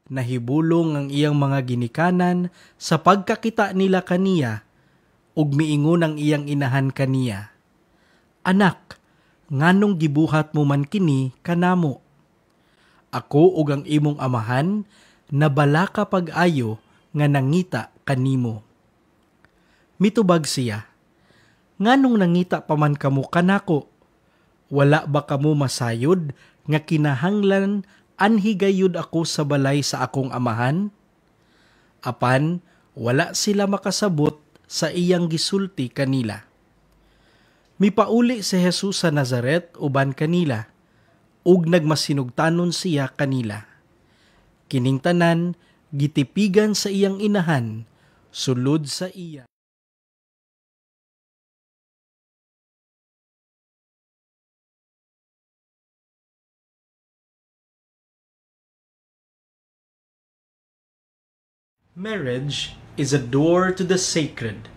Nahibulong ang iyang mga ginikanan sa pagkakita nila kaniya, ug miingon ang iyang inahan kaniya, "Anak, nganong gibuhat mo man kini kanamo? Ako ug ang imong amahan nabalaka pag-ayo nga nangita kanimo." Mitubag siya, "Nganong nangita pa man kamo kanako? Wala ba kamo masayod nga kinahanglan anhi gayud ako sa balay sa akong amahan?" Apan wala sila makasabot sa iyang gisulti kanila. Mipauli si Jesus sa Nazaret uban kanila, ug nagmasinugtanon siya kanila. Kining tanan gitipigan sa iyang inahan, sulod sa iya. Marriage is a door to the sacred.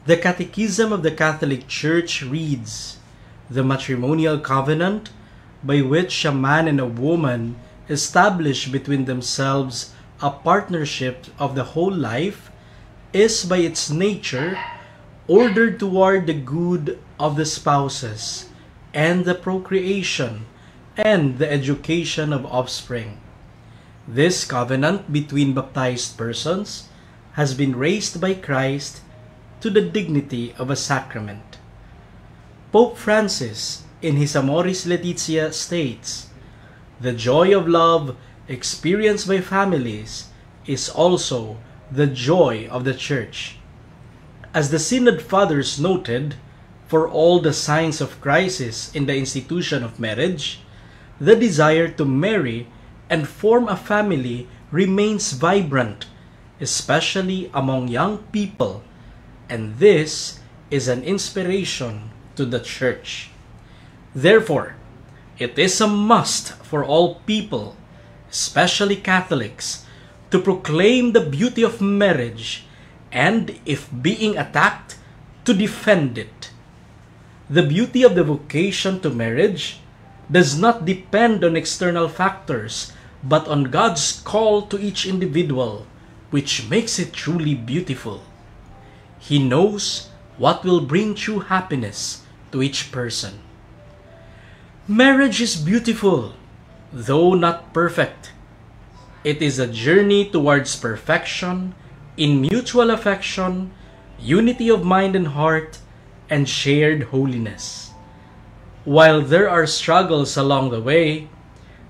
The Catechism of the Catholic Church reads, "The matrimonial covenant by which a man and a woman establish between themselves a partnership of the whole life is by its nature ordered toward the good of the spouses and the procreation and the education of offspring. This covenant between baptized persons has been raised by Christ to the dignity of a sacrament." Pope Francis, in his Amoris Laetitia, states, "The joy of love experienced by families is also the joy of the Church." As the Synod Fathers noted, for all the signs of crisis in the institution of marriage, the desire to marry and form a family remains vibrant, especially among young people, and this is an inspiration to the Church. Therefore, it is a must for all people, especially Catholics, to proclaim the beauty of marriage and, if being attacked, to defend it. The beauty of the vocation to marriage does not depend on external factors, but on God's call to each individual, which makes it truly beautiful. He knows what will bring true happiness to each person. Marriage is beautiful, though not perfect. It is a journey towards perfection in mutual affection, unity of mind and heart, and shared holiness. While there are struggles along the way,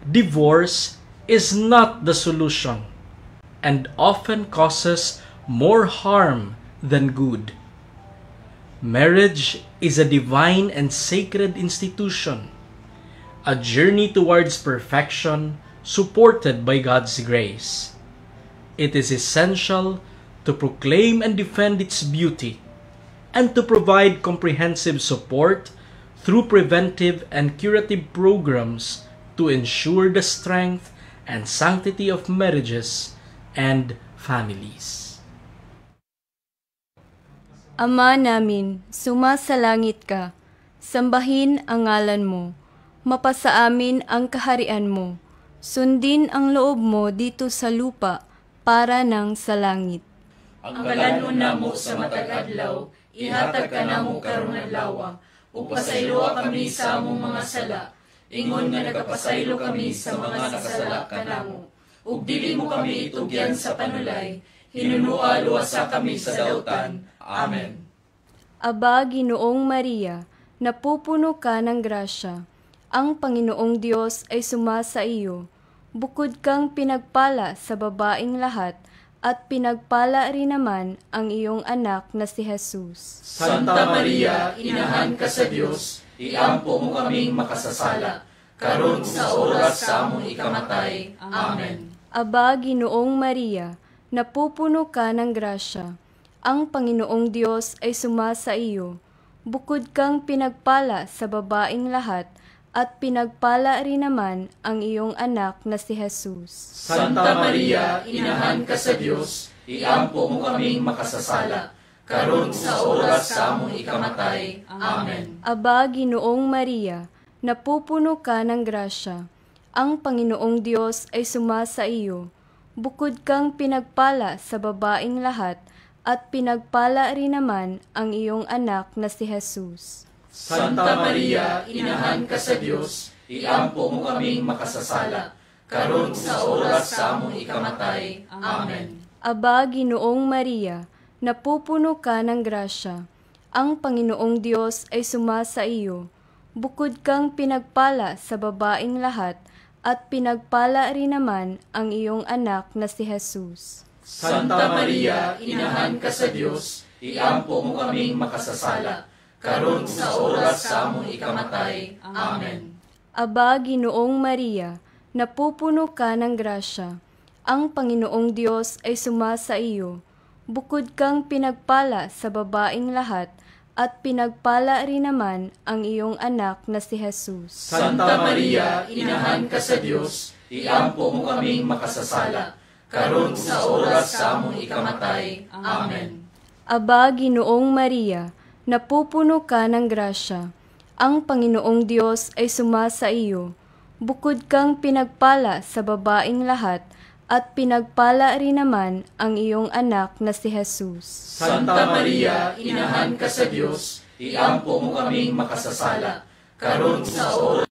divorce is not the solution and often causes more harm than good. Marriage is a divine and sacred institution, a journey towards perfection supported by God's grace. It is essential to proclaim and defend its beauty and to provide comprehensive support through preventive and curative programs to ensure the strength and sanctity of marriages and families. Ama namin, sumasalangit ka. Sambahin ang ngalan mo. Mapasa amin ang kaharian mo. Sundin ang loob mo dito sa lupa para nang sa langit. Ang kalanon namo sa matag adlaw, ihatag kanamo karong adlaw. Ug pasayloa kami sa among mga sala, ingon nga nagapasaylo kami sa mga nakasala kanamo. Ug dili mo kami itugyan sa panulay, hinunua luwasa kami sa dautan. Amen. Aba, Ginoong Maria, napupuno ka ng grasya. Ang Panginoong Diyos ay sumasa iyo. Bukod kang pinagpala sa babaing lahat, at pinagpala rin naman ang iyong anak na si Jesus. Santa Maria, inahan ka sa Dios, iampo mo kaming makasasala, karon sa oras sa among ikamatay. Amen. Aba, Ginoong Maria, napupuno ka ng grasya. Ang Panginoong Diyos ay sumasa iyo. Bukod kang pinagpala sa babaing lahat, at pinagpala rin naman ang iyong anak na si Jesus. Santa Maria, inahan ka sa Dios, iampo mo kaming makasasala, karon sa oras sa among ikamatay. Amen. Aba, Ginoong Maria, napupuno ka ng grasya. Ang Panginoong Diyos ay sumasa iyo. Bukod kang pinagpala sa babaing lahat, at pinagpala rin naman ang iyong anak na si Jesus. Santa Maria, Inahan ka sa Dios, iampo mo kaming makasasala, karon sa oras sa among ikamatay. Amen. Aba, Ginoong Maria, napupuno ka ng grasya. Ang Panginoong Diyos ay sumasa iyo. Bukod kang pinagpala sa babaing lahat, at pinagpala rin naman ang iyong anak na si Jesus. Santa Maria, Inahan ka sa Dios, iampo mo kaming makasasala, karon sa oras sa among ikamatay. Amen. Aba, Ginoong Maria, napupuno ka ng grasya. Ang Panginoong Diyos ay sumasa iyo. Bukod kang pinagpala sa babaing lahat, at pinagpala rin naman ang iyong anak na si Jesus. Santa Maria, Inahan ka sa Dios, iampo mo kaming makasasala, karon sa oras sa among ikamatay. Amen. Aba, Ginoong Maria, napupuno ka ng grasya. Ang Panginoong Diyos ay sumasa iyo. Bukod kang pinagpala sa babaing lahat, at pinagpala rin naman ang iyong anak na si Jesus. Santa Maria, Inahan ka sa Dios, iampo mo kaming makasasala, karon sa oras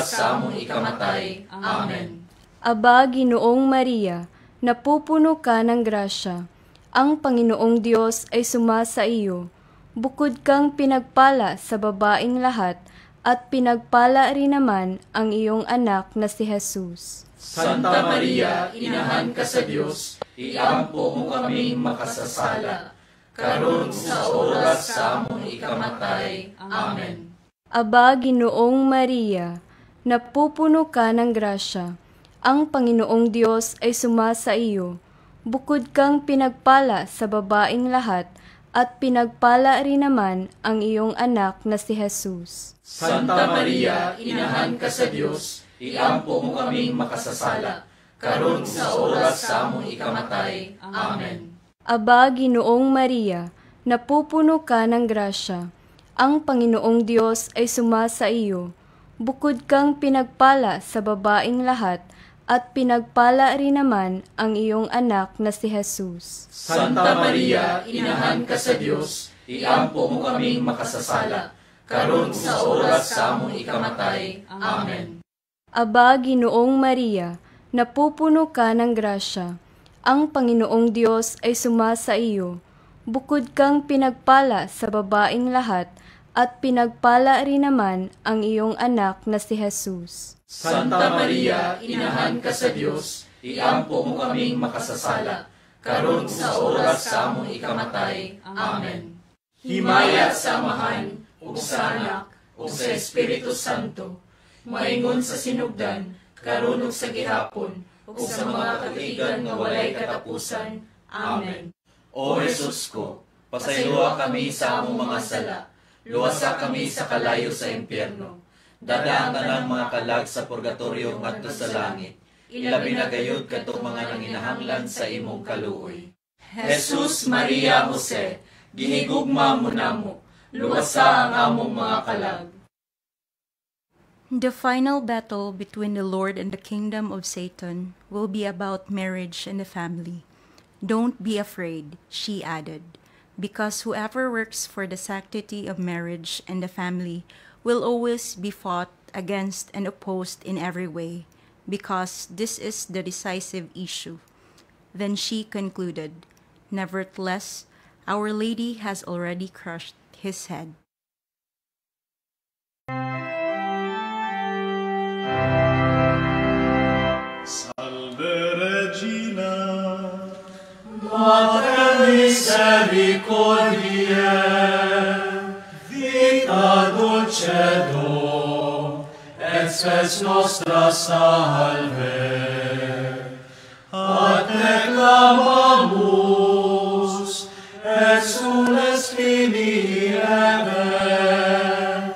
sa among ikamatay. Amen. Aba, Ginoong Maria, napupuno ka ng grasya. Ang Panginoong Diyos ay sumasa iyo. Bukod kang pinagpala sa babaing lahat, at pinagpala rin naman ang iyong anak na si Jesus. Santa Maria, Inahan ka sa Dios, iampo mo kaming makasasala, karon sa oras sa among ikamatay. Amen. Aba, Ginoong Maria, napupuno ka ng grasya. Ang Panginoong Diyos ay sumasa iyo. Bukod kang pinagpala sa babaing lahat, at pinagpala rin naman ang iyong anak na si Jesus. Santa Maria, Inahan ka sa Dios, iampo mo kaming makasasala, karon sa oras sa among ikamatay. Amen. Aba, Ginoong Maria, napupuno ka ng grasya. Ang Panginoong Diyos ay sumasa iyo. Bukod kang pinagpala sa babaing lahat, at pinagpala rin naman ang iyong anak na si Jesus. Santa Maria, Inahan ka sa Dios, iampo mo kaming makasasala, karon sa oras sa among ikamatay. Amen. Aba, Ginoong Maria, napupuno ka ng grasya. Ang Panginoong Diyos ay sumasa iyo. Bukod kang pinagpala sa babaing lahat, at pinagpala rin naman ang iyong anak na si Jesus. Santa Maria, Inahan ka sa Dios, iampo mo kaming makasasala, karon sa oras sa among ikamatay. Amen. Himaya sa Amahan, ug sa Anak, ug sa Espiritu Santo, maingon sa sinugdan, karon ug sa gihapon, ug sa mga katuigan nga walay katapusan. Amen. O Jesus ko, pasayloa kami sa among mga sala, luwasa kami sa kalayo sa impyerno, dada ang tanang mga kalag sa purgatorio ngadto sa langit, ilabi na gayud kadtong mga nanginahanglan sa imong kaluoy. Jesus, Maria, Jose, gihigugma mo namo, luwasa ang among mga kalag. The final battle between the Lord and the kingdom of Satan will be about marriage and the family. Don't be afraid, she added, because whoever works for the sanctity of marriage and the family will always be fought against and opposed in every way, because this is the decisive issue. Then she concluded, nevertheless, Our Lady has already crushed his head. Salve Regina, Mater misericordiae, vita dulcedo, et spes nostra salve. A te clamamus, exules filii Eve,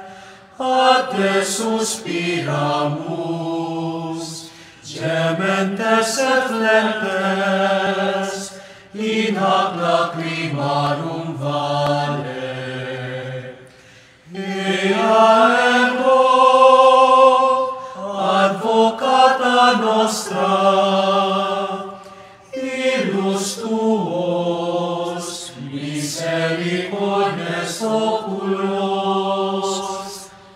a te suspiramus, gementes et lentes, in hac lacrimarum vale. Ea ergo, advocata nostra, illus tuos misericordes oculos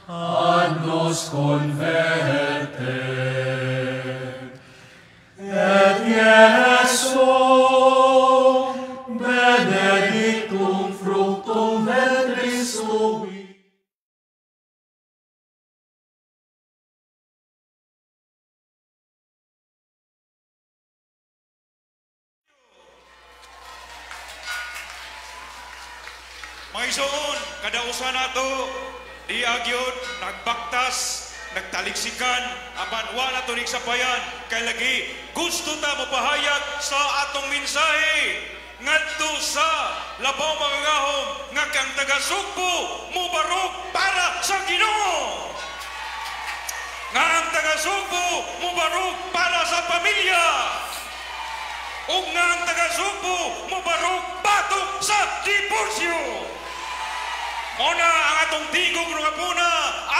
ad nos converte. Et Iesu benedictum fructum ventris tui. Mga igsoon, kadausan nato, di agyod, nagbaktas, nagtaliksikan, apan wala to sapayan, kay lagi gusto ta mopahayag sa atong mensahe ngadto sa labaw makagahom nga kang taga-Sugbo mobarog para sa Ginoo. Nga ang taga-Sugbo mobarog para sa pamilya. Ug nga ang taga-Sugbo mobarog batok sa diborsyo. Mona ang atong tingog nga puna,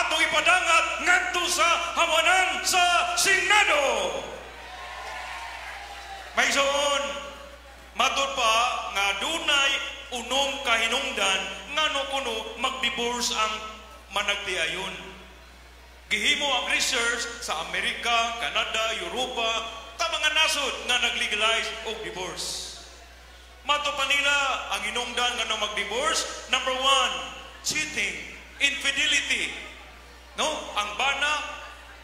atong ipadangat ngadto sa hawanan sa Senado. May igsoon, matud pa nga dunay unom kahinungdan ngano kuno magdivorce ang managtiayon. Gihimo ang research sa Amerika, Canada, Europa, ta mga nasod nga naglegalize og divorce. Mato pa nila ang hinungdan ngano magdivorce. Number 1, cheating, infidelity. No, ang bana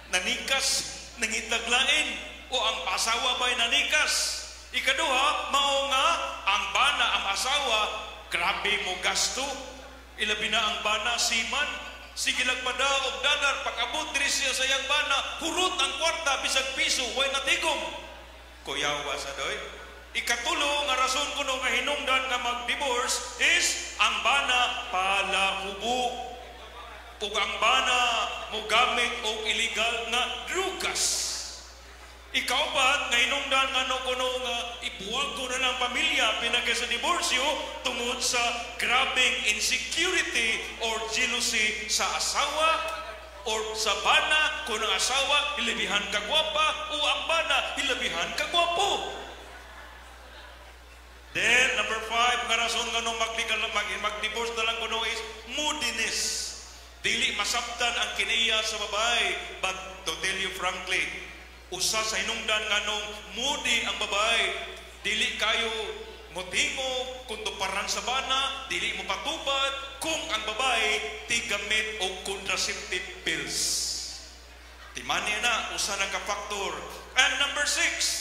nanikas nangitaglain o ang asawa ba'y nanikas. Ikaduha, mao nga ang bana ang asawa grabe mo gasto. Ilabi na ang bana siman, sige lagpada og danar pag-abot diri siya sa iyang bana, hurot ang kwarta bisag piso way natigom. Kuyawa sa doy. Ikatulo nga rason kuno nga hinungdan nga mag-divorce is ang bana palahubo ug ang bana mogamit og illegal nga drugas. Ikaupat nga hinungdan ngano kuno nga ibuwag ko na lang pamilya pinagi sa diborsyo tungod sa grabeng insecurity or jealousy sa asawa or sa bana. Kung ang asawa hilabihan ka gwapa o ang bana hilabihan ka gwapo. Then, number 5, nga rason nga nung mag-divorce na lang kuno is moodiness. Dili masabtan ang kiniya sa babae. But to tell you frankly, usa sa hinungdan nga nung moody ang babae, dili kayo motingo kung tuparan sa bana, dili mo patupad kung ang babae tigamit og contraceptive pills. Timani na, usa na ka factor. And number 6,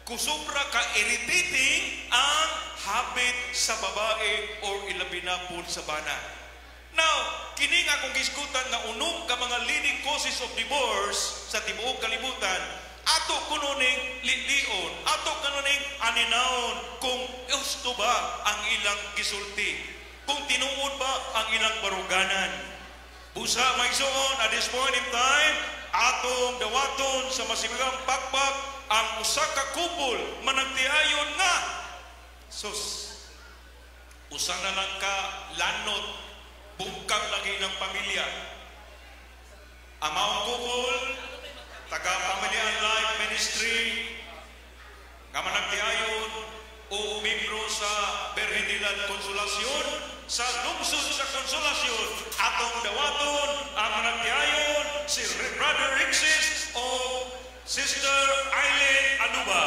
kusubra ka irritating ang habit sa babae or ilabi na po sa bana. Now, kini nga akong gisgutan nga unom ka mga leading causes of divorce sa tibuok kalibutan, ato kuno ning lilion, ato kuno ning aninawon kung gusto ba ang ilang gisulti, kung tinuod ba ang ilang baruganan. Busa maigsoon, at this point in time, atong dawaton sa masibigang pakpak ang usa ka kupol managtiayon nga sus usa na lang ka lanot bungkag lagi ng pamilya. Ang maong kupol taga Family and Life Ministry nga managtiayon o membro sa Birhen de la Consolacion sa lungsod sa Consolacion, atong dawaton ang managtiayon si Brother Rixis o Sister Eileen Anuba.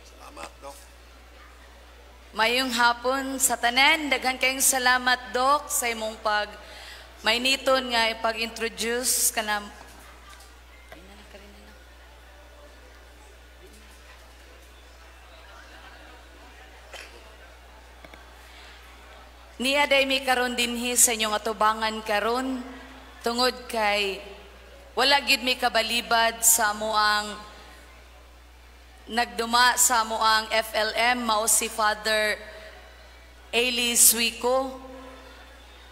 Salamat, Dok. Mayong hapon sa tanan, daghan kayong salamat, Dok, sa imong pag mainiton nga ipag-introduce ka na. Niya day mi karon dinhi sa inyong atubangan karon tungod kay wala gyud mi kabalibad sa amoang nagduma sa amoang FLM mao si Father Eli Suico.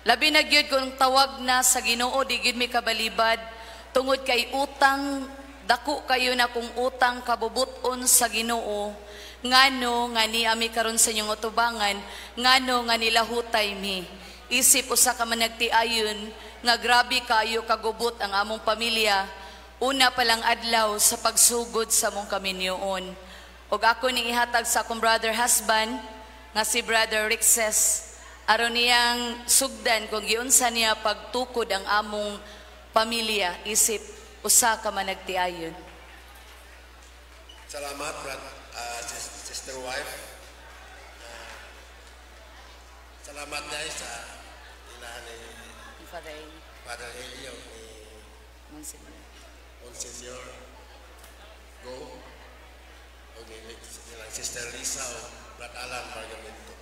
Labi na gyud kung tawag na sa Ginoo, di gyud mi kabalibad tungod kay utang Dako kayo na kung utang kabubuton sa Ginoo, ngano nga ni ami karon sa inyong utubangan, ngano nga nilahutay mi. Isip usa ka managtiayon nga grabe kayo kagubot ang among pamilya, una pa lang adlaw sa pagsugod sa among kaminyoon. Og ako ni ihatag sa akong brother husband nga si Brother Rixes, aron niyang sugdan kung giunsa niya pagtukod ang among pamilya isip usa ka managtiayon. Salamat, brad, sister wife. Salamat dahil sa ilahan ni Father Eli. Father Elio, ni Monsignor. Monsignor Go, o ni nilang Sister Lisa o Brad Alan Bargamento.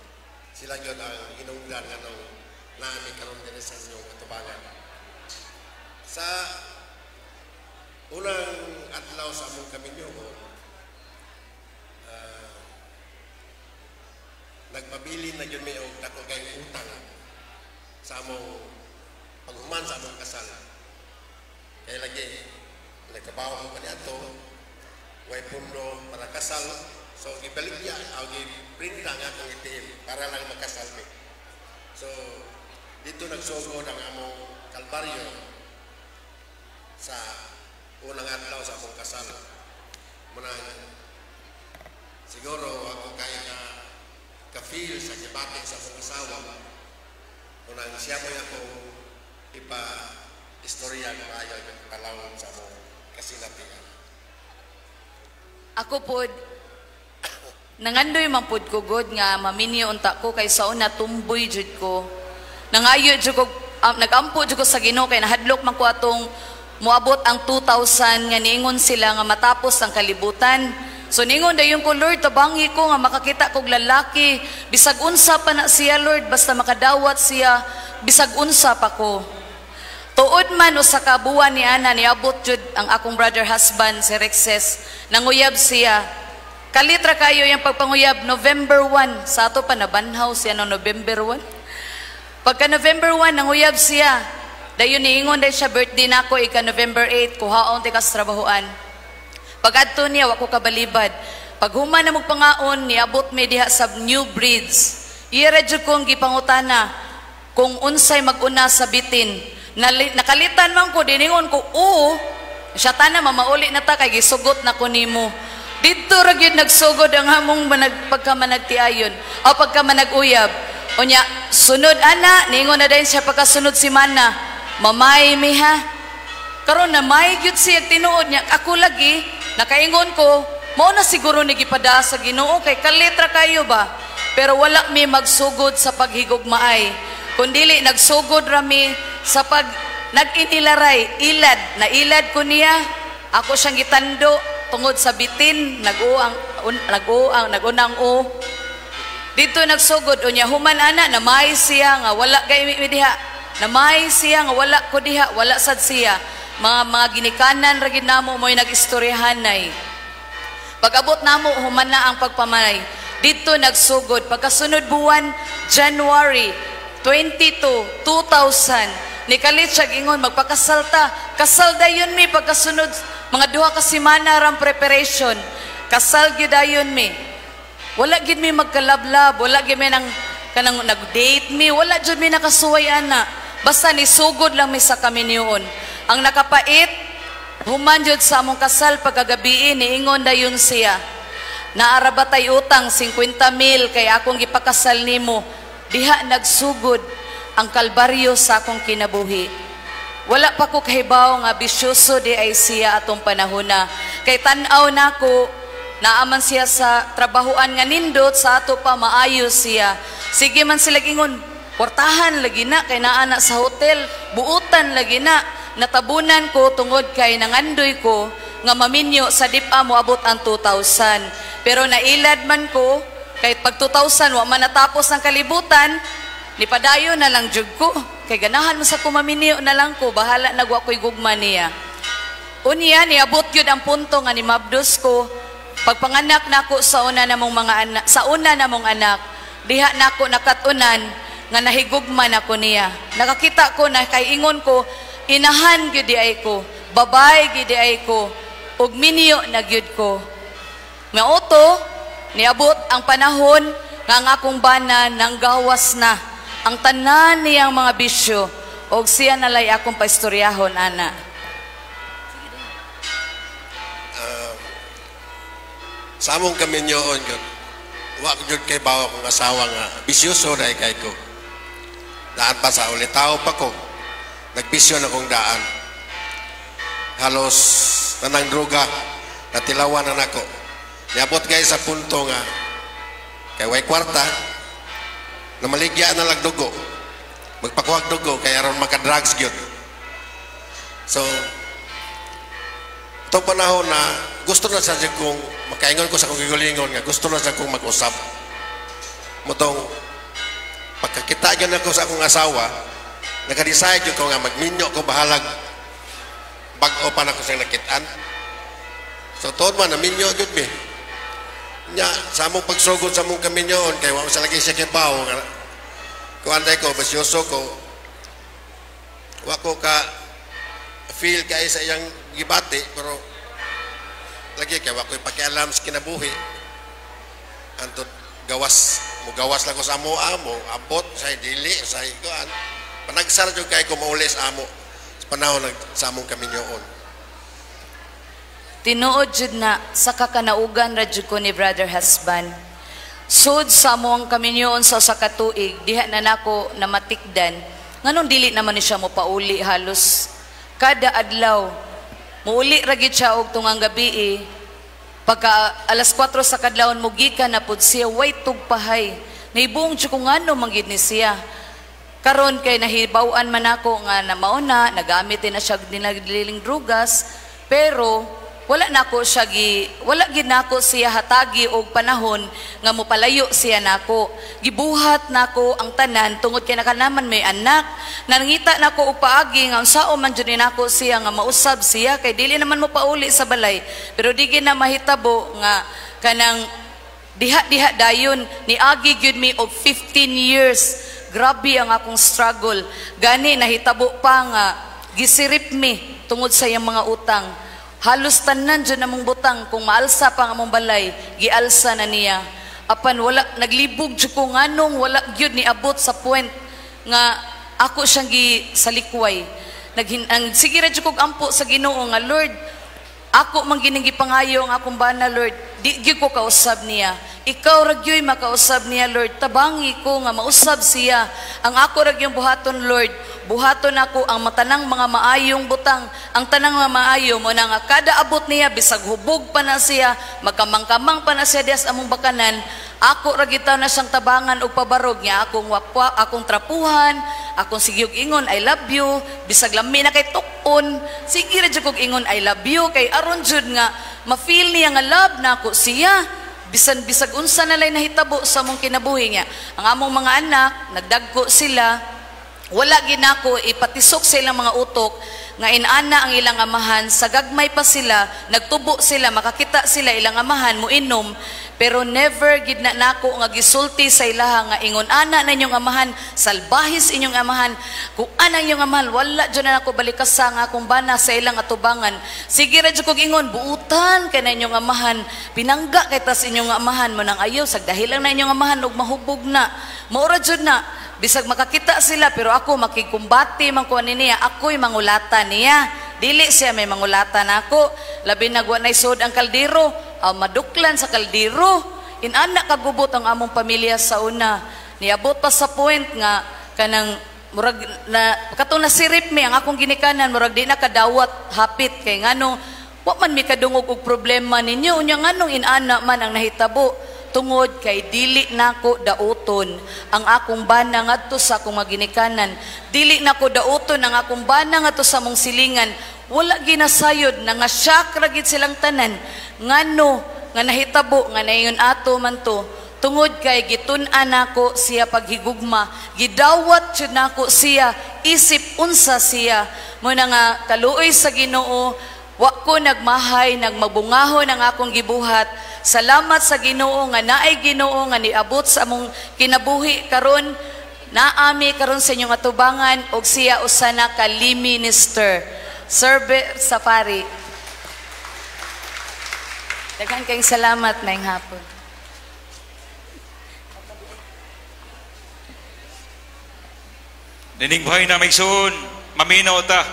Sila yun ang hinungdan nga nung naami karon diri sa inyong atubangan. Sa unang adlaw sa among kaminyoon, nagpabilin na yun mi og dako kayong utang sa among paghuman sa among kasal. Kaya lagi, nagtrabaho ko kaniadto, way pundo para kasal. So gibaligya, o giprinta nga akong ATM para lang makasal mi. So dito nagsugod ang among kalbaryo sa unang adlaw sa among kasal. Munang siguro ako kay ka ka-feel sa gibati sa among asawa. Munang siya mo akong ipa istorya ng ayaw yung palawon sa among kasinatian. Ako pod, nangandoy man pod ko god nga maminyo unta ko kay sa una tumboy jud ko. Nangayo jud ko, nagampo jud ko sa Ginoo kay nahadlok man ko atong moabot ang 2000 nga niingon sila nga matapos ang kalibutan. So ningon dayon ko, "Lord, tabangi ko nga makakita kog lalaki, bisag unsa pa na siya, Lord, basta makadawat siya, bisag unsa pa ko." Tuod man usa ka buwan ni ana niabot jud ang akong brother husband si Rexes, nanguyab siya. Kalitra kayo yung pagpanguyab November 1, sa ato pa nabanhaw siya no November 1. Pagka November 1 nanguyab siya. Dayon niingon day siya, birthday nako ika November 8, kuhaon ti kas trabahoan. Pag-adto niya wa ko kabalibad. Paghuman na magpangaon, niabot mi diha sa New Bridge. Iya ra jud kong gipangutana kung unsay mag-una sa bitin. Nakalitan man ko, diningon ko, "Oo." Siya tana, "Mamauli na ta kay gisugot na ko nimo." Didto ra gyud nagsugod ang among pagkamanagtiayon o pagkamanag-uyab. Unya, sunod ana, ningon na dayon siya pagkasunod si Mana, "Mamay mi ha." Karon na may gyud siya tinuod niya. Ako lagi, nakaingon ko, mao na siguro ni gipadaa sa Ginoo kay kalitra kayo ba. Pero wala mi magsugod sa paghigugmaay. Kundili nagsugod ra mi sa pag nag-inilaray, ilad, nailad ko niya. Ako siyang gitando tungod sa bitin, nag-uang, nag-unang o. Dito nagsugod, unya human ana, namay siya nga wala kay mi diha. Namay siya nga wala ko diha, wala sad siya. Mga ginikanan ra gid namo mo'y nag-istoryahanay. Pag-abot namo, human na ang pagpamanay. Dito nagsugod. Pagkasunod buwan, January 22, 2000, nikalit siya ingon, "Magpakasal ta." Kasal dayon mi pagkasunod, mga 2 ka semana ram preparation. Kasal gyud dayon mi. Wala gid mi magkalablab, wala gid mi nang kanang nag-date mi, wala jud mi nakasuway ana. Basta nisugod lang mi sa kaminyoon. Ang nakapait, human jud sa among kasal pagkagabii, niingon dayon siya, "Naara ba tay utang 50 mil kay akong gipakasal nimo?" Diha nagsugod ang kalbaryo sa akong kinabuhi. Wala pa ko kahibaw nga bisyoso di ay siya atong panahona. Kay tan-aw nako, naaman siya sa trabahoan nga nindot, sa ato pa maayo siya. Sige man sila ingon, "Kwartahan lagi na kay naa na sa hotel, buutan lagi na." Natabunan ko tungod kay nangandoy ko nga maminyo sa dipa moabot ang 2000. Pero nailad man ko kay pag 2000 wa man natapos ang kalibutan, nipadayon na lang jud ko. Kay ganahan mo sa kumaminyo na lang ko, bahala nagwa ko'y gugma niya. Unya, niabot yun ang punto nga ni mabdos ko. Pagpanganak nako sa una namong mga anak, sa una namong anak, diha nako nakatunan nga nahigugma nako niya. Nakakita ko na kay ingon ko, inahan gyud di ay ko, babay gyud di ay ko. Ug minyo na gyud ko. Mao to, niabot ang panahon nga ang akong bana nanggawas na ang tanan niyang mga bisyo og siya nalay akong paistoryahon ana. Sa among kaminyoon yun, wa ko jud kay bawa kong asawa nga bisyoso na kay ko. Daan pa sa ulitaw pa ko. Nagbisyo na kong daan. Halos tanang droga natilawan na nako. Niabot kay sa punto nga kay way kwarta na maligya na lang dugo. Magpakuhag dugo kay aron maka-drugs gyud. So itong panahon na gusto na sa kong makaingon ko sa akong gigulingon nga gusto na sa kong mag-usab. Motong pagkakita gyud ako sa akong asawa, naka-decide gyud ko nga magminyo ko bahalag bag-o pa nako siyang nakitaan. So tuod man naminyo gyud mi. Nya sa among pagsugod sa among kaminyoon kay wa sa lagi siya kay bawo nga kuan ko basyoso ko, wa ko ka feel kay sa iyang gibati, pero lagi kay wa ko'y pakialam sa kinabuhi. Antod gawas mo, gawas lang ko sa amo amo abot sa dili sa kuan, panagsara jud kay ko mauli sa amo sa panahon nag sa among kaminyoon. Tinuod jud na sa kakanaugan ra jud ko ni brother husband. Sud sa among kaminyoon sa usa ka tuig, diha na nako namatikdan nganong dili naman ni siya mo pauli halos kada adlaw. Muuli ra gid siya og tungang gabi eh. Pagka alas 4 sa kadlawon mugikan na pud siya, way tugpahay. Naibuong jud ko ngano man gid ni siya. Karon kay nahibaw-an man ako nga na mao na nagamit din na siya og dinaliling drugas, pero wala nako siya gi wala gid nako siya hatagi og panahon nga mopalayo siya nako. Gibuhat nako ang tanan tungod kay nakanaman may anak. Nangita nako og paagi nga unsaon man jud ni nako siya nga mausab siya kay dili naman mo pauli sa balay. Pero di gid na mahitabo nga kanang diha-diha dayon niagi gyud mi og 15 years. Grabe ang akong struggle. Gani nahitabo pa nga gisirip mi tungod sa iyang mga utang. Halos tanan dyan among butang, kung maalsa pa ang among balay, gialsa na niya. Apan wala, naglibog dyan ko nganong wala gyud ni abot sa point nga ako siyang gisalikway. Ang sige ra dyan kog ampo sa Ginoo nga, Lord, ako man gining gipangayo ang akong bana, Lord, di gyud ko kausab niya. Ikaw ra gyud makausab niya, Lord. Tabangi ko nga mausab siya. Ang ako ra gyud buhaton, Lord, buhaton ako ang matanang mga maayong butang, ang tanang mga maayo mo na nga kada abot niya bisag hubog pa na siya, magkamang-kamang pa na siya diha sa among bakanan, ako ra gitaw na siyang tabangan og pabarog niya, akong wapwa, akong trapuhan, akong sige og ingon I love you, bisag lami na kay tukon, sige ra jud kog ingon I love you kay aron jud nga ma-feel niya nga love nako siya. Bisan bisag unsa na lay nahitabo sa among kinabuhi niya. Ang among mga anak nagdagko sila, wala ginako ipatisok sa ilang mga utok nga inana ang ilang amahan, sa gagmay pa sila, nagtubo sila, makakita sila ilang amahan moinom, pero never gid na nako nga gisulti sa ilaha nga ingon ana na inyong amahan, salbahis inyong amahan, kung ana inyong amahan, wala jud na nako balikasa nga akong bana sa ilang atubangan. Sige ra jud kog ingon, buutan kay na inyong amahan, pinangga kay tas inyong amahan mo nang ayaw, sagdahilang na inyong amahan og mahubog na. Mao ra jud na. Bisag makakita sila, pero ako makikumbati man ko ani niya, ako'y mangulata niya. Dili siya may mangulata nako. Labi na wa nay sud ang kaldero, maduklan sa kaldero. Inana kagubot ang among pamilya sa una. Niabot pa sa point nga kanang murag na katong nasirip mi ang akong ginikanan, murag di na kadawat hapit kay ngano wa man mi kadungog og problema ninyo, unya nganong inana man ang nahitabo. Tungod kay dili nako dauton ang akong bana ngadto sa akong maginikanan, dili nako dauton ang akong bana ngadto sa among silingan. Wala ginasayod na nga shock ra gid silang tanan ngano nga nahitabo nga naingon ato man to. Tungod kay gitun-an nako siya paghigugma, gidawat jud nako siya isip unsa siya. Mo na nga kaluoy sa Ginoo, wa ko nagmahay, nagmabungahon ang akong gibuhat. Salamat sa Ginoo nga naay Ginoo nga niabot sa among kinabuhi karon, naami karon sa inyong atubangan og siya usa na ka minister. Serve Safari. Daghan kayong salamat, maayong hapon. Nining buhay na may soon, maminaw ta.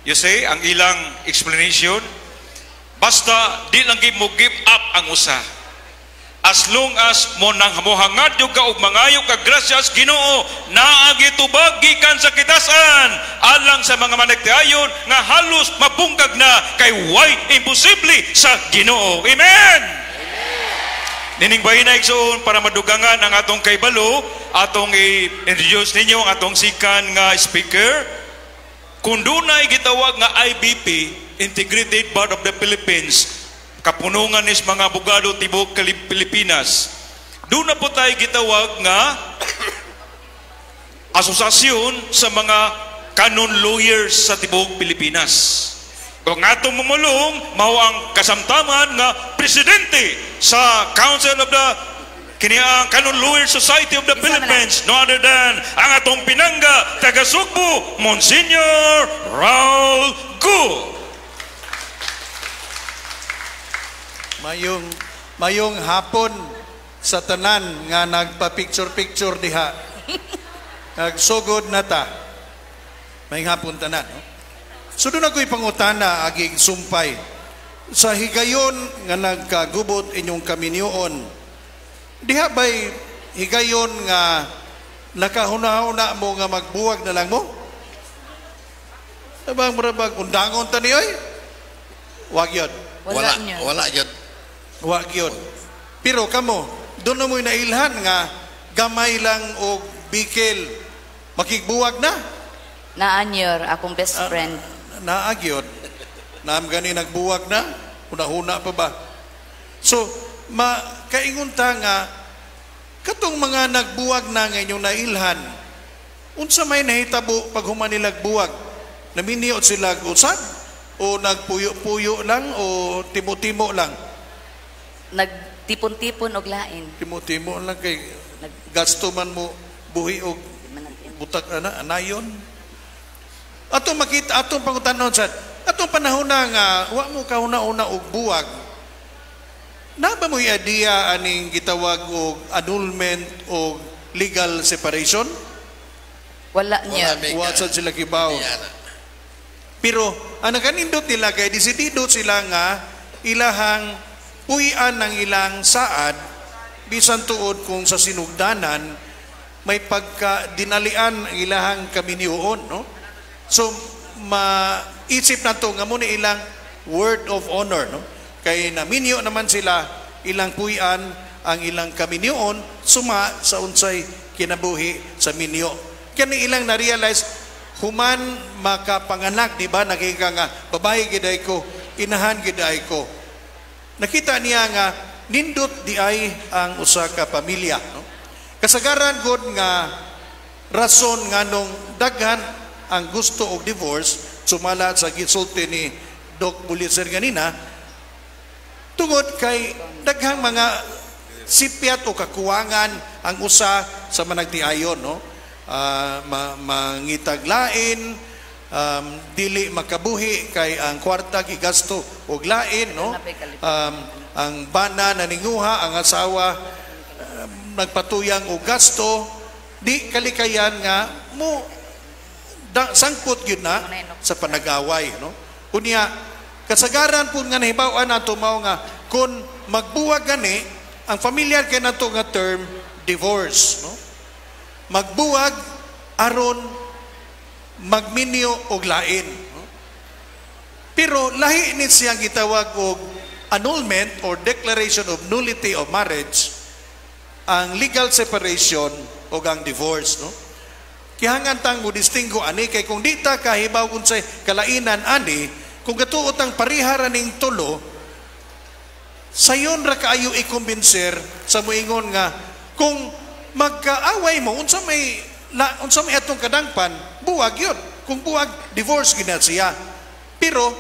You see, ang ilang explanation, basta di lang mo give up ang usa. As long as mo nang mohangad yung ka og mangayo ka grasyas Ginoo, naa gitubag gikan sa kitasan alang sa mga managtiayon nga halos mabungkag na kay way imposible sa Ginoo. Amen. Nining bahin na igsoon para madugangan ang atong kaibalo, atong i-introduce ninyo ang atong sikan nga speaker. Kung dunay gitawag nga IBP, Integrated Bar of the Philippines, kapunungan is mga abogado tibuok Pilipinas. Doon na po tayo gitawag nga asosasyon sa mga canon lawyers sa tibuok Pilipinas. Kung atong mumulong, mao ang kasamtaman nga presidente sa Council of the kini ang Canon Lawyer Society of the Philippines, no other than ang atong pinangga taga Sugbo, Monsignor Raul Go. Mayong hapon sa tanan nga nagpa-picture-picture diha. Nagsugod na ta. Mayong hapon tanan, no? So doon ako'y pangutana aging sumpay. Sa higayon nga nagkagubot inyong kaminyoon, diha ba'y higayon nga nakahuna-huna mo nga magbuwag na lang mo? Abang murabag undangon ta niyoy? Wag yun. Wala, wala yun. Wag yun. Pero kamo, doon na mo'y nailhan nga gamay lang og bikil. Makigbuwag na? Naanyor, akong best friend. Naagyod. Naam gani nagbuwag na, huna-huna pa ba? So, makaingon ta nga, katong mga nagbuwag na nga inyong nailhan, unsa may nahitabo pag human nila buwag? Naminiot sila usab? O nagpuyo-puyo lang? O timo-timo lang? Nagtipon-tipon og lain. Timo-timo lang kay gasto man mo buhi og butak ana anayon. Atong makita atong pangutanon sad, atong panahon na nga wa mo kahuna-una og buwag. Na ba mo'y idea aning gitawag og annulment o legal separation? Wala niya. Wa sad sila kibaw. Pero ang nakanindot nila kay desidido sila nga ilahang puy-an ng ilang saad bisan tuod kung sa sinugdanan may pagka dinalian ang ilahang kaminyoon, no? So maisip nato nga mo ni ilang word of honor, no? Kay naminyo naman sila ilang puy-an ang ilang kaminyoon suma sa unsay kinabuhi sa minyo. Kani ilang na-realize human makapanganak, di ba? Nakita nga babae giday ko, inahan giday ko. Nakita niya nga nindot di ay ang usa ka pamilya, no? Kasagaran gud nga rason nganong daghan ang gusto og divorce sumala sa gisulti ni Doc Bulitzer ganina, tungod kay daghang mga sipyat o kakuwangan ang usa sa managtiayon, no? Mangitag lain, dili makabuhi kay ang kwarta gigasto og lain, no? Ang bana naninguha, ang asawa nagpatuyang og gasto, di kalikayan nga mo sangkot gyud na sa panag-away, no? Unya kasagaran pud nga nahibaw-an nato mao nga kung magbuwag gani ang familiar kay nato nga term divorce, no? Magbuwag aron magminyo og lain, no? Pero lahi ni siyang gitawag og annulment or declaration of nullity of marriage, ang legal separation o ang divorce, no? Kihangan tang mo distinggo ani kay kung di ta kahibaw unsay kalainan ani, kung gatuot ang parihara ning tulo, sayon ra kaayo i-kumbinser sa moingon nga kung magkaaway mo unsa may atong kadangpan, buwag yun. Kung buwag, divorce gid na siya. Pero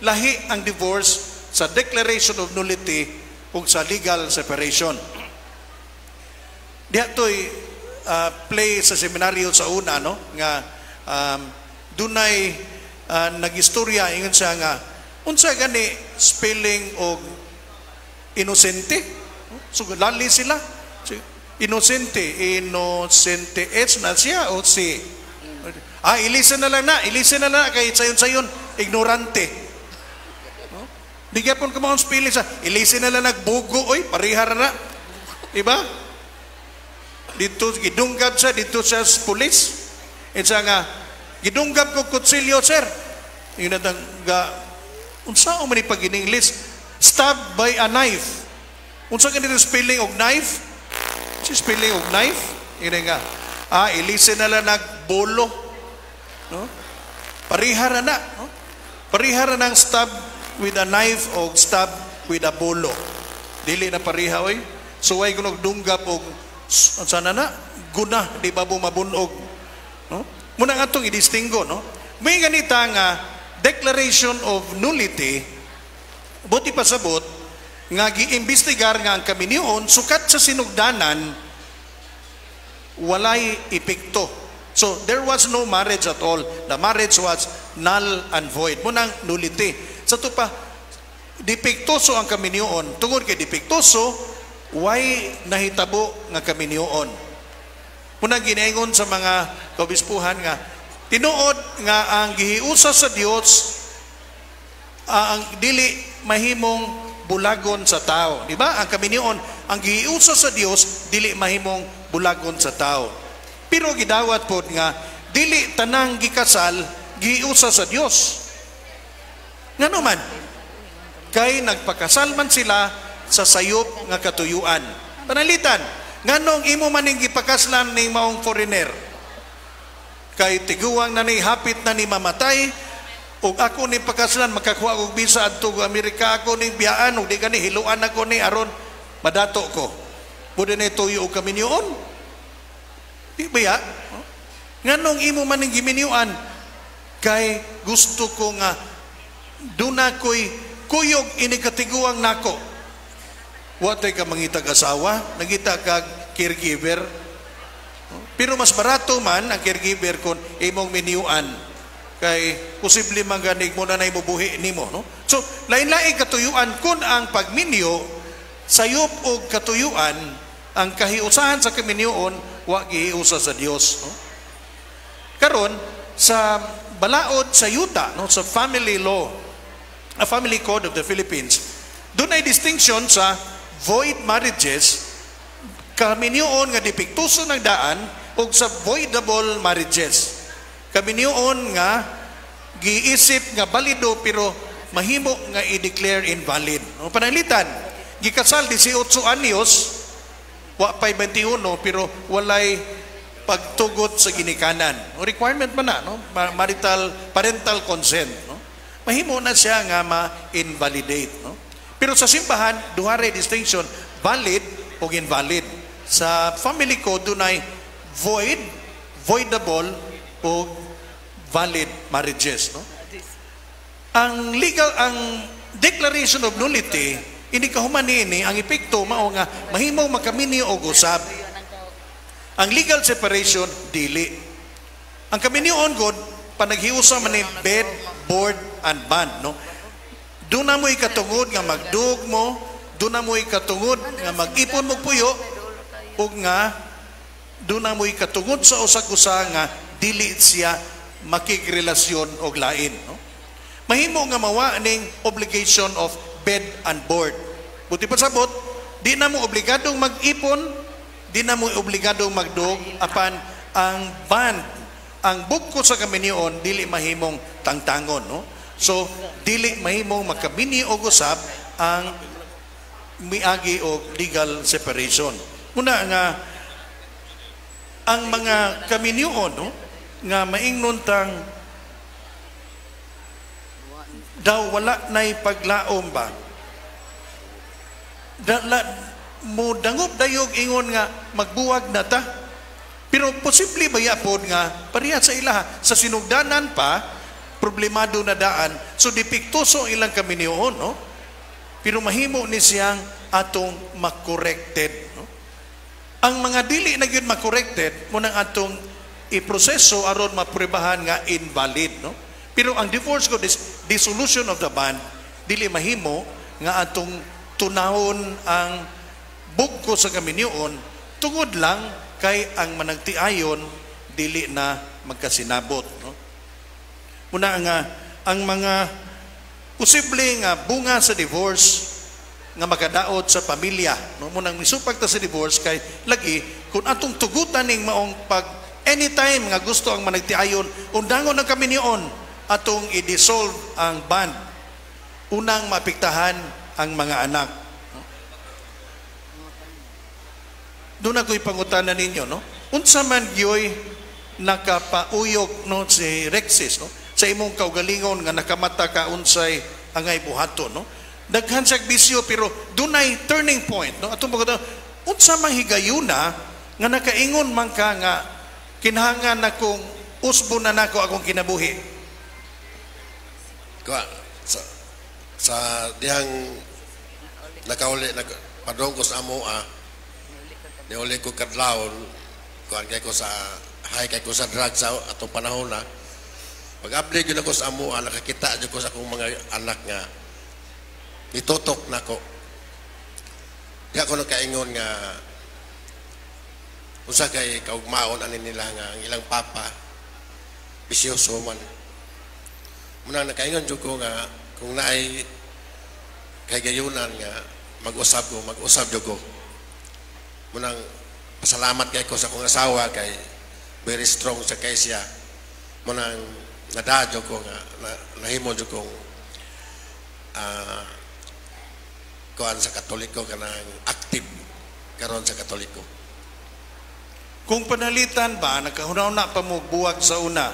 lahi ang divorce sa declaration of nullity ug sa legal separation. Diha to'y play sa seminaryo sa una, no? Nga dunay nagistorya ingon siya nga unsa gani spelling og Inosente. So lali sila. So, inosente, inosente S na siya o C? Ah, ilisa na lang na, ilisa na lang kay sayon-sayon ignorante. No? Di gyapon ka maong spelling sa ilisa na lang nagbugo oy, parehara na. Diba? Dito gidunggab siya dito sa pulis. Insa nga gidunggab ko kutsilyo, sir. Yung natang ga unsa man ni pag in English, stab by a knife. Unsa ganito spelling og knife? Si spelling og knife? Ini nga. Ah, ilise na lang nagbolo. No? Parihara na. No? Parihara ng stab with a knife o stab with a bolo. Dili na pariha oy. Suway kunog dunggap og unsa na na guna di ba mo mabunog. No? Muna nga atong idistinggo, no? May ganita nga declaration of nullity, buti pasabot nga giimbestigar nga ang kaminyoon sukat sa sinugdanan walay epekto. So there was no marriage at all. The marriage was null and void. Munang nullity. Sa to pa, depektoso ang kaminyoon. Tungod kay depektoso, way nahitabo nga kaminyoon. Munang ginaingon sa mga kaobispuhan nga tinuod nga ang gihiusa sa Dios, ang dili mahimong bulagon sa tao. Di ba? Ang kaminyoon, ang gihiusa sa Dios dili mahimong bulagon sa tao. Pero gidawat pod nga dili tanang gikasal gihiusa sa Dios. Ngano man? Kay nagpakasal man sila sa sayop nga katuyuan. Panalitan, nganong imo man ning gipakaslan ning maong foreigner? Kay tiguang na ni, hapit na ni mamatay, ug ako ni pakaslan makakuha og visa adto Amerika, ako ning biyaan ug di kani hiluan ako ni aron madato ko. Pwede na tuyo og kaminyoon. Di ba ya? Nganong imo man ning giminyuan? Kay gusto ko nga duna ko'y kuyog ini katiguang nako. Watay ka mangitag asawa, nagita kag caregiver. Pero mas barato man ang caregiver kung imong minyuan. Kay posible man ganig mo na nay mubuhi nimo, no? So lain-lain katuyuan kun ang pagminyo sayop og katuyuan, ang kahiusahan sa kaminyoon wa gihiusa sa Dios, no? Karon sa balaod sa yuta, no, sa family law, a family code of the Philippines, dunay distinction sa void marriages, kaminyoon nga depektuso ng daan, ug sa voidable marriages, kaminyoon nga giisip nga balido pero mahimo nga i-declare invalid. No, pananglitan, gikasal 18 anyos, wa pa'y 21 pero walay pagtugot sa ginikanan. No, requirement man na, no? Marital parental consent, no? Mahimo na siya nga ma-invalidate, no? Pero sa simbahan, duha ray distinction, valid o invalid. Sa family code dunay void, voidable o valid marriages, no? Ang legal, ang declaration of nullity, ini kahuman niini, ang epekto mao nga mahimong makaminyo og usab. Ang legal separation dili. Ang kaminyoon god panaghiusa man ni bed, board and bond, no? Doon na mo ikatungod nga magdug mo, doon na mo ikatungod nga mag-ipon mo puyo, ug nga doon na mo ikatungod sa usag-usa nga dili siya makigrelasyon og lain, no? Mahimo nga mawa ning obligation of bed and board. Buti pasabot, di na mo obligadong mag-ipon, di na mo obligadong magdug, apan ang band, ang bugko sa kaminyoon dili mahimong tangtangon, no? So dili mahimong makaminyo og usab ang miagi og legal separation. Muna nga ang mga kaminyoon, no, nga maingnon tang daw wala na'y paglaom ba, mo dangop dayog ingon nga magbuwag na ta. Pero posible ba yapod nga pareha sa ilaha sa sinugdanan pa problemado na daan, so depektuso ang ilang kaminyoon, no? Pero mahimo ni siyang atong makorrected, no? Ang mga dili na gyud makorrected mo nang atong iproseso aron mapruebahan nga invalid, no? Pero ang divorce code is dissolution of the bond, dili mahimo nga atong tunawon ang bugko sa kaminyoon tungod lang kay ang managtiayon dili na magkasinabot, no? Muna nga ang mga posible nga bunga sa divorce nga makadaot sa pamilya, no? Munang misupag ta sa divorce kay lagi kung atong tugutan ning maong pag anytime nga gusto ang managtiayon undangon ang kaminyoon, atong i-dissolve ang bond, unang maapektahan ang mga anak. Doon ako'y pangutana ninyo, no? Unsa man gyoy nakapauyog, no, si Rexis, no, sa imong kaugalingon nga nakamata ka unsay angay buhaton, no? Daghan sa bisyo pero dunay turning point, no? Atong pagkatao, unsa man higayuna nga nakaingon man ka nga kinahanglan nakong usbo na nako akong kinabuhi? Kuha, sa dihang nakauli nagpadong ko sa amoa, niuli ko kadlawon, kuan kay ko sa high kay ko sa drugs sa atong panahon na. Pag-abli gyud ako sa amoa, nakakita gyud ko sa akong mga anak nga nitutok nako. Di ako nakaingon nga unsa kay kaugmaon ani nila nga ang ilang papa bisyoso man. Muna nakaingon jud ko nga kung naay kahigayunan nga mag-usab ko, mag-usab jud ko. Munang pasalamat kay ko sa akong asawa kay very strong sa kay siya. Munang nadadyo ko nga nahimo jud kong kuan sa Katoliko, kanang active karon sa Katoliko. Kung panalitan ba nakahuna-huna pa mo buwag sa una,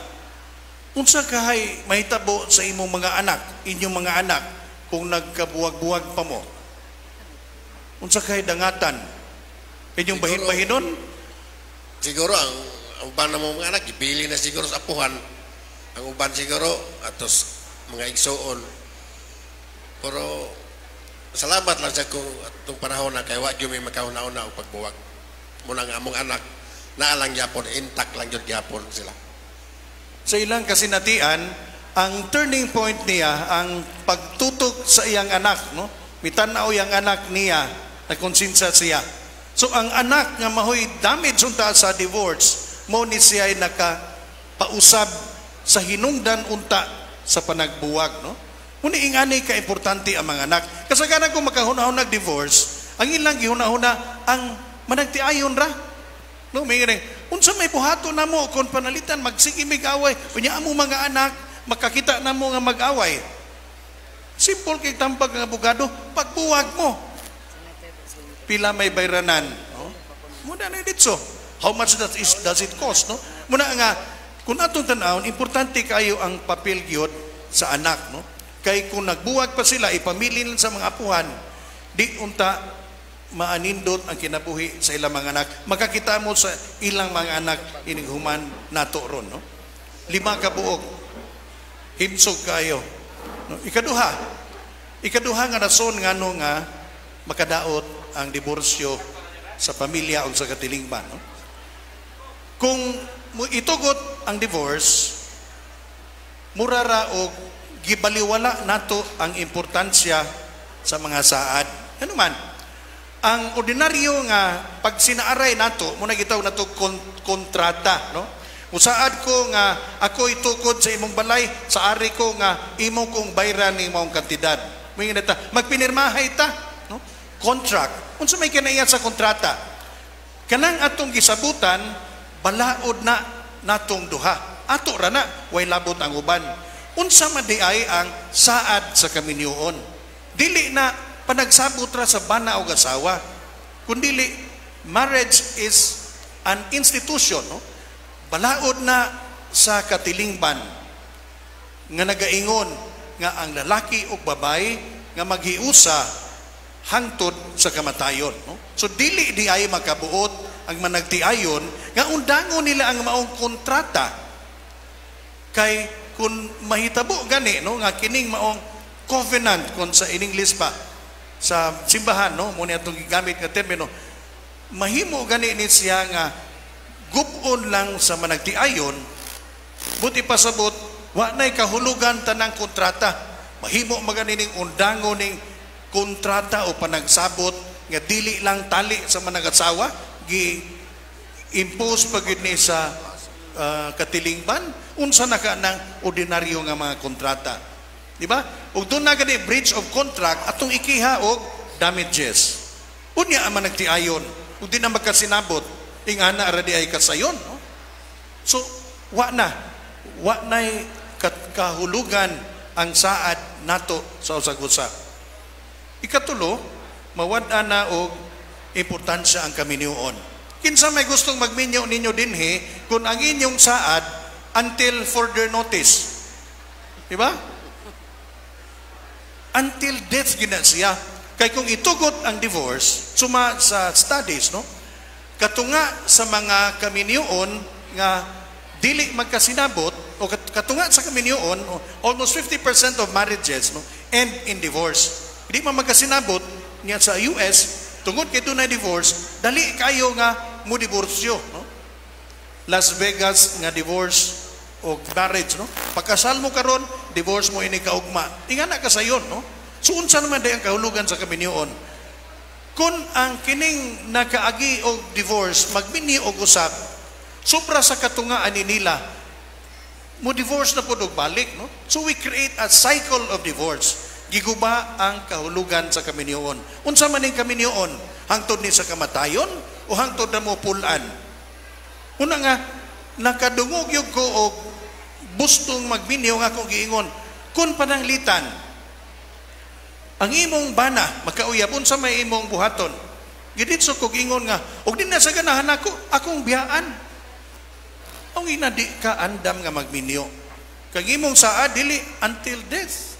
unsa kahay mahitabo sa imong mga anak, inyong mga anak kung nagkabuwag-buwag pa mo? Unsa kahay dangatan? Inyong bahin-bahinon? Siguro ang uban na mong mga anak gibili na siguro sa apuhan. Ang uban siguro atos mga igsuon. Pero salamat lang sa kung atong panahon na kay wa gyud may makahuna-huna og pagbuwag. Muna nga among anak naa lang gyapon, intact lang gyud gyapon sila. Sa ilang kasinatian, ang turning point niya, ang pagtutok sa iyang anak, no? Mitan-aw iyang anak niya, nakonsensya siya. So ang anak nga mahoy damage unta sa divorce, mo ni siya ay nakapausab sa hinungdan unta sa panagbuwag, no? Muni ingani ka importante ang mga anak. Kasagaran kung makahuna-huna divorce, ang ilang gihuna-huna ang managtiayon ra. No, may ngani, unsa may buhaton namo kon panalitan magsige mig-away, unya amo mga anak makakita namo nga mag-away. Simple kay tambag ang abogado, pagbuwag mo. Pila may bayranan, no? Muna na ditso. How much does it cost, no? Muna nga kung atong tan-awon, importante kayo ang papel gyud sa anak, no? Kay kung nagbuwag pa sila, ipamilin sa mga apuhan, di unta maanindot ang kinabuhi sa ilang mga anak. Makakita mo sa ilang mga anak inighuman nato ron, no? 5 ka buok. Himsog kayo. No? Ikaduha nga rason ngano nga makadaot ang diborsyo sa pamilya o sa katilingban, no? Kung itugot ang divorce, murara og gibaliwala nato ang importansya sa mga saad. Ano man, ang ordinaryo nga pag sinaaray nato, muna gitaw nato kontrata, no? Musaad ko nga ako itukod sa imong balay, sa ari ko nga imo kong bayran ning maong kantidad. Moingon ta, magpinirmahay ta, no? Contract. Unsa may kinaiya sa kontrata? Kanang atong gisabutan, balaod na natong duha. Ato ra na, way labot ang uban. Unsa man di ay ang saad sa kaminyoon? Dili na panagsabot ra sa bana o asawa. Kundili, marriage is an institution, no? Balaod na sa katilingban nga nagaingon nga ang lalaki o babae nga maghiusa hangtod sa kamatayon, no? So dili di ay makabuot ang managtiayon nga undangon nila ang maong kontrata. Kay kung mahitabo gani, no, nga kining maong covenant kon sa in English pa sa simbahan, no, mo ni atong gigamit nga termino, mahimo gani ni siya nga gubon lang sa managtiayon, buti pasabot wa nay kahulugan tanang kontrata. Mahimo magani ning undangon ning kontrata o panagsabot nga dili lang tali sa manag-asawa, gi impose pa gyud ni sa katilingban? Unsa na ka ng ordinaryo nga mga kontrata, di ba? Ug duna gani breach of contract, atong ikiha og damages. Unya ang managtiayon ug di na magkasinabot, ingana ra di ay kasayon, no? So wa nay kahulugan ang saad nato sa usag-usa. Ikatulo, mawad-an na og importansya ang kaminyoon. Kinsa may gustong magminyo ninyo dinhi kung ang inyong saad until further notice? Di ba? Until death gina siya. Kay kung itugot ang divorce, suma sa studies, no? Katunga sa mga kaminyoon nga dili magkasinabot o katunga sa kaminyoon, almost 50% of marriages, no, end in divorce. Hindi man magkasinabot niya sa US, tungod kay dunay divorce, dali kayo nga mo diborsyo, no? Las Vegas nga divorce o marriage, no? Pagkasal mo karon, divorce mo ini kaugma. Ingana ka sayon, no? So unsa naman day ang kahulugan sa kaminyoon? Kung ang kining nakaagi og divorce magminyo og usab, sobra sa katungaan ni nila mo divorce na pod og balik, no? So we create a cycle of divorce. Giguba ang kahulugan sa kaminyoon. Unsa man ning kaminyoon? Hangtod ni sa kamatayon o hangtod na mo pulan? Una nga nakadungog yug ko og bustong magminyo nga akong giingon, kung pananglitan ang imong bana makauyab, unsa may imong buhaton? Giditso kog ingon nga og di na sa ganahan ako, akong biyaan. Ang ina, di ka andam nga magminyo. Kag imong saa dili until death.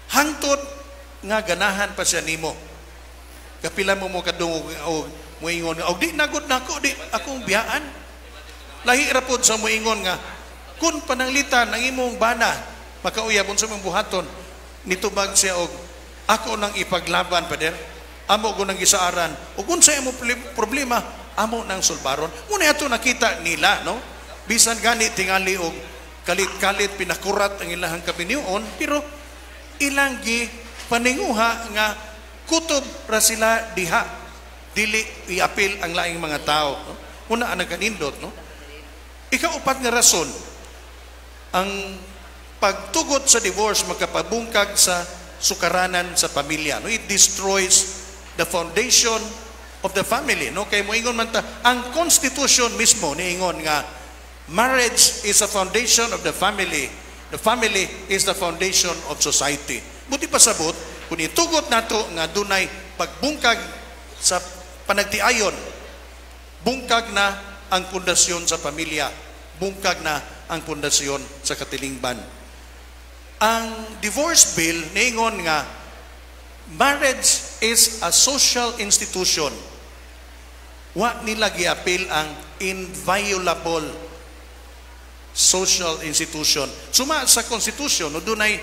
Hangtod nga ganahan pa siya nimo. Kapila mo mo kadungog og moingon nga og di nagod nako, di akong biyaan. Lahi ra pod sa moingon nga kun pananglitan ang imong bana makauyab, unsa imong buhaton? Nitubag siya og ako nang ipaglaban, pader. Amo ko nang gisaaran. Ug unsa imo problema, amo nang sulbaron. Muna ato nakita nila, no? Bisan gani tingali og kalit-kalit, pinakurat ang ilahang kaminyoon, pero ilang gi paninguha nga kutob ra sila diha, dili iapil ang laing mga tao, no? Una ang nagkanindot, no? Ikaupat nga rason, ang pagtugot sa divorce makapabungkag sa sukaranan sa pamilya, no? It destroys the foundation of the family, no? Kay moingon man ta, ang constitution mismo niingon nga marriage is a foundation of the family. The family is the foundation of society. Buti pasabot, kung itugot nato nga dunay pagbungkag sa panagtiayon, bungkag na ang pundasyon sa pamilya, bungkag na ang pundasyon sa katilingban. Ang divorce bill niingon nga marriage is a social institution. Wa nila giapil ang inviolable social institution. Suma sa Constitution, no, dunay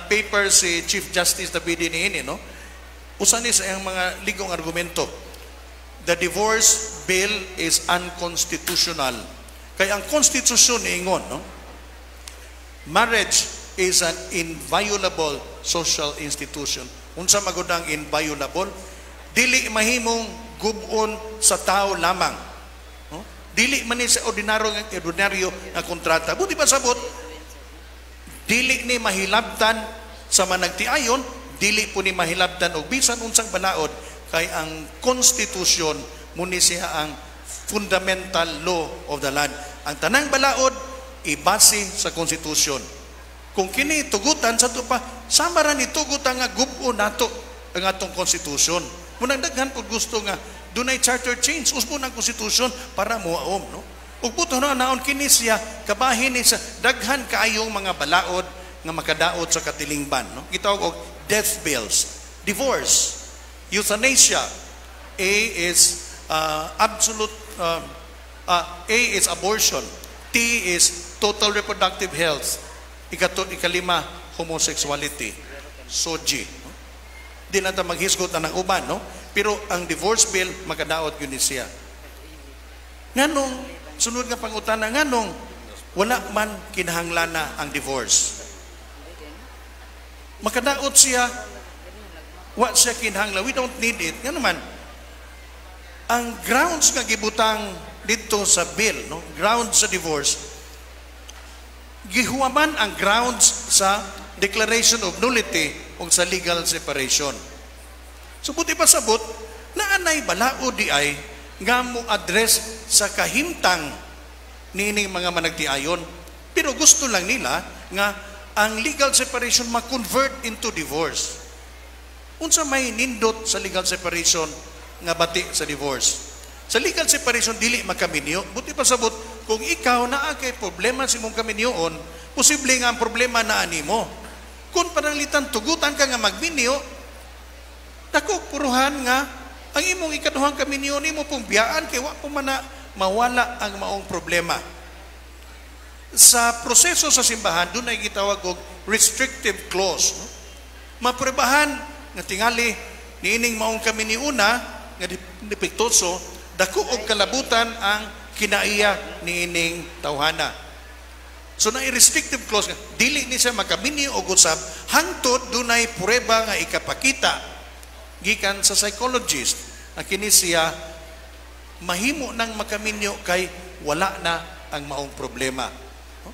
paper si Chief Justice Davide niini, no? Usa ni sa iyang mga ligong argumento. The divorce bill is unconstitutional. Kay ang Constitution niingon, no? Marriage is an inviolable social institution. Unsa magud ang inviolable? Dili mahimong gub-on sa tao lamang. No? Dili man ni sa ordinaryo nga kontrata. Buti pa sabot, dili ni mahilabtan sa managtiayon, dili po ni mahilabtan og bisan unsang balaod, kay ang konstitusyon muni siya ang fundamental law of the land. Ang tanang balaod ibase sa konstitusyon. Kung kini tugutan sa pa, sama ra ni tugutan nga gub-on nato ang atong konstitusyon. Munang daghan pud gusto nga dunay charter change, usbon ang konstitusyon para moaom, no? Ug buto na naon kini siya kabahin ni sa daghan kaayong mga balaod nga makadaot sa katilingban, no? Gitawag og death bills, divorce, euthanasia. A is absolute, A is abortion, T is total reproductive health, ikalima homosexuality, soji, no? Di na ta maghisgot na ng uban, no? Pero ang divorce bill makadaot gyud ni siya. Nganong sunod nga pangutana, nganong wala man kinahanglan na ang divorce? Makadaot siya Wa siya kinahanglan, we don't need it. Nga naman, ang grounds nga gibutang dito sa bill, no, grounds sa divorce, gihuwaman ang grounds sa declaration of nullity o sa legal separation. So buti pa sabot, naanay balaod di ay nga mo address sa kahimtang niining mga managtiayon. Pero gusto lang nila nga ang legal separation ma-convert into divorce. Unsa may nindot sa legal separation nga bati sa divorce? Sa legal separation dili makaminyo. Buti pa sabot, kung ikaw naa kay problema sa imong kaminyoon, posible nga ang problema naa nimo. Kung pananglitan tugutan ka nga magminyo, dako puruhan nga ang imong ikaduhang kaminyo nimo pong biyaan kay wa pa man na mawala ang maong problema. Sa proseso sa simbahan, doon ay gitawag og restrictive clause. No? Mapruebahan nga tingali niining maong kami ni una nga depektoso, dako og kalabutan ang kinaiya niining tawhana. So na restrictive clause nga dili ni siya makaminyo og usab hangtod dunay prueba nga ikapakita gikan sa psychologist na kini siya mahimo nang makaminyo kay wala na ang maong problema. No?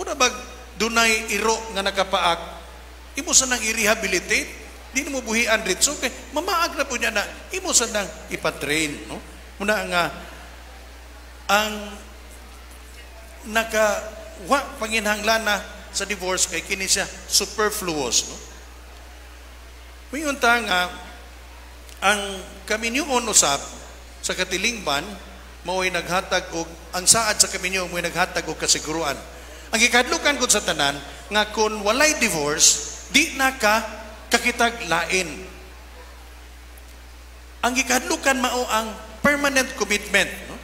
Una bag dunay iro nga nakapaak, imo sa nang i-rehabilitate, di mo buhian ritso kay mamaag na po niya na imo sa nang ipatrain, no? Muna nga ang naka wa panginhanglan na sa divorce kay kini siya superfluous, no? Mayon ta nga ang kaminyoon usab sa katilingban mao'y naghatag og ang saad sa kaminyo mao'y naghatag og kasiguruan. Ang gikadlukan gud sa tanan nga kung walay divorce, di na ka kakitag lain. Ang gikadlukan mao ang permanent commitment, no?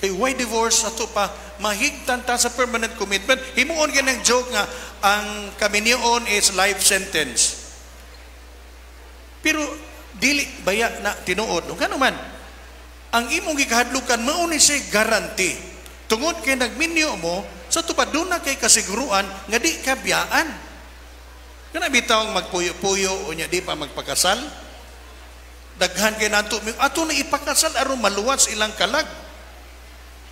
Kay why divorce ato pa mahigtan ta sa permanent commitment. Himuon gyud joke nga ang kaminyoon is life sentence. Pero dili baya na tinuod. No, ngano man, ang imong gikahadlukan mao ni siya guarantee. Tungod kay nagminyo mo, sa tupad doon na kay kasiguruan nga di ka biyaan. Kana bitaw magpuyo-puyo o nya di pa magpakasal. Daghan kay nato ato na ipakasal aron maluwas ilang kalag.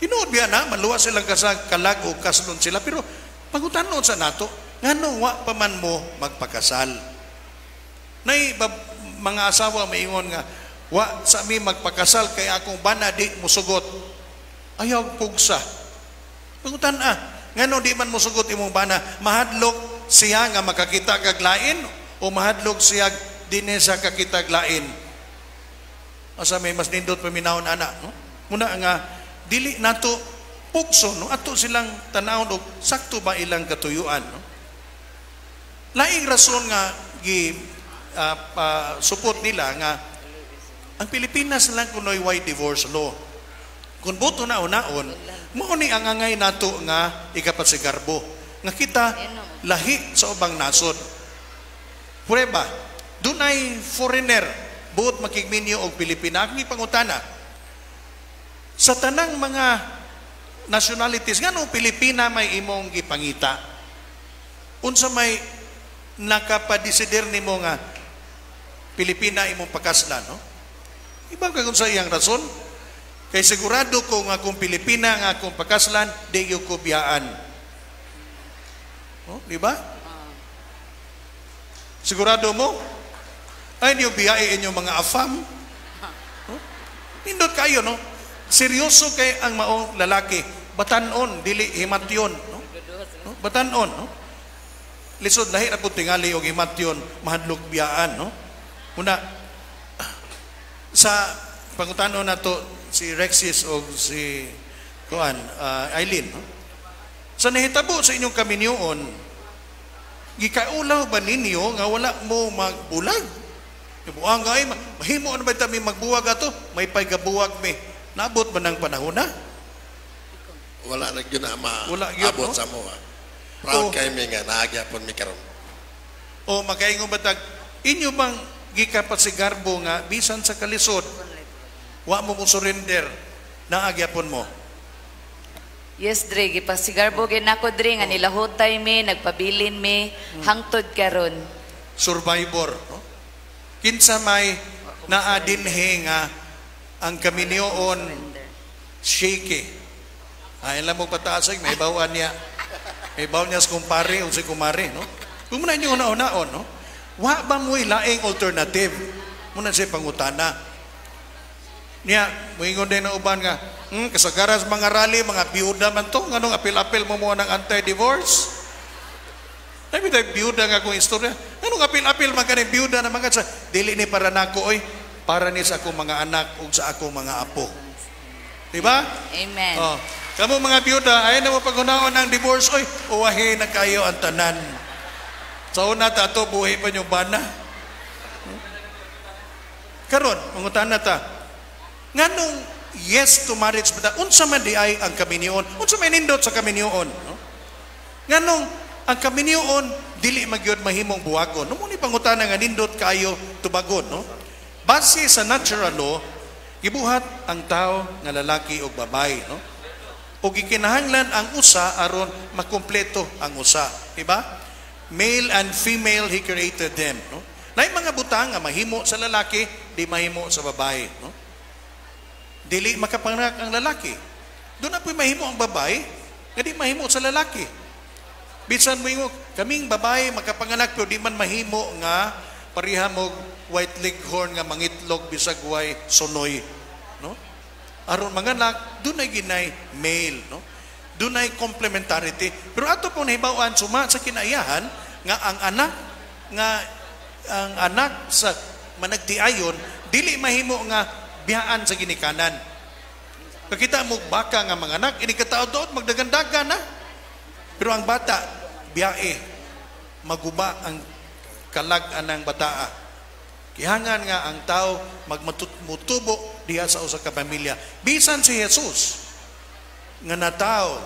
Tinuod biya na maluwas ilang kasal kalag o kaslon sila, pero pangutanon sa nato ngano wa pa man mo magpakasal. Nay mga asawa maingon nga wa sa mi magpakasal kay akong bana di musugot. Ayaw pugsa. Pangutan ngano di man musugot imong bana? Mahadlok siya nga makakita kag lain o mahadlok siya dinhi sa kakita lain? Asa may mas nindot paminawon ana, no? Muna nga dili nato pugso, no? Ato silang tanawon og sakto ba ilang katuyuan, no? Laing rason nga gi support nila nga ang Pilipinas lang kunoy why divorce law. Kung boto na unaon, mao ni ang angay nato nga ikapasigarbo nga kita lahi sa ubang nasod. Prueba, dunay foreigner buot makigminyo og Pilipina. Akong ipangutana sa tanang mga nationalities, nganong Pilipina may imong gipangita? Unsa may nakapadesider nimo nga Pilipina imong pakaslan, no? Iba ka kung sa iyang rason. Kay sigurado ko nga kung Pilipina nga akong pakaslan, di gyud ko biyaan. No? Di ba? Sigurado mo? Ay, niyo biyai inyong mga afam. No? Nindot kayo, no? Seryoso kay ang maong lalaki. Batanon, dili himatyon. No? No? Batanon, no? Lisod lahi ra pud tingali og himatyon, mahadlok biyaan, no? Una, sa pangutano nato si Rexis o si kuan Eileen, no? Sa nahitabo sa inyong kaminyoon, gikaulaw ba ninyo nga wala mo magbulag? Ibuang ay mahimo na ba mi magbuwag ato? May paygabuwag mi. Naabot ba ng panahon na? Wala na gyud na Wala gyud, maabot no? sa mo. Proud Oh. kay mi nga naagyapon mi karon. O makaingon ba tag inyo bang gikapasigarbo nga bisan sa kalisod wa mo mo surrender, naagyapon mo? Yes, Dre, gipasigarbo gyud nako Dre nga nilahutay mi, nagpabilin mi hangtod karon. Survivor, no? Kinsa may naa dinhi nga ang kaminyoon shaky? Ay lang mo pataas ay may bawaan niya. May bawaan niya sa kumpare o si kumare, no? Kung muna inyo una-unaon, no? Wa ba mo'y laing alternative? Muna siya pangutana. Niya, muingon din na uban nga, kasagaran sa mga rally, mga biyuda man to, nganong apil-apil mo mo ng anti-divorce? Ay, may biyuda nga akong istorya. Nganong apil-apil man kaning biyuda na mga sa, dili ni para nako, oy, para ni sa akong mga anak ug sa akong mga apo. Diba? Amen. Oh. Kamo mga biyuda, ay na mo paghunaon ng divorce, oy, uwahi na kayo ang tanan. Sa una ta ato buhi pa yung bana. Karon, mangutana ta. Nganong yes to marriage ba ta? Unsa man di ay ang kaminyoon? Unsa may nindot sa kaminyoon, no? Nganong ang kaminyoon dili magyud mahimong buwagon? No mo ni pangutana nga nindot kayo tubagon, no? Base sa natural law, gibuhat ang tao nga lalaki ug babae, no? Ug gikinahanglan ang usa aron makumpleto ang usa, di ba? Male and female he created them, no? Nay mga butang nga mahimo sa lalaki, di mahimo sa babae, no? Dili makapanganak ang lalaki. Doon na po'y mahimo ang babae, nga di mahimo sa lalaki. Bisan mo ingo, kaming babae makapanganak pero di man mahimo nga pareha mo white leghorn nga mangitlog bisag way sunoy, no? Aron manganak, dunay ginay male, no? Dunay complementarity. Pero ato pong nahibaw-an suma sa kinaiyahan nga ang anak sa managtiayon dili mahimo nga biyaan sa ginikanan. Kakita mo baka nga mga anak ini kataod-taod magdagandagan na. Pero ang bata biyae, maguba ang kalag anang bataa. Gihangan nga ang tao magmutubo diha sa usa ka pamilya. Bisan si Jesus nga natao,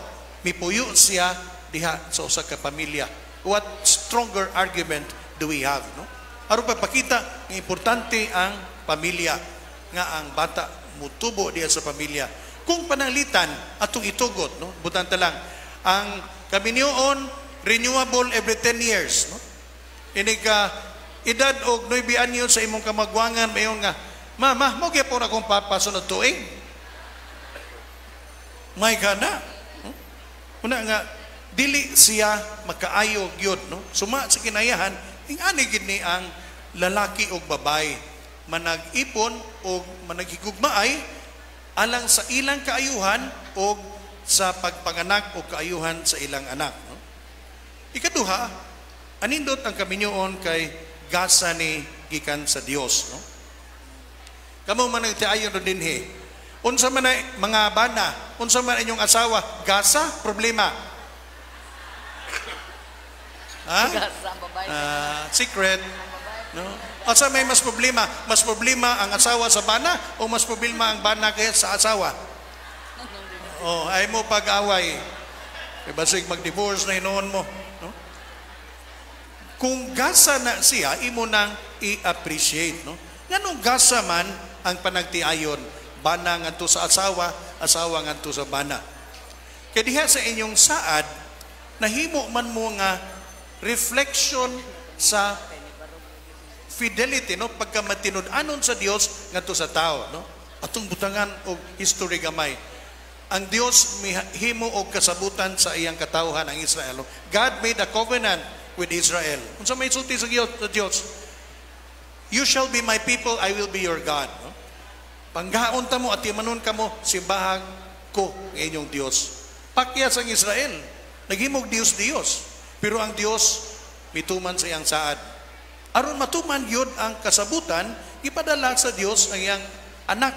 mipuyo siya diha sa usa ka pamilya. What stronger argument do we have, no? Aron pagpakita nga importante ang pamilya, nga ang bata mutubo diha sa pamilya. Kung pananglitan atong itugot, no? Butan ta lang ang kaminyoon renewable every 10 years, no? Ini ka edad og 9 anyo sa imong kamagwangan, mayon nga, "Mama, mo gyapon akong papa sunod tuig." May kana, no? Una nga dili siya makaayo gyud, no? Suma sa kinayahan, ingani gid ni ang lalaki og babae manag-ipon og managhigugmaay alang sa ilang kaayuhan og sa pagpanganak o kaayuhan sa ilang anak, no? Ikaduha, anindot ang kaminyoon kay gasa ni gikan sa Dios, no? Kamo man nagtiayon ro dinhi. Unsa man ay mga bana, unsa man inyong asawa, gasa problema? Ha? Gasa ang babae. Ah, secret. No? Asa may mas problema? Mas problema ang asawa sa bana o mas problema ang bana kaya sa asawa? Oh, ay mo pag-away. Kay basig mag-divorce na hinuon mo, no? Kung gasa na siya, imo nang i-appreciate, no? Nganong gasa man ang panagtiayon, bana ngadto sa asawa, asawa ngadto sa bana. Kay diha sa inyong saad, nahimo man mo nga reflection sa fidelity, no, pagka matinud-anon sa Dios ngadto sa tao, no? Atong butangan og history gamay. Ang Dios mihimo og kasabutan sa iyang katawhan, ang Israel, no? God made a covenant with Israel. Unsa may sulti sa Dios, sa Dios? "You shall be my people, I will be your God," no? Panggaon ta mo at timanon kamo, simbahang ko ng inyong Dios. Pakyas ang Israel. Naghimog Dios Dios. Pero ang Dios mituman sa iyang saad. Aron matuman yun ang kasabutan, ipadala sa Dios ang iyang anak.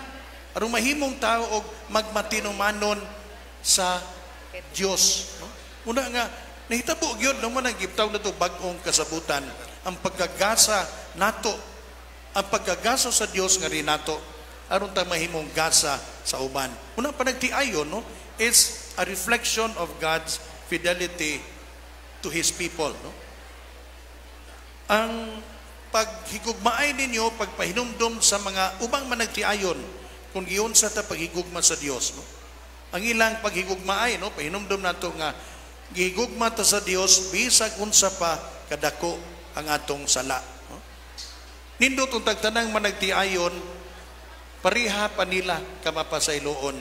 Aron mahimong tao og magmatinumanon sa Dios. No? Una nga, nahitabo gyud no man ang gitawag nato bag-ong kasabutan. Ang pagkagasa nato, ang pagkagasa sa Dios nga rin nato, aron ta mahimong gasa sa uban. Una panagtiayon, no, is a reflection of God's fidelity to His people, no? Ang paghigugmaay ninyo, pagpahinumdom sa mga ubang managtiayon, kung giunsa ta paghigugma sa Dios, no? Ang ilang paghigugmaay, no, pahinumdom nato nga gihigugma ta sa Dios bisag unsa pa kadako ang atong sala. No? Nindot untag tanang managtiayon, pareha pa nila kamapasayloon.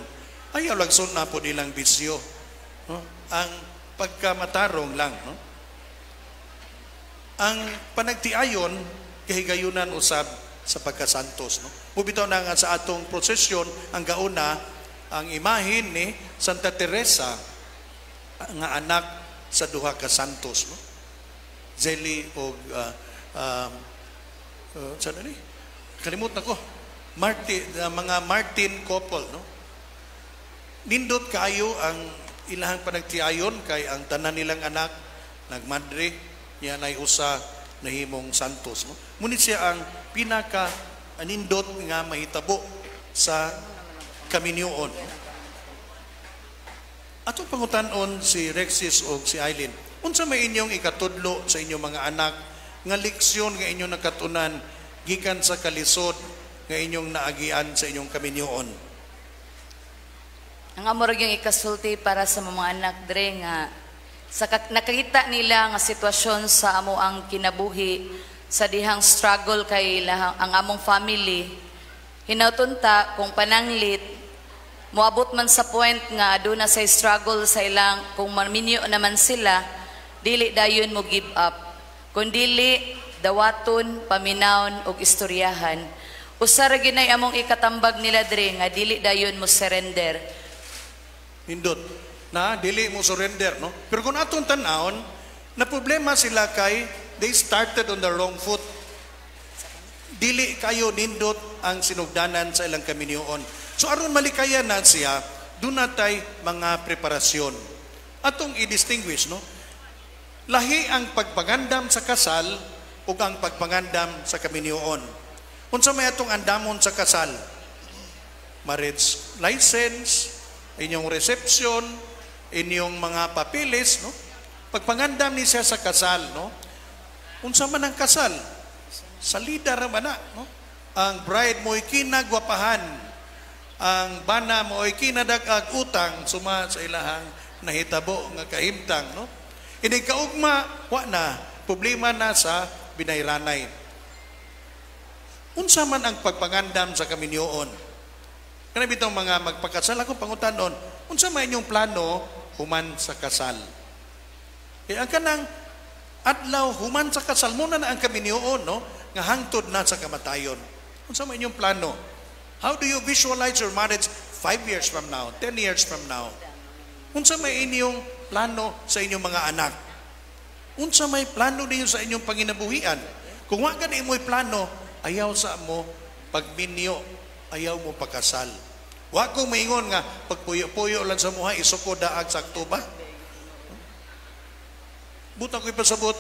Ayaw lagson na po nilang bisyo. No? Ang pagkamatarong lang. No? Ang panagtiayon, kahigayunan usab sa pagkasantos. No? Mubitaw na nga sa atong prosesyon, ang gauna, ang imahin ni Santa Teresa, nga anak sa duha ka santos. No? Zeli og saan ni? Kalimut na ko. Martin, mga Martin couple, no? Nindot kaayo ang ilahang panagtiayon kay ang tanan nilang anak nagmadre niya nay usa nahimong santos, no? Ngunit siya ang pinaka anindot nga mahitabo sa kaminyoon. No? Atong pangutan-on si Rexis o si Eileen, unsa may inyong ikatudlo sa inyong mga anak nga leksyon nga inyong nakatunan gikan sa kalisod nga inyong naagian sa inyong kaminyoon? Ang amo ra yung ikasulti para sa mga anak dre nga sa nakita nila nga sitwasyon sa amo ang kinabuhi sa dihang struggle kay ang among family, hinawton ta kung pananglit moabot man sa point nga aduna say struggle sa ilang, kung maminyo naman sila, dili dayon mo give up, kun dili dawaton, paminawon og istoryahan. Usa ra ginay among ikatambag nila dre nga dili dayon mo surrender. Nindot na dili mo surrender, no? Pero kung atong tan-awon, na problema sila kay they started on the wrong foot. Dili kayo nindot ang sinugdanan sa ilang kaminyoon. So aron malikayan na siya, doon natay mga preparasyon. Atong i-distinguish, no? Lahi ang pagpangandam sa kasal ug ang pagpangandam sa kaminyoon. Unsa may atong andamon sa kasal? Marriage license, inyong reception, inyong mga papeles, no? Pagpangandam ni siya sa kasal, no? Unsa man ang kasal? Salida ra man na, no? Ang bride mo'y kinagwapahan, ang bana mo'y kinadag-ag utang suma sa ilahang nahitabo nga kahimtang, no? Ini kaugma wa na, problema na sa binayranay. Unsa man ang pagpangandam sa kaminyoon? Kana bitong mga magpakasal, akong pangutanon, unsa man inyong plano human sa kasal? Eh, ang kanang adlaw human sa kasal muna na ang kaminyoon, no? Nga hangtod na sa kamatayon. Unsa man inyong plano? How do you visualize your marriage 5 years from now, 10 years from now? Unsa may inyong plano sa inyong mga anak? Unsa may plano ninyo sa inyong panginabuhian? Kung wa gani mo'y plano, ayaw sa mo pagminyo, ayaw mo pagkasal. Wa ko maingon nga pagpuyo-puyo lang sa muha isuko daag sakto ba? Buta ko ipasabot,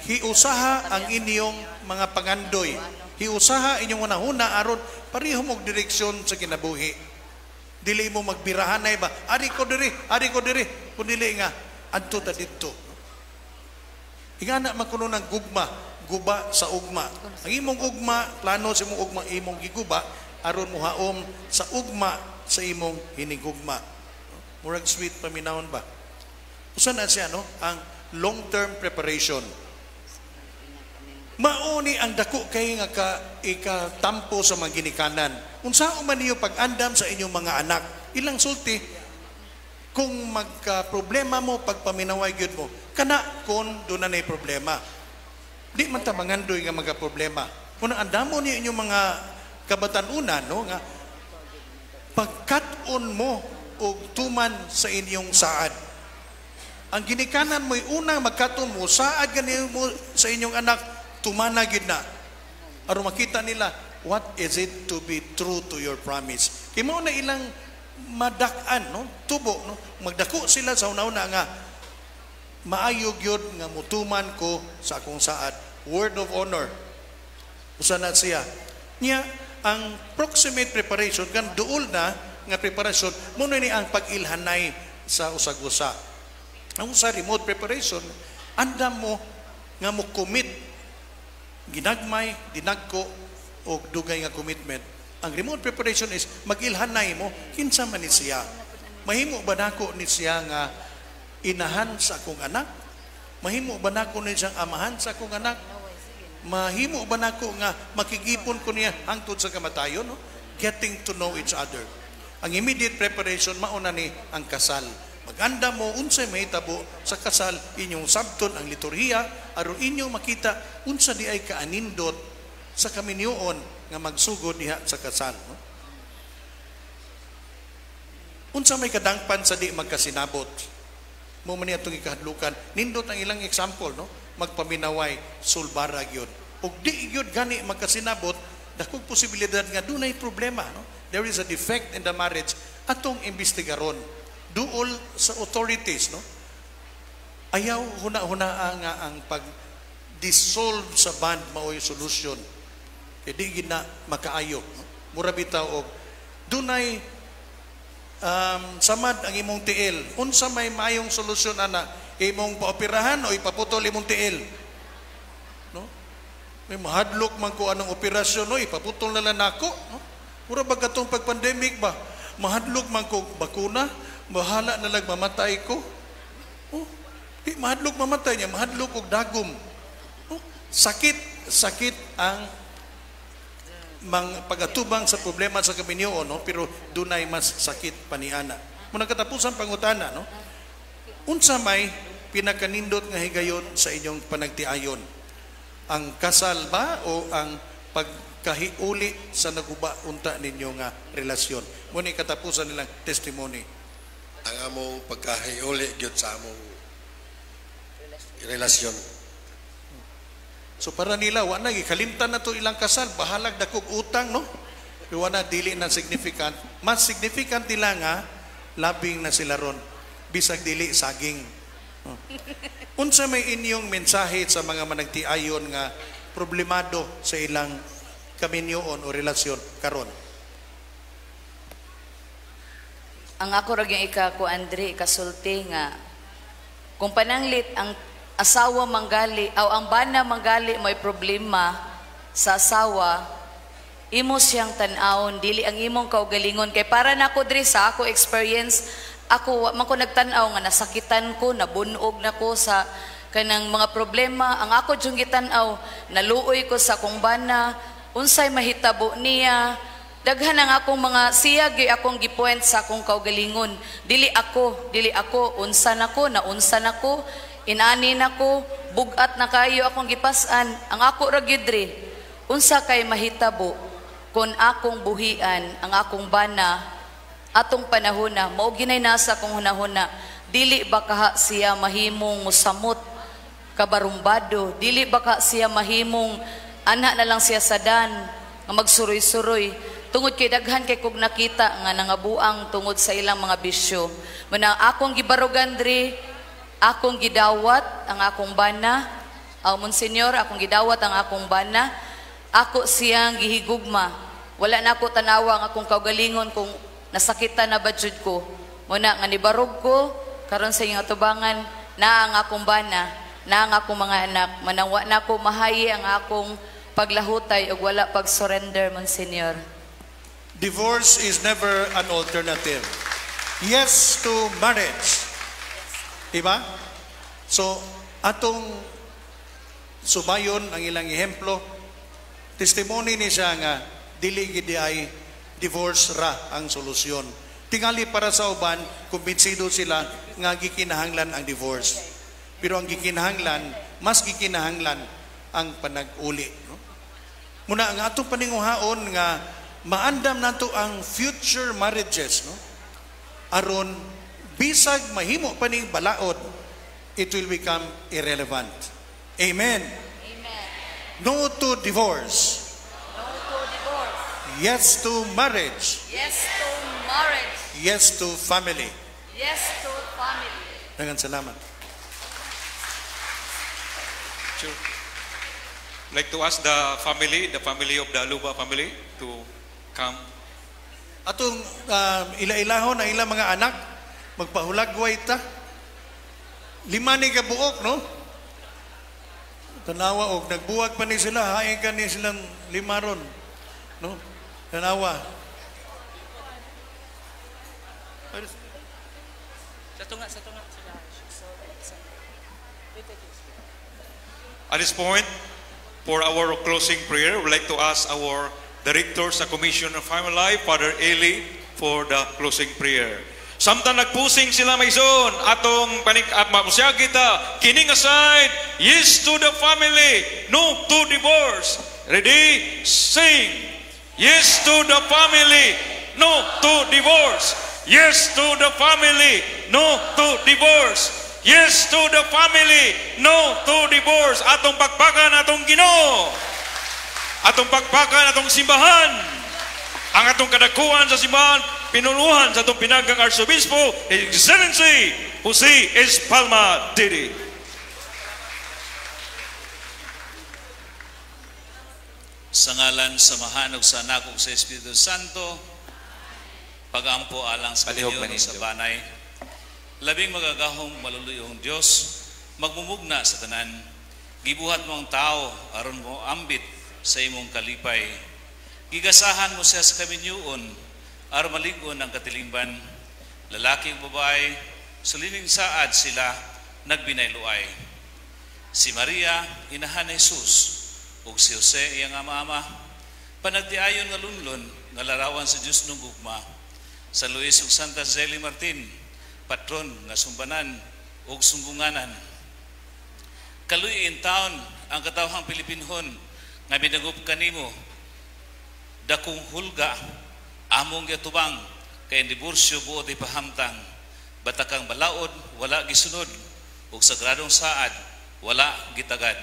hiusaha ang inyong mga pangandoy. Hiusaha inyong hunahuna aron pareho mong direksyon sa kinabuhi. Dili mo magbirahanay ba? Ari ko diri, ari ko diri. Kun dili nga adto ta didto. Ingana man kuno ng gugma, guba sa ugma. Ang imong ugma, plano sa imong ugma, imong giguba aron mohaom sa ugma sa imong hinigugma. Murag sweet paminawon ba? Usa na siya, no? Ang long-term preparation. Mauni ang dako kay nga ka ikatampo sa mga ginikanan. Unsaon man niyo pag-andam sa inyong mga anak, ilang sulti kung magka-problema mo pagpaminaway gyud mo, kana kon doon na problema. Di man ta mangandoy nga magka-problema. Kung andamo niyo inyong mga kabatan-unan, no, nga pagkat-on mo og tuman sa inyong saad. Ang ginikanan mo'y unang magkat-on mo, saad gani mo sa inyong anak, tumana gyud na. Aron makita nila, what is it to be true to your promise? Kay mao na ilang madak-an, no? Tubo, no? Magdako sila sa una-una nga maayo gyud nga mutuman ko sa akong saad. Word of honor. Usa na siya. Nya ang proximate preparation kan duol na nga preparasyon mo ni ang pag-ilhanay sa usag-usa. Ang sa remote preparation, andam mo nga mo commit ginagmay, dinagko o dugay nga commitment. Ang remote preparation is mag-ilhanay mo kinsa man ni siya. Mahimo ba nako ni siya nga inahan sa akong anak? Mahimo ba nako ni siyang amahan sa akong anak? Mahimo ba nako nga makigipon ko niya hangtod sa kamatayon, no? Getting to know each other. Ang immediate preparation mauna ni ang kasal. Maganda mo unsay mahitabo sa kasal, inyong sabton ang liturhiya aron inyong makita unsa di ay kaanindot sa kaminyoon nga magsugod diha sa kasal, no? Unsa may kadangpan sa di magkasinabot? Mo man atong ikahadlukan. Nindot ang ilang example, no? Magpaminaway, sulbara gyud. Ug di gyud gani magkasinabot, dakong posibilidad nga dunay problema, no? There is a defect in the marriage atong imbestigaron. Duol sa authorities, no? Ayaw huna-hunaa nga ang pag-dissolve sa bond maoy solution. Kay di gid na makaayo, no? Mura bitaw og dunay samad ang imong tiil. Unsa may maayong solusyon ana? Imong paoperahan o ipaputol imong tiil? No? May mahadlok man ko anong operasyon, no? Ipaputol na lang nako, no? Mura ba katong pag-pandemic ba? Mahadlok man ko bakuna, bahala na lang mamatay ko. Oh, di mahadlok mamatay niya, mahadlok og dagom. Oh, sakit, sakit ang mang pagatubang sa problema sa kaminyoon, no? Pero dunay mas sakit paniana. Muna katapusan pangutana, no? Unsa may pinakanindot nga higayon sa inyong panagtiayon? Ang kasal ba o ang pagkahiuli sa naguba unta ninyo nga relasyon? Muna katapusan nilang testimony. Ang among pagkahiuli gyud sa among relasyon. So para nila, wa na, gikalimtan na to ilang kasal, bahalag dakog utang, no? Pero wa na, dili na significant. Mas significant nila nga, labing na sila ron. Bisag dili, saging. No? Unsa may inyong mensahe sa mga managtiayon nga problemado sa ilang kaminyoon o relasyon karon? Ang ako ra gyud ika ko Andre ikasulti nga kung pananglit ang asawa manggali o ang bana manggali may problema sa asawa, imo siyang tan-awon, dili ang imong kaugalingon. Kay para nako diri sa ako experience, ako wa man ko nagtan-aw nga nasakitan ko, nabunog na ko sa kanang mga problema. Ang ako jung gitan-aw, naluoy ko sa akong bana, unsay mahitabo niya. Daghan ang akong mga siya gyud akong gipoint sa akong kaugalingon. Dili ako, unsa nako, naunsa nako, inani nako, bugat na kayo akong gipasan. Ang ako ra gyud diri, unsa kay mahitabo kon akong buhian ang akong bana atong panahona, mao ginay nasa akong hunahuna, dili ba kaha siya mahimong musamot kabarumbado, dili ba kaha siya mahimong ana na lang siya sadan nga magsuroy-suroy, tungod kay daghan kay kog nakita nga nangabuang tungod sa ilang mga bisyo. Muna akong gibarugan diri, akong gidawat ang akong bana, aw Monsignor, akong gidawat ang akong bana, ako siyang gihigugma. Wala na ako tanawa ang akong kaugalingon kung nasakitan na ba jud ko. Muna nga nibarog ko karon sa iyong atubangan, naa ang akong bana, naa ang akong mga anak, manang wa na ako mahayi ang akong paglahutay ug wala pag-surrender, Monsignor. Divorce is never an alternative. Yes to marriage. Diba? So, atong subayon ang ilang ehemplo, testimony ni siya nga dili gid ay divorce ra ang solusyon. Tingali para sa uban, kumbinsido sila nga gikinahanglan ang divorce. Pero ang gikinahanglan, mas gikinahanglan ang panag-uli, no? Muna ang atong paninguhaon nga maandam nato ang future marriages, no? Aron bisag mahimo pa ning balaod, it will become irrelevant. Amen. Amen. No to divorce. No to divorce. Yes to marriage. Yes to marriage. Yes to family. Yes to family. Daghang salamat. Sure. Like to ask the family of the Aluba family to come. Atong ila-ilahon ang ilang mga anak, magpahulagway ta. 5 ni kabuok, no? Tanawa og nagbuwag pa ni sila, hain ka ni silang 5 ron, no? Tanawa. Sa tunga, sa tunga. At this point, for our closing prayer, we'd like to ask our director sa Commission of Family Life, Father Eli, for the closing prayer. Samtang nagpusing sila maison, atong panik at mapusya kita, kining aside, yes to the family, no to divorce. Ready? Sing. Yes to the family, no to divorce. Yes to the family, no to divorce. Yes to the family, no to divorce. Atong pagpakan atong Ginoo. Atong pagpakan atong simbahan. Ang atong kadakuan sa simbahan, pinuluhan sa atong pinagang Arsobispo, His Excellency Jose S. Palma Didi. Sa ngalan sa Amahan ug sa Anak ug sa Espiritu Santo, pagampo alang sa Palihog Panginoon sa maninyo. banay. Labing magagahong maluluyong Dios, magmumugna sa tanan. Gibuhat mo ang tao aron mo ambit sa imong kalipay. Gigasahan mo siya sa kaminyuon aron malig-on ang katilingban. Lalaki ug babae, sulining saad sila nagbinayluay. Si Maria, inahan ni Jesus, ug si Jose iyang ama-ama, panagtiayon nga lunlon nga larawan sa Dios nung gugma. San Luis ug Santa Zeli Martin, patron nga sumbanan ug sumbunganan. Kaluy in town ang katawhang Pilipinhon nga minagup kanimo dakong hulga among giatubang kay diborsyo buot ipahamtang batakang balaod wala gisunod ug sagradong saad wala gitagad.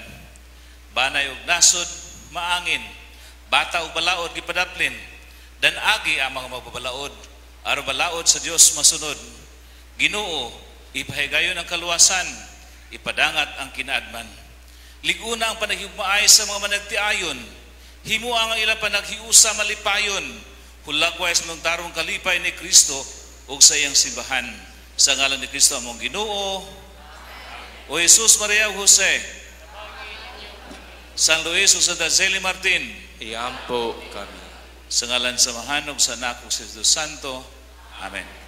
Banay ug nasod maangin, bata ug balaod gipadaplin, dan agi ang mga magbabalaod aron balaod sa Dios masunod. Ginoo, ipahigayon ang kaluwasan, ipadangat ang kinaadman. Liguna ang panaghigmaay sa mga managtiayon, himuang ang ilang panaghiusa malipayon, hulagway sa luntarong kalipay ni Kristo ug sa iyang simbahan. Sa ngalan ni Kristo among Ginoo. O Jesus, Maria ug Jose, San Luis ug Santa Zeli Martin, Iampo kami. Sa ngalan sa Amahan ug sa Anak ug sa Espiritu Santo. Amen.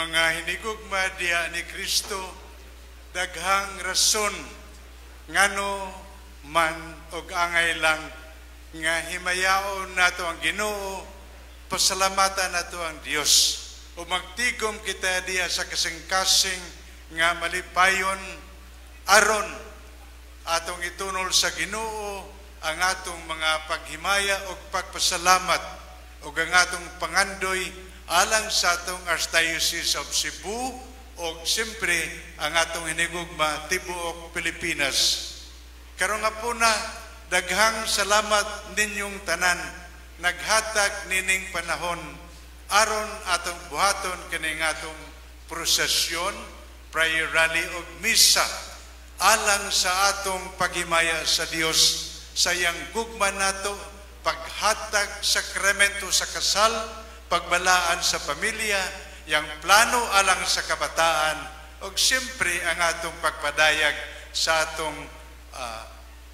Mga hinigugma diha ni Kristo, daghang rason ngano man og angay lang nga himayaon nato ang Ginoo, pasalamatan nato ang Dios. O magtigom kita diha sa kasing-kasing nga malipayon aron atong itunol sa Ginoo ang atong mga paghimaya ug pagpasalamat ug ang atong pangandoy alang sa atong Archdiocese of Cebu ug siyempre ang atong hinigugma tibuok Pilipinas. Karon nga po na daghang salamat ninyong tanan naghatag nining panahon aron atong buhaton kining atong prosesyon, prayer rally ug misa alang sa atong paghimaya sa Dios sa iyang gugma nato, paghatag sakramento sa kasal, pagbalaan sa pamilya, yang plano alang sa kabataan, ug siyempre ang atong pagpadayag sa atong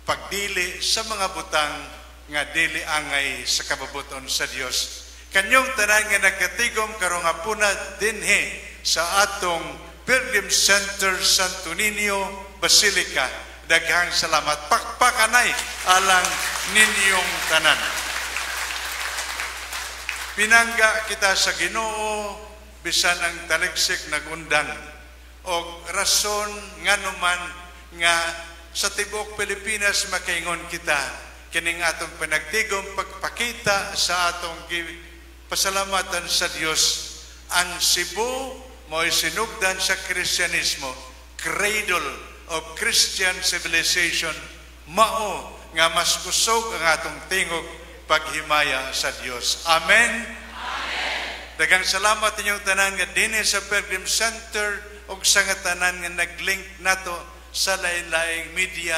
pagdili sa mga butang nga dili angay sa kababuton sa Dios. Kanyong tanan nga nagkatigom karong hapuna dinhi sa atong Pilgrim Center Santo Niño Basilica. Daghang salamat. Pakpakanay alang ninyong tanan. Pinangga kita sa Ginoo bisan ang taligsik nagundang og rason nganuman nga sa tibuok Pilipinas makaingon kita kining atong panagtigom pagpakita sa atong pasalamatan sa Dios. Ang Cebu mo'y sinugdan sa Kristyanismo, cradle of Christian civilization, mao nga mas kusog ang atong tingog paghimaya sa Dios. Amen. Amen. Daghang salamat inyong tanan nga dinhi sa Pilgrim Center ug sa nga tanan nga naglink nato sa lain-laing media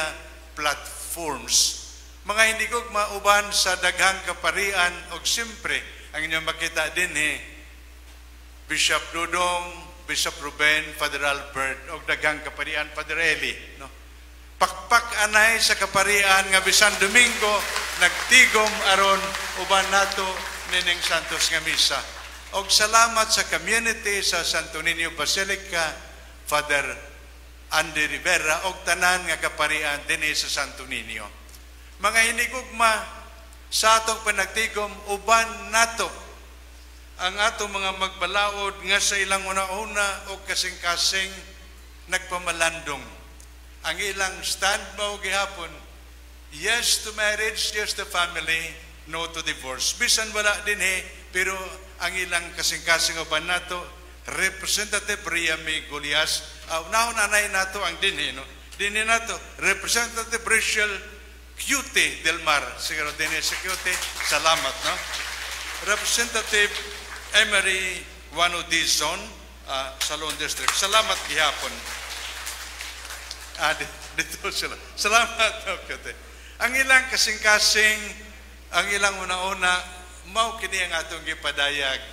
platforms. Mga hinigugma, uban sa daghang kaparian og siyempre ang inyong makita dinhi Bishop Dudong, Bishop Ruben, Father Albert og daghang kaparian, Father Eli, no? Pakpak anay sa kaparian nga bisan Domingo nagtigom aron uban nato nining Santos nga misa. Og salamat sa community sa Santo Niño Basilica, Father Andy Rivera og tanan nga kaparian dinhi sa Santo Niño. Mga hinigugma, sa atong panagtigom uban nato ang atong mga magbalaod nga sa ilang una-una o kasing-kasing nagpamalandong. Ang ilang stand mao gihapon, yes to marriage, yes to family, no to divorce. Bisan wala dinhi, pero ang ilang kasing-kasing uban nato, Representative Ria May Golias, unahon anay nato ang dinhi, no? Dinhi nato, Representative Rachel Cutie Del Mar, siguro dinhi sa Cutie, salamat, no? Representative Emery Wano Dizon, Salon District, salamat gihapon. Dito sila. Salamat, no, Cutie. Ang ilang kasing-kasing, ang ilang una-una, mao kini ang atong gipadayag.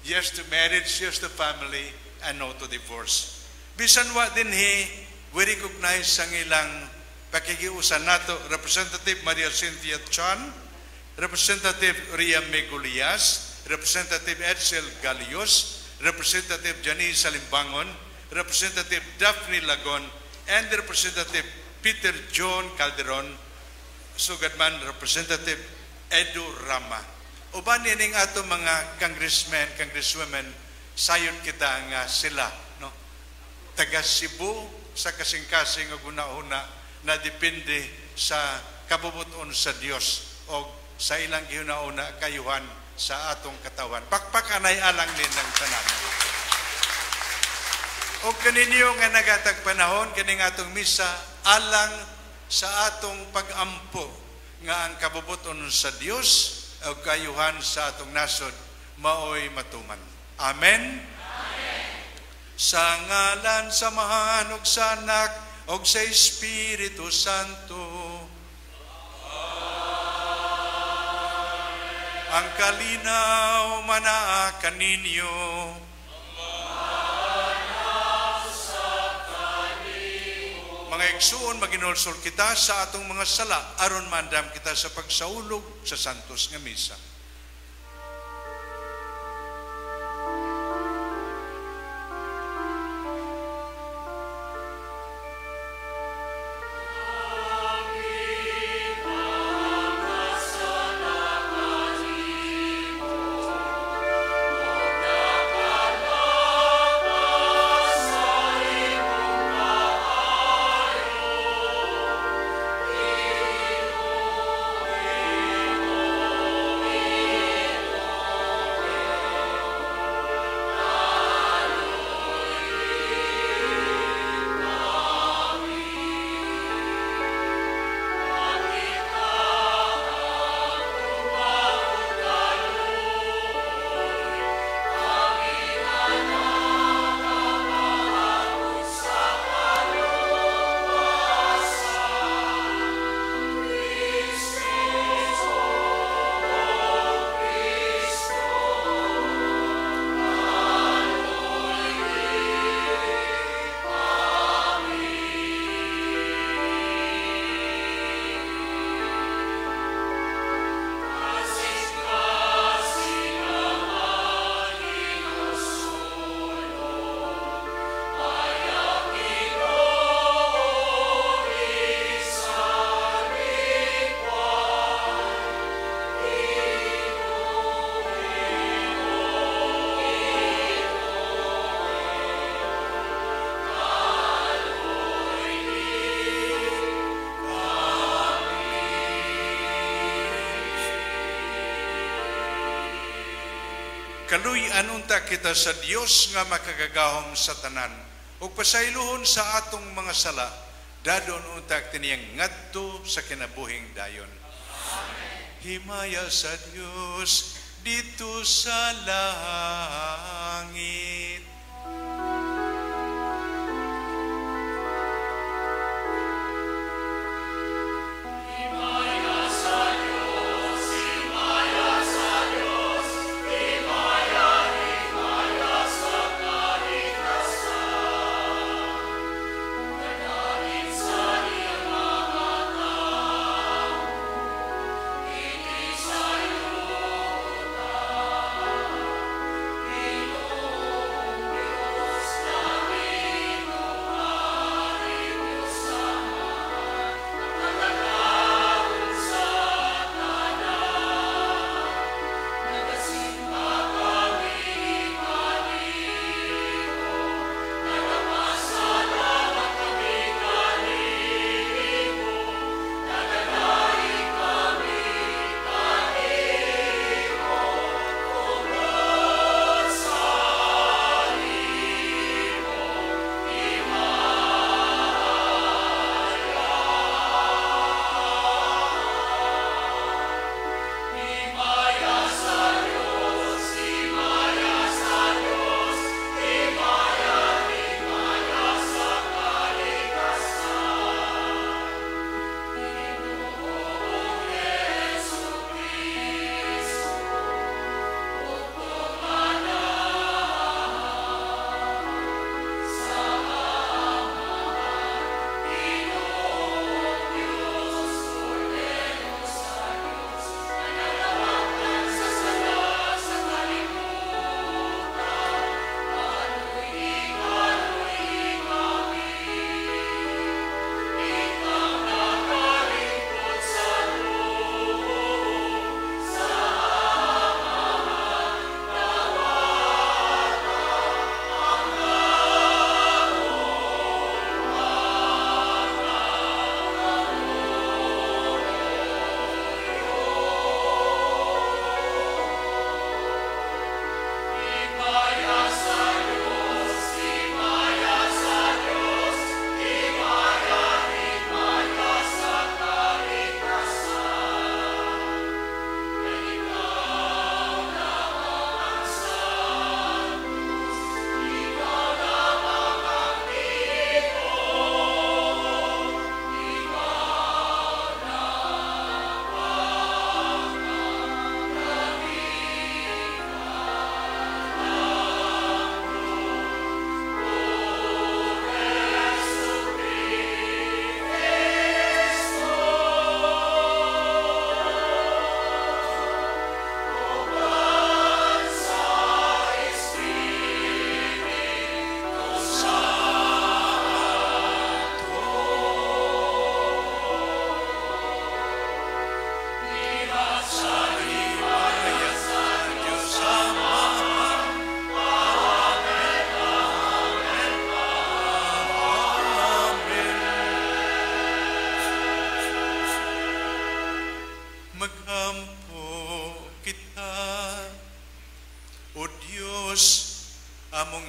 Yes to marriage, yes to family, and no to divorce. Bisan wa dinhi, we recognize ang ilang pakigiusan nato, Representative Maria Cynthia Chan, Representative Ria Megulias, Representative Edsel Galios, Representative Janice Salimbangon, Representative Daphne Lagon, and Representative Peter John Calderon, sugad man Representative Edu Rama. Uban nining ato mga congressmen, congresswomen, sayon kita nga sila, no? Taga Cebu sa kasing-kasing ug una-una na depende sa kabubuton sa Dios o sa ilang gihuna-una kayuhan sa atong katawan. Pakpakanay alang din ng tanan. O kaninyo nga nagatag panahon kining atong misa alang sa atong pagampo nga ang kabubuton sa Dios o kayuhan sa atong nasod maoy matuman. Amen. Amen. Sa ngalan sa Amahan ug sa Anak ug sa Espiritu Santo. Amen. Ang kalinaw manaa kaninyo. Mga igsuon, maginulsol kita sa atong mga sala aron maandam kita sa pagsaulog sa santos nga misa. Pagkaluy-an unta kita sa Dios nga makagagahom sa tanan ug pasaylohon sa atong mga sala, dadon unta tiniyang ngadto sa kinabuhing dayon. Amen. Himaya sa Dios dito sa langit.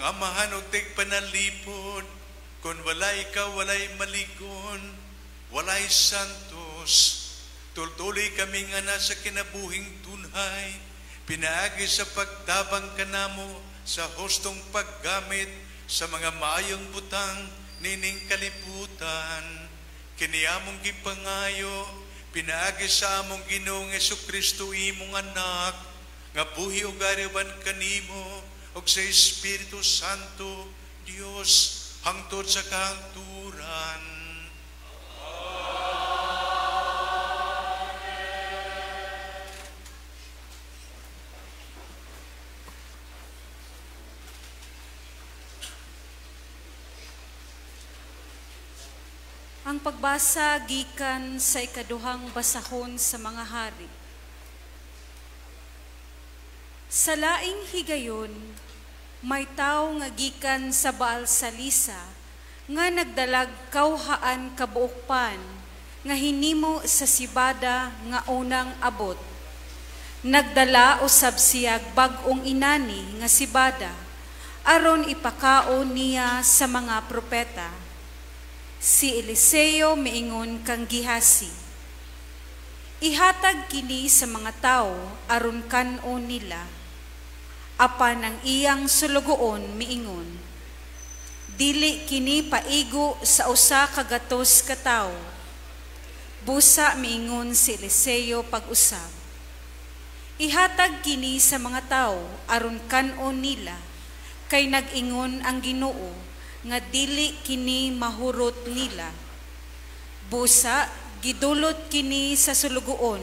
Amahan og tigpanalipod, kun wala ikaw, walay maligon, walay santos. Tultuloy kami nga nasa kinabuhing tunhay, pinaagi sa pagtabang kanamo sa hustong paggamit sa mga maayong butang nining kalibutan. Kini among gipangayo, pinaagi sa among Ginoong Hesukristo imong anak, nga buhi ug gariban kanimo ug sa Espiritu Santo, Dios, hangtod sa kahangturan. Ang pagbasa gikan sa ikaduhang basahon sa mga hari. Sa laing higayon, may tawo nga gikan sa Baal Salisa nga nagdalag kawhaan kabuokpan nga hinimo sa sibada nga unang abot. Nagdala usab siyag bag-ong inani nga sibada aron ipakaon niya sa mga propeta. Si Eliseo miingon kang Gihasi, "Ihatag kini sa mga tao aron kan-on nila." Apan ang iyang sulugoon miingon, "Dili kini paigo sa 100 ka tawo." Busa miingon si Eliseo pag-usab, "Ihatag kini sa mga tao aron kan-on nila, kay nag-ingon ang Ginoo nga dili kini mahurot nila." Busa gidulot kini sa sulugoon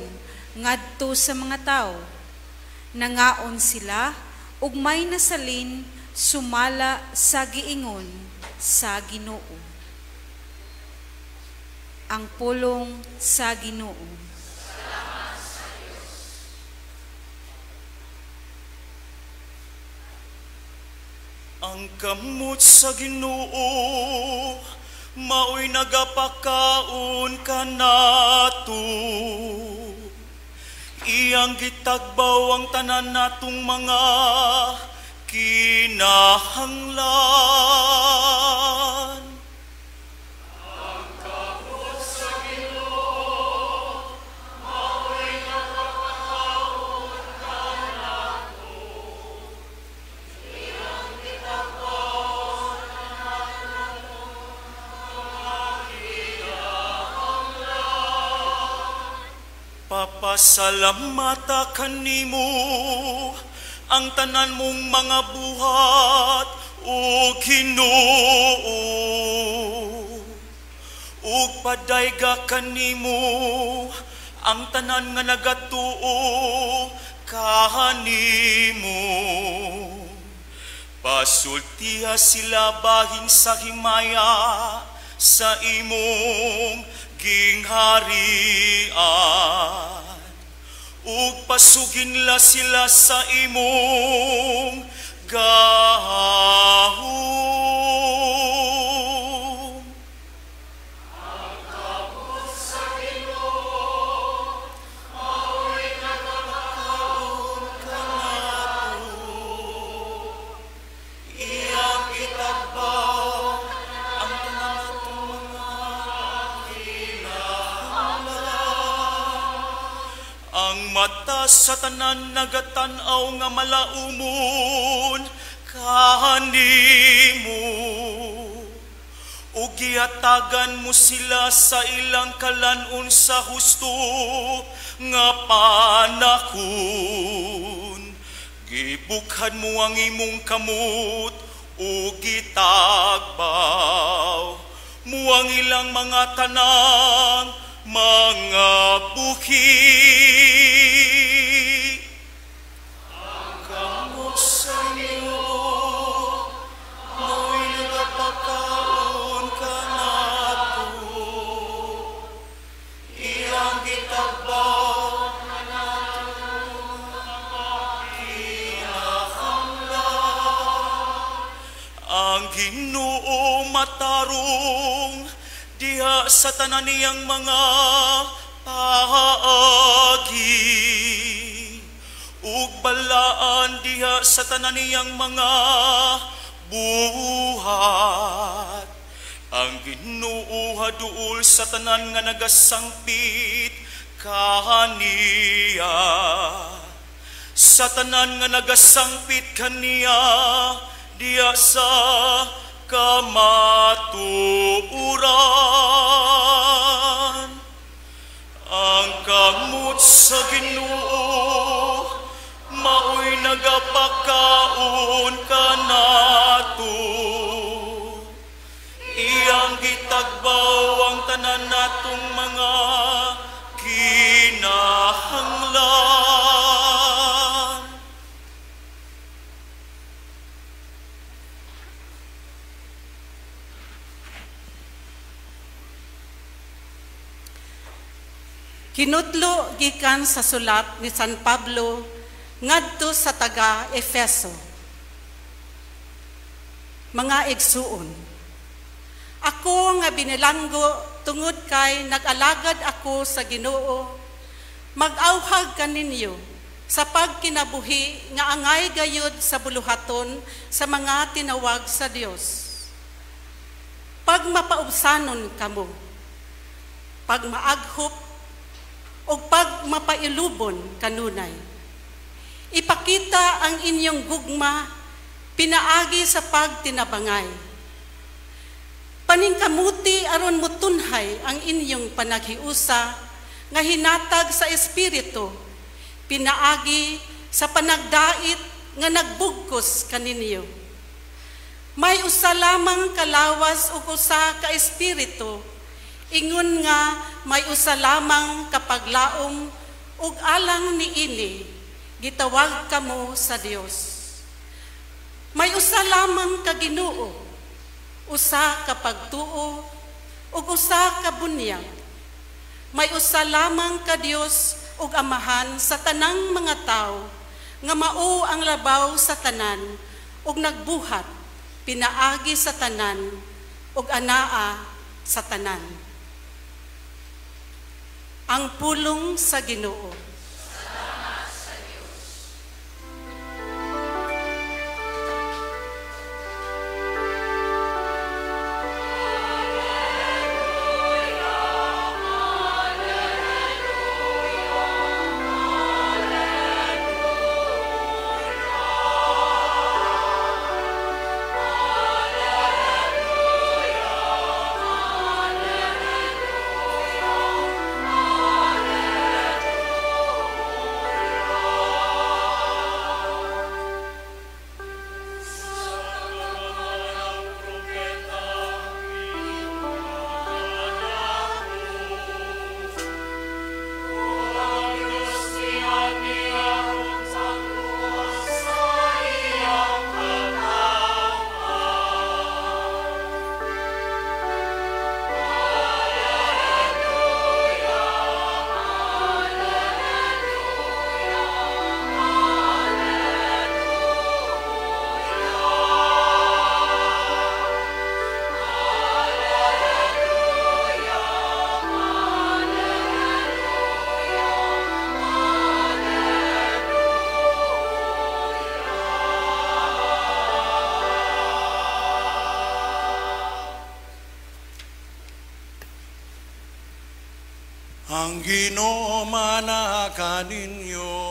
ngadto sa mga tao. Nangaon sila ug may nasalin sumala sa giingon sa Ginoo. Ang pulong sa Ginoo. Salamat sa Dios. Ang kamot sa Ginoo mao'y nagapakaon kanato. Iyang gitagbaw ang tanan natong mga kinahanglan. Ang kamot sa Ginoo mao'y nagapakaon kanato. Iyang gitagbaw ang tanan natong mga kinahanglan. Papasalamata kanimo ang tanan mong mga buhat, o Ginoo. Ug padayga kanimo ang tanan nga nagatuo kanimo. Pasultiha sila bahin sa himaya sa imong gingharian. Ug pasuginla sila sa imong gahom. Ang kamot sa Ginoo mao'y nagapakaon kanato. Iyang gitagbaw ang tanan natong mga kinahanglan. Ang mata sa tanan nagatan-aw nga malaumon kanimo. Ug gihatagan mo sila sa ilang kalan-on sa husto nga panahon. Gibukhan mo ang imong kamot ug gitagbaw mo ang ilang mga tanang mga buhi. Ang kamot sa Ginoo mao'y nagapakaon kanato. Iyang gitagbaw ang kinahanglan. Ang Ginoo matarong diha sa tanan niyang mga paagi, ug balaan diha sa tanan niyang mga buhat. Ang Ginoo haduol sa tanan nga nagasangpit kaniya. Sa tanan nga nagasangpit kaniya diha sa kamatuoran. Ang kamot sa Ginoo mao'y nagapakaon kanato. Iyang gitagbaw ang tanan natong mga kinahanglan. Kinudlo gikan sa sulat ni San Pablo ngadto sa taga Efeso. Mga igsuon, ako nga binilanggo tungod kay nag-alagad ako sa Ginoo, mag-awhag kaninyo sa pagkinabuhi nga angay gayud sa buluhaton sa mga tinawag sa Dios. Pagmapaubsanon kamo, pagmaaghop ug pagmapailubon kanunay. Ipakita ang inyong gugma pinaagi sa pagtinabangay. Paningkamuti aron mutunhay ang inyong panaghiusa nga hinatag sa Espiritu, pinaagi sa panagdait nga nagbugkos kaninyo. May usa lamang kalawas ug usa ka espiritu, ingon nga may usa lamang kapaglaom ug alang niini gitawag kamo sa Dios. May usa lamang ka Ginoo, usa ka pagtuo ug usa ka bunyag. May usa lamang ka Dios ug Amahan sa tanang mga tawo nga mao ang labaw sa tanan ug nagbuhat pinaagi sa tanan ug anaa sa tanan. Ang pulong sa Ginoo. Salamat sa Dios. Ang Ginoo mana kaninyo.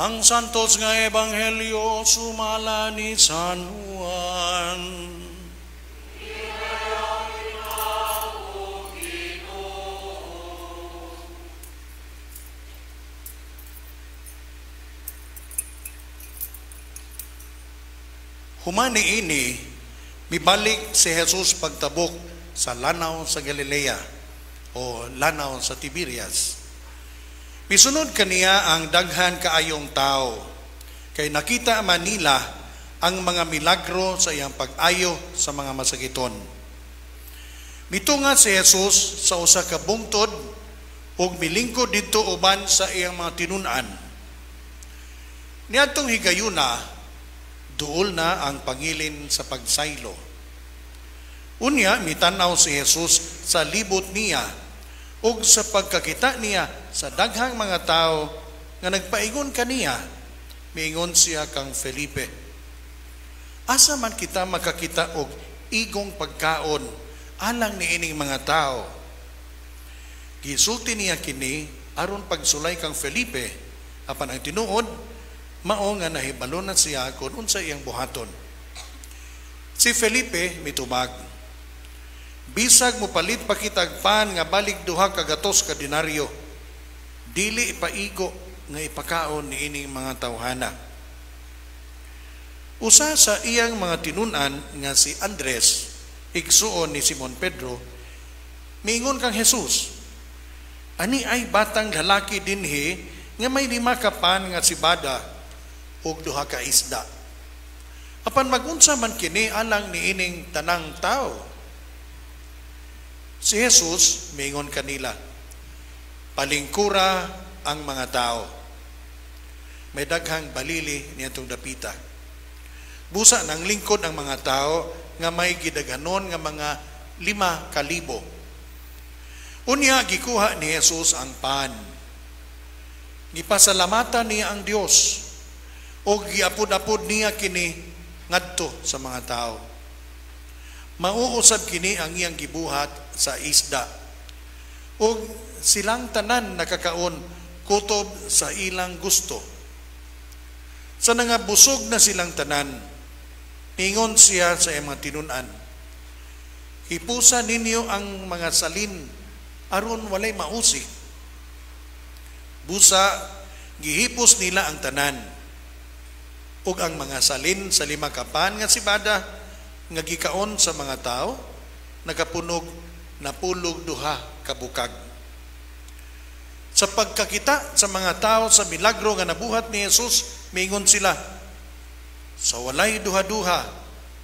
Ang santos nga ebanghelyo sumala ni San Juan. Human niini, mibalik si Jesus pagtabok sa lanaw sa Galilea o lanaw sa Tiberias. Misunod kaniya ang daghan kaayong tao, kay nakita man nila ang mga milagro sa iyang pag-ayo sa mga masakiton. Mitunga si Jesus sa usa ka bungtod ug milingkod didto uban sa iyang mga tinun-an. Niadtong higayuna, duol na ang pangilin sa pagsaylo. Unya, mitan-aw si Jesus sa libot niya ug sa pagkakita niya sa daghang mga tao nga nagpaingon kaniya, miingon siya kang Felipe, asa man kita makakita og igong pagkaon alang niining mga tao? Gisulti niya kini aron pagsulay kang Felipe, apan ang tinuod mao nga nahibalo na siya kung unsa iyang buhaton. Si Felipe mitubag, bisag mopalit pa kitag pan nga balig 2 ka gatos ka denaryo, dili ipaigo nga ipakaon niining mga tawhana. Usa sa iyang mga tinun-an nga si Andres, igsuon ni Simon Pedro, miingon kang Jesus, ani ay batang lalaki dinhi nga may 5 ka pan nga sibada ug 2 ka isda. Apan magunsa man kini alang niining tanang tao? Si Jesus miingon kanila, palingkura ang mga tao. May daghang balili niadtong dapita. Busa nang lingkod ang mga tao nga may gidaghanon nga mga 5,000. Unya gikuha ni Jesus ang pan. Gipasalamatan niya ang Dios ug giapod-apod niya kini ngadto sa mga tao. Mauusab kini ang iyang gibuhat sa isda. Ug silang tanan nakakaon kutob sa ilang gusto. Sa nangabusog na silang tanan, ningon siya sa iyang mga tinun-an, "Hipusa ninyo ang mga salin aron walay mausik." Busa gihipos nila ang tanan ug ang mga salin sa 5 ka pan nga sibada nga gikaon sa mga tao nakapunog 92 ka bukag. Sa pagkakita sa mga tao sa milagro nga nabuhat ni Jesus, miingon sila, "Sa walay duha-duha,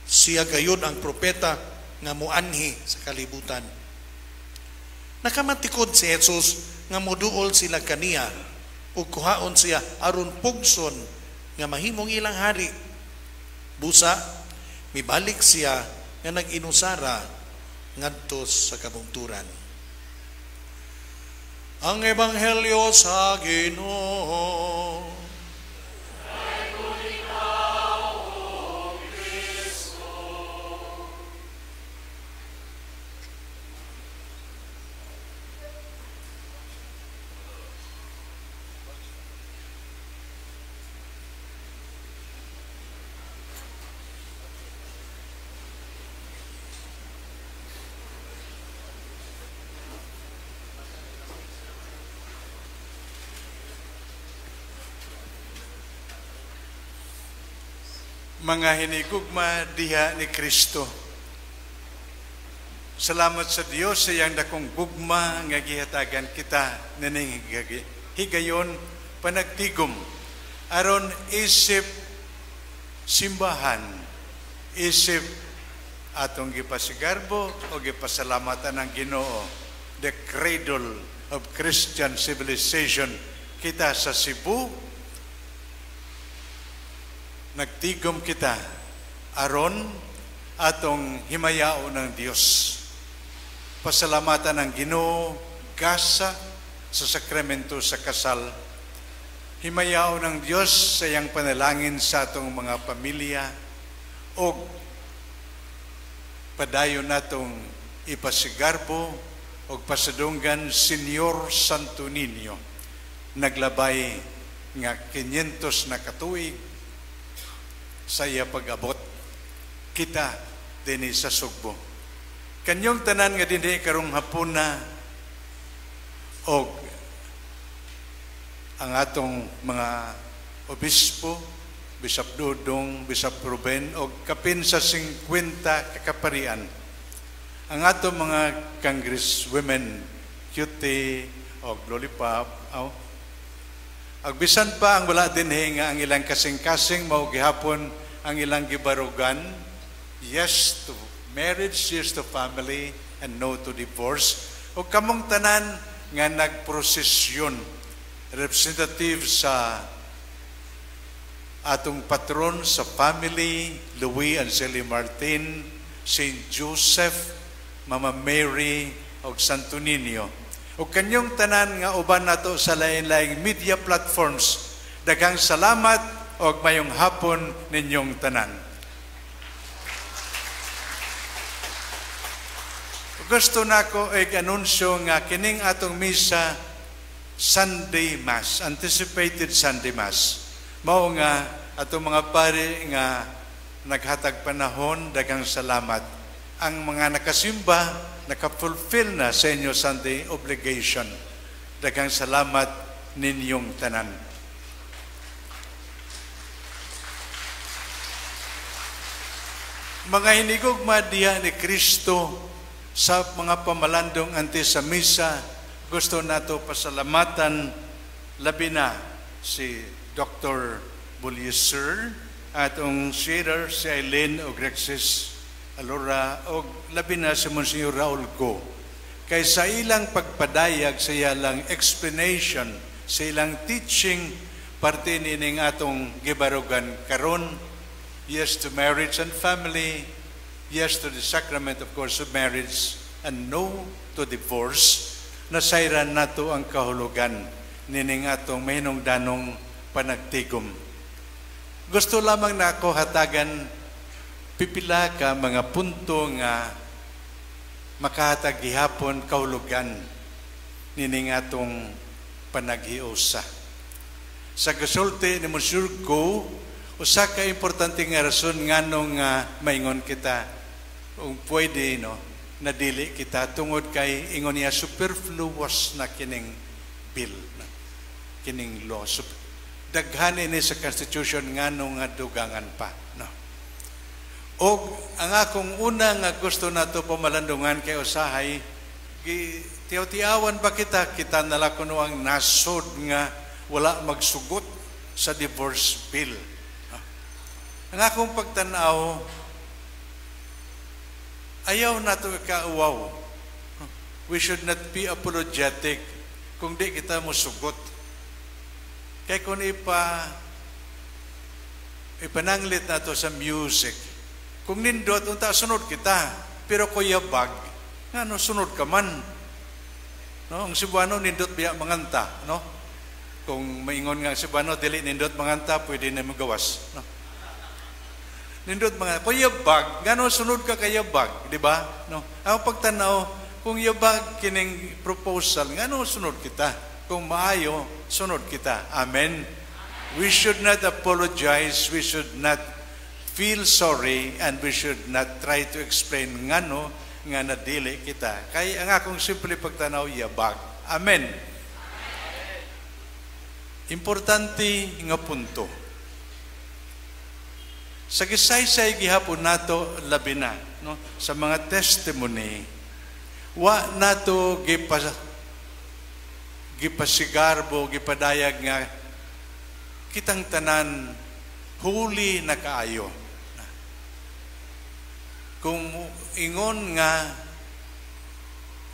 siya gayud ang propeta nga muanhi sa kalibutan." Nakamatikod si Jesus nga moduol sila kaniya ug kuhaon siya aron pugson nga mahimong ilang hari. Busa mibalik siya nga nag-inusara ngadto sa kabungturan. Ang Ebanghelyo sa Ginoo. Mga hinigugma diha ni Kristo, salamat sa Dios sa iyang dakong gugma nga gihatagan kita nining higayon panagtigom aron isip simbahan, isip atong gipasigarbo o gipasalamatan ng Ginoo, the cradle of Christian civilization. Kita sa Cebu, nagtigom kita aron atong himayaon ng Dios. Pasalamatan ng Ginoo gasa sa sakramento sa kasal. Himayaon ng Dios sa iyang panalangin sa atong mga pamilya og padayon natong ipasigarbo og pasadunggan Senyor Santo Niño, naglabay nga 500 na katuig sa iya pag-abot kita dinhi sa Sugbo. Kanyong tanan nga dinhi karong hapuna og ang atong mga obispo, Bishop Dudong, Bishop Ruben, og kapin sa 50 kakaparian. Ang atong mga congresswomen, Cutie og Lollipop, oh, ag bisan pa ang wala dinhi nga ang ilang kasing-kasing mao gihapon ang ilang gibarugan, yes to marriage, yes to family, and no to divorce. O kamong tanan nga nagprosesyon, representative sa atong patron sa family, Louis and Celie Martin, Saint Joseph, Mama Mary, og Santo Niño. O kanyong tanan nga uban nato sa lain-laing media platforms, daghang salamat og mayong hapon ninyong tanan. Gusto nako ig-anunsyo nga kining atong misa Sunday Mass, anticipated Sunday Mass. Mao nga atong mga pari nga naghatag panahon, daghang salamat. Ang mga nakasimba, naka-fulfill na sa inyo Sunday obligation. Daghang salamat ninyong tanan. Mga hinigugma diha ni Kristo sa mga pamalandong ante sa misa, gusto nato pasalamatan labi na si Dr. Bulyeser at ang sharer si Eileen og Rexis Alora og labi na si Monsignor Raul Go. Kay sa ilang pagpadayag, sa ilang explanation, sa ilang teaching, parte nining atong gibarugan karon, yes to marriage and family, yes to the sacrament, of course, of marriage, and no to divorce. Nasayran nato ang kahulugan nining atong mahinungdanong panagtigom. Gusto lamang nako hatagan pipila ka mga punto nga makahatag gihapon kahulugan nining atong panaghiusa. Sa gasulti ni Monsieur Go, usa ka importante nga rason nganong nga maingon kita kung pwede, no, nadili kita tungod kay ingon niya superfluous na kining bill, no? Kining law. Daghan ini sa Constitution, nganong nga dugangan pa, no? Og ang akong una nga gusto nato pamalandungan kay usahay tiyaw-tiyawan ba kita, kita nala kuno ang nasod nga wala magsugot sa divorce bill. Ang akong pagtanaw, ayaw nato ikauwaw. We should not be apologetic kung di kita musugot. Kay kung ipananglit nato sa music, kung nindot, unta sunod kita. Pero kuyabag, ngano sunod ka man? No, ang Cebuano nindot biya manganta, no? Kung maingon nga ang Cebuano dili nindot manganta, pwede na magawas, no? Nindot mga kuyabag, ngano sunod ka kayabag, di ba? No? Ang pagtanaw, kung yabag kining proposal, ngano sunod kita? Kung maayo, sunod kita. Amen. We should not apologize, we should not feel sorry, and we should not try to explain ngano nga nadili kita. Kay ang akong simple pagtanaw, yabag. Amen. Importante nga punto. Sa gisaysay gihapon nato labi na, no, sa mga testimony, wa nato gipasigarbo, gipadayag nga kitang tanan huli na kaayo. Kung ingon nga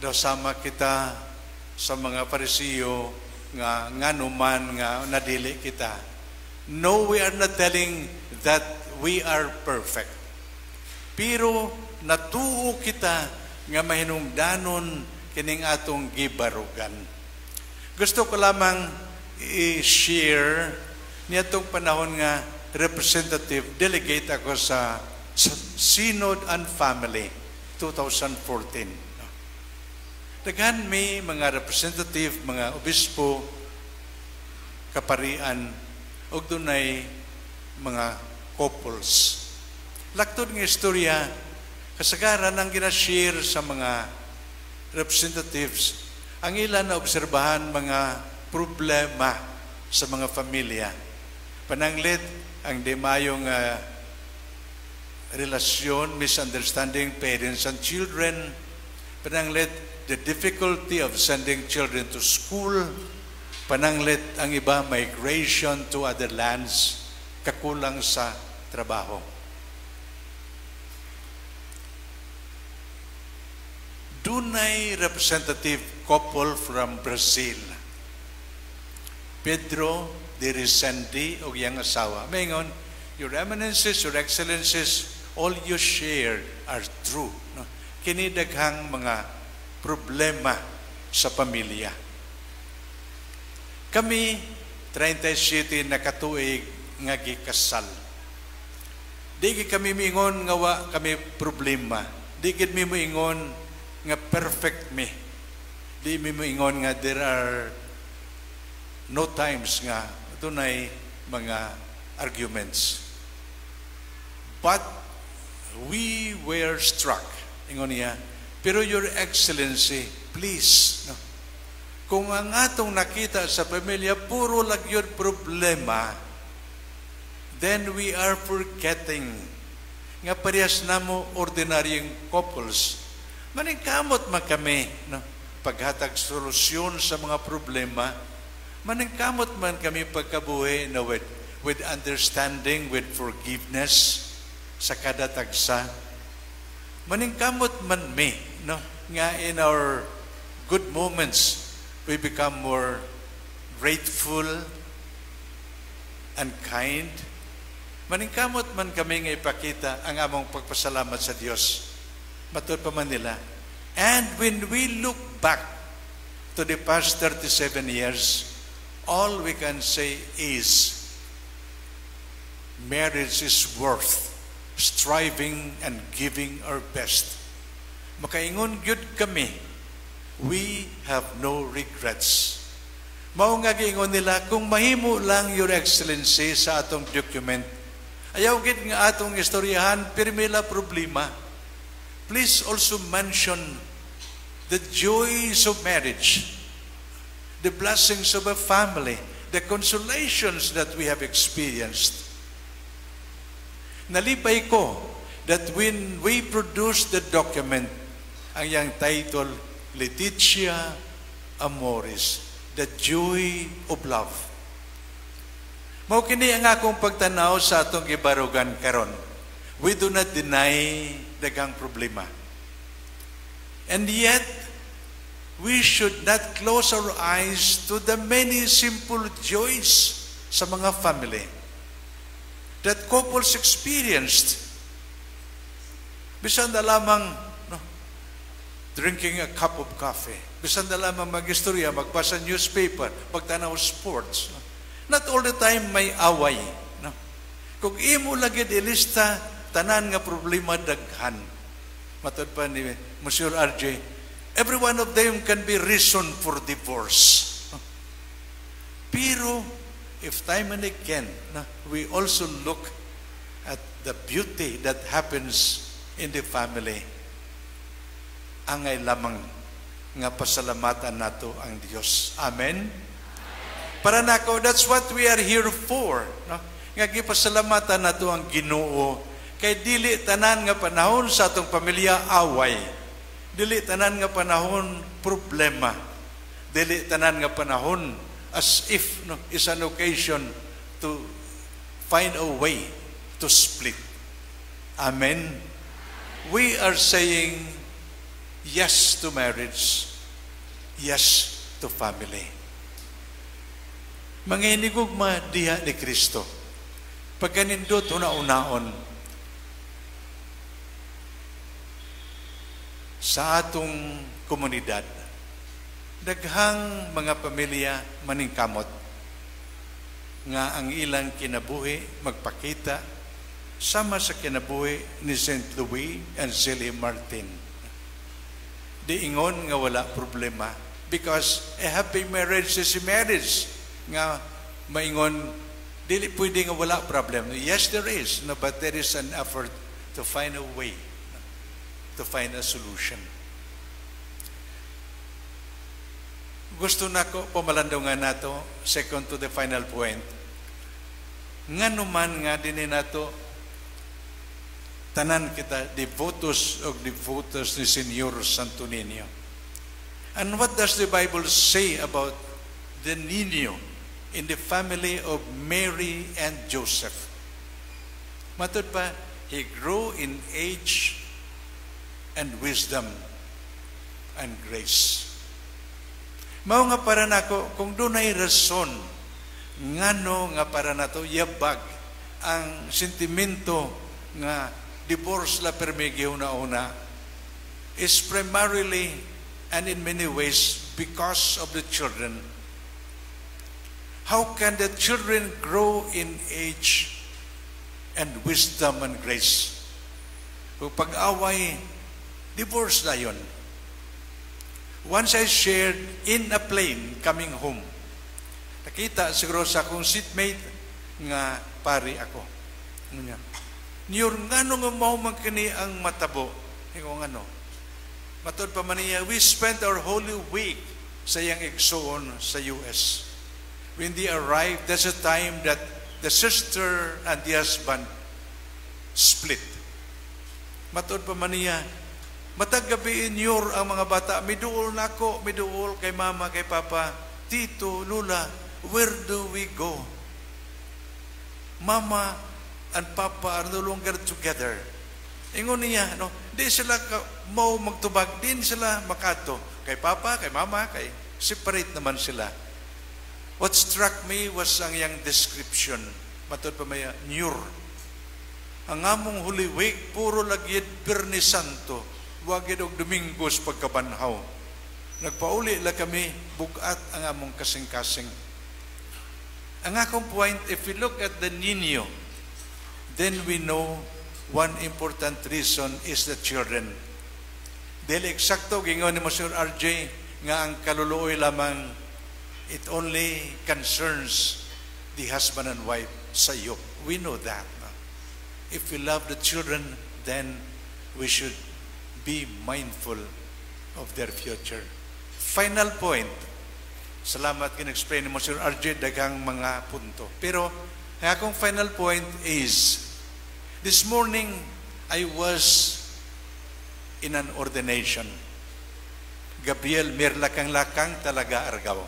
daw sama kita sa mga Parisiyo nga nganuman nga nadili kita. No, we are not telling that we are perfect. Pero natuo kita nga mahinungdanon kining atong gibarugan. Gusto ko lamang i-share niadtong panahon nga representative delegate ako sa Synod and Family 2014. Daghan may mga representative, mga obispo, kaparian, ug dunay mga couples. Laktod nga istorya, kasagaran ang gina-share sa mga representatives, ang ilan na obserbahan mga problema sa mga pamilya. Pananglit ang di mayong relasyon, misunderstanding parents and children, pananglit the difficulty of sending children to school, pananglit ang iba migration to other lands, kakulang sa trabaho. Dunay representative couple from Brazil, Pedro de Resende og iyang asawa. Maingon, "Your Eminences, Your Excellencies, all you share are true." No? Kini daghang mga problema sa pamilya. Kami, 37 na katuig nga gikasal. Di gid kami miingon nga wa kami problema. Di gid mi moingon nga perfect mi. Di mi moingon nga there are no times nga dunay mga arguments. But we were struck. Ingon niya, "Pero Your Excellency, please, no? Kung ang atong nakita sa pamilya, puro lang yun problema, then we are forgetting nga parehas namo ordinaryong couples. Maningkamot man kami, no? Paghatag solusyon sa mga problema, maningkamot man kami pagkabuhi na with understanding, with forgiveness sa kada tagsa. Maningkamot man mi, no? Nga in our good moments, we become more grateful and kind. Maningkamot man kami nga ipakita ang among pagpasalamat sa Dios." Matud pa man nila. "And when we look back to the past 37 years, all we can say is marriage is worth striving and giving our best. Makaingon gyud kami, we have no regrets. Mao nga giingon nila, kung mahimo lang, Your Excellency, sa atong document, ayaw gid nga atong istoryahan, pirmi la problema. Please also mention the joys of marriage, the blessings of a family, the consolations that we have experienced. Nalipay ko that when we produced the document, ang iyang title, Laetitia Amoris, the joy of love. Mao kini ang akong pagtanaw sa atong gibarugan karon. We do not deny daghang problema. And yet, we should not close our eyes to the many simple joys sa mga family that couples experienced. Bisan na lamang, no, drinking a cup of coffee. Bisan na lamang mag-istorya, magbasa newspaper, magtanaw sports. No? Not all the time may away. No? Kung imo lagi ilista, tanan nga problema daghan. Matod pa ni Monsieur RJ, every one of them can be reason for divorce. No? Pero, if time and again, no, we also look at the beauty that happens in the family, angay lamang nga pasalamatan nato ang Dios. Amen? Para nako, that's what we are here for. No? Nga gipasalamatan nato ang Ginoo kay dili tanan nga panahon sa atong pamilya away. Dili tanan nga panahon problema. Dili tanan nga panahon as if, no, is an occasion to find a way to split. Amen. We are saying yes to marriage, yes to family. Mga hinigugma diha ni Kristo, pagkanindot una-unaon sa atong komunidad, daghang mga pamilya maningkamot nga ang ilang kinabuhi magpakita sama sa kinabuhi ni St. Louis and Zelie Martin. Di ingon nga wala problema because a happy marriage is a marriage nga maingon dili pwede nga wala problem. Yes, there is, no, but there is an effort to find a way, to find a solution. Gusto nako pamalandungan nato, second to the final point. Ngano man nga dinhi nato tanan kita devotos og devotos ni Señor Santo Niño. And what does the Bible say about the Niño in the family of Mary and Joseph? Matod pa, he grew in age and wisdom and grace. Mao nga para nako kung dunay rason ngano nga para nato yabag ang sentimento nga divorce la permi una-una is primarily and in many ways because of the children. How can the children grow in age and wisdom and grace? Kung pag-away, divorce na yun. Once I shared in a plane coming home, nakita siguro sa akong seatmate nga pari ako. Nga, "Niyor, ngano nga mao man kini ang matabo?" Ingon ngano. Matod pa man niya, we spent our Holy Week sa iyang igsoon sa US. When they arrived, that's a time that the sister and the husband split. Matod pa man niya, matag gabi, inyor, ang mga bata, miduol nako, miduol kay mama, kay papa, tito, lula, where do we go? Mama and papa are no longer together. Ingon niya, no, di sila ka, mau magtubag, di sila makato. Kay papa, kay mama, kay separate naman sila. What struck me was ang iyang description. Matod pa maya, "Nyur. Ang among Holy Week, puro lagi Biyernes Santo, wagid og Domingos pagkabanhaw." Nagpauli la kami, bugat ang among kasing-kasing. Ang akong point, if we look at the Nino, then we know one important reason is the children. Dili eksakto gingon ni Monsignor RJ nga ang kaluluoy lamang, it only concerns the husband and wife sa iyo. We know that. No? If we love the children, then we should be mindful of their future. Final point. Salamat kin-explain ni Monsignor RJ daghang mga punto. Pero ang akong final point is, this morning I was in an ordination. Gabriel Mirlakang-lakang talaga Argao.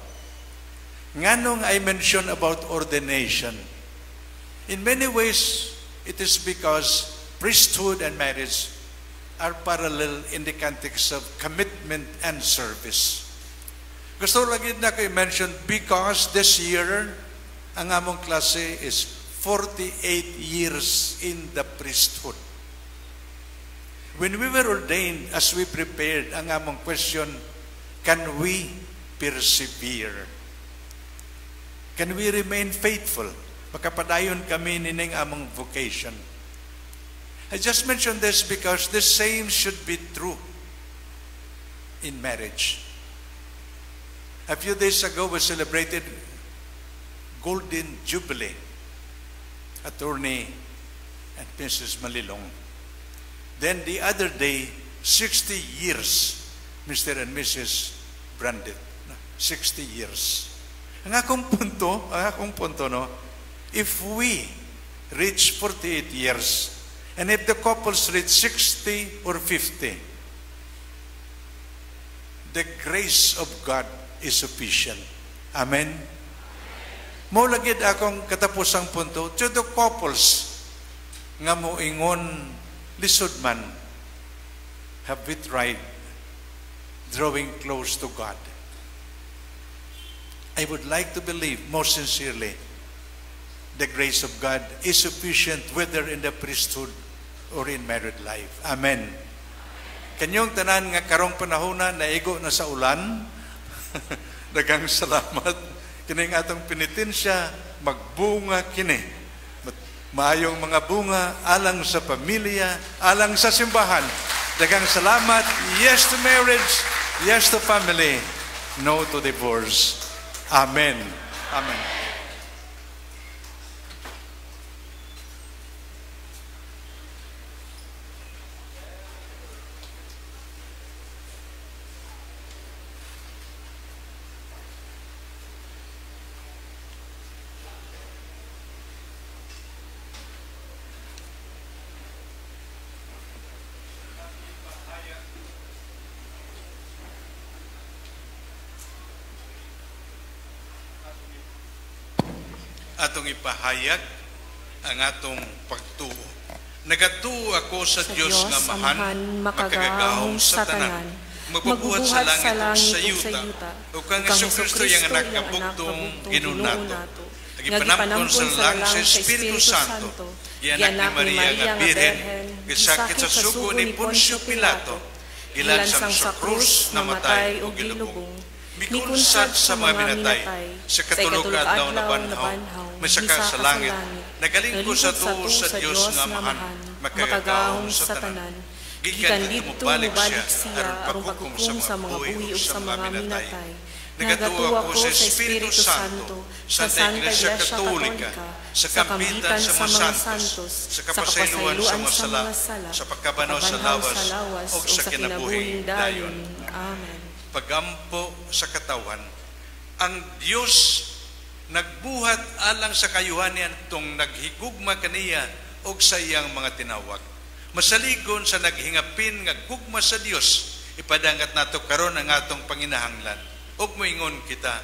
Nganong I mention about ordination? In many ways, it is because priesthood and marriage are parallel in the context of commitment and service. Gusto lagi na ko i-mention because this year, ang among klase is 48 years in the priesthood. When we were ordained, as we prepared, ang among question, can we persevere? Can we remain faithful? Makapadayon kami nining among vocation. I just mentioned this because the same should be true in marriage. A few days ago, we celebrated Golden Jubilee, Attorney and Mrs. Malilong. Then the other day, 60 years, Mr. and Mrs. Brandit. 60 years. Ang akong punto, no, if we reach 48 years, and if the couples reach 60 or 50, the grace of God is sufficient. Amen? Mao lagi akong katapusang punto, to the couples nga moingon lisod man, have we tried drawing close to God? I would like to believe most sincerely the grace of God is sufficient whether in the priesthood or in married life. Amen. Kanyong tanan nga karong panahona naigo na sa ulan. Daghang salamat. Kining atong penitensya magbunga kini. Maayong mga bunga alang sa pamilya, alang sa simbahan. Daghang salamat. Yes to marriage, yes to family, no to divorce. Amen. Amen. Atong ipahayag ang atong pagtuo. Nagatuo ako sa Dios nga Amahan, makagagahom sa tanan, magbubuhat sa langit ug sa yuta, ug kang Hesukristo iyang anak nga bugtong Ginoo nato. Gipanamkon sa lang sa Espiritu Santo, gianak ni Maria nga Birhen, gisakit sa sugo ni Poncio Pilato, gilansang sa krus, namatay ug gilubong. Mikunsad sa mga minatay, sa katulo ka adlaw na banhaw, misaka sa langit, nagalingkod sa tuo sa Dios nga Amahan, makagagahom sa tanan. Gikan didto mobalik siya aron paghukom sa mga buhi ug sa mga minatay. Nagatuo ako sa Espiritu Santo, sa Santa Iglesia Katolika, sa kampitan sa mga santos, sa kapasayloan sa mga sala, sa pagkabanaw sa lawas, ug sa kinabuhing dayon. Amen. Pagampo sa katawan, ang Dios nagbuhat alang sa kayuhan niya tong naghigugma kaniya og sa iyang mga tinawag. Masaligon sa naghingapin nga gugma sa Dios, ipadangat nato karon ang atong panginahanglan. Ug moingon kita,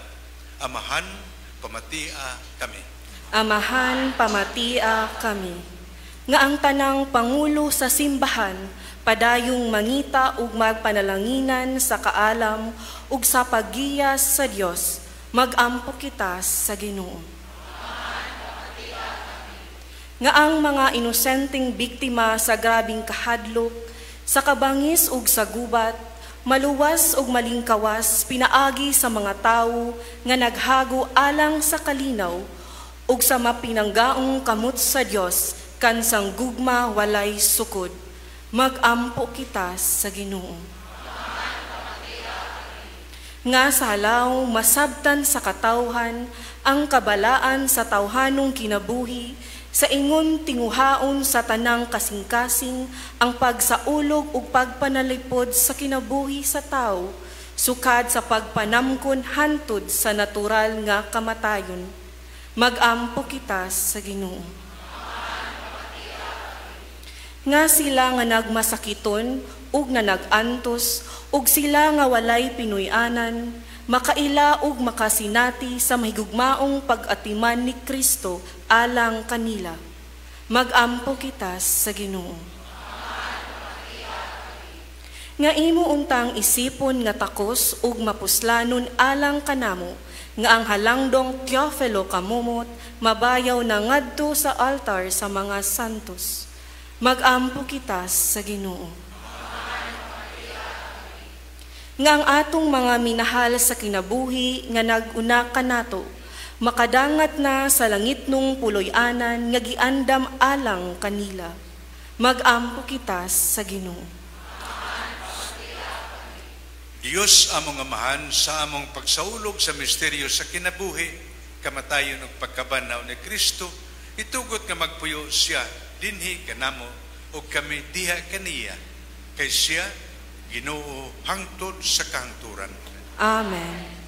Amahan, pamatia kami. Amahan, pamatia kami. Nga ang tanang pangulo sa simbahan, padayong mangita ug magpanalanginan sa kaalam ug sa paggiyas sa Dios, magampo kita sa Ginoo. Nga ang mga inosenteng biktima sa grabing kahadlok, sa kabangis ug sa gubat, maluwas ug malingkawas pinaagi sa mga tawo nga naghago alang sa kalinaw ug sa mapinanggaong kamot sa Dios kansang gugma walay sukod. Magampo kita sa Ginoo. Nga sa halaw masabtan sa katawhan ang kabalaan sa tawhanong kinabuhi, sa ingon tinguhaon sa tanang kasing-kasing ang pagsaulog ug pagpanalipod sa kinabuhi sa tawo, sukad sa pagpanamkon hantod sa natural nga kamatayon. Magampo kita sa Ginoo. Nga sila nga nagmasakiton ug nga nag-antos, ug sila nga walay pinuy-anan, makaila ug makasinati sa mahigugmaong pag-atiman ni Kristo alang kanila. Magampo kita sa Ginoo. Nga imo untang isipon nga takos ug mapuslanon alang kanamo, nga ang halangdong Teofilo kamumot mabayaw na ngadto sa altar sa mga santos. Magampo kita sa Ginoo. Nga ang atong mga minahal sa kinabuhi nga nag-una kanato, makadangat na sa langitnong puloy-anan nga giandam alang kanila. Magampo kita sa Ginoo. Dios among Amahan, sa among pagsaulog sa misteryo sa kinabuhi, kamatayon ug pagkabanhaw ni Kristo, itugot nga magpuyo siya dinhi kanamo ug kami diha kaniya, kay siya Ginoo hangtod sa kahangturan. Amen.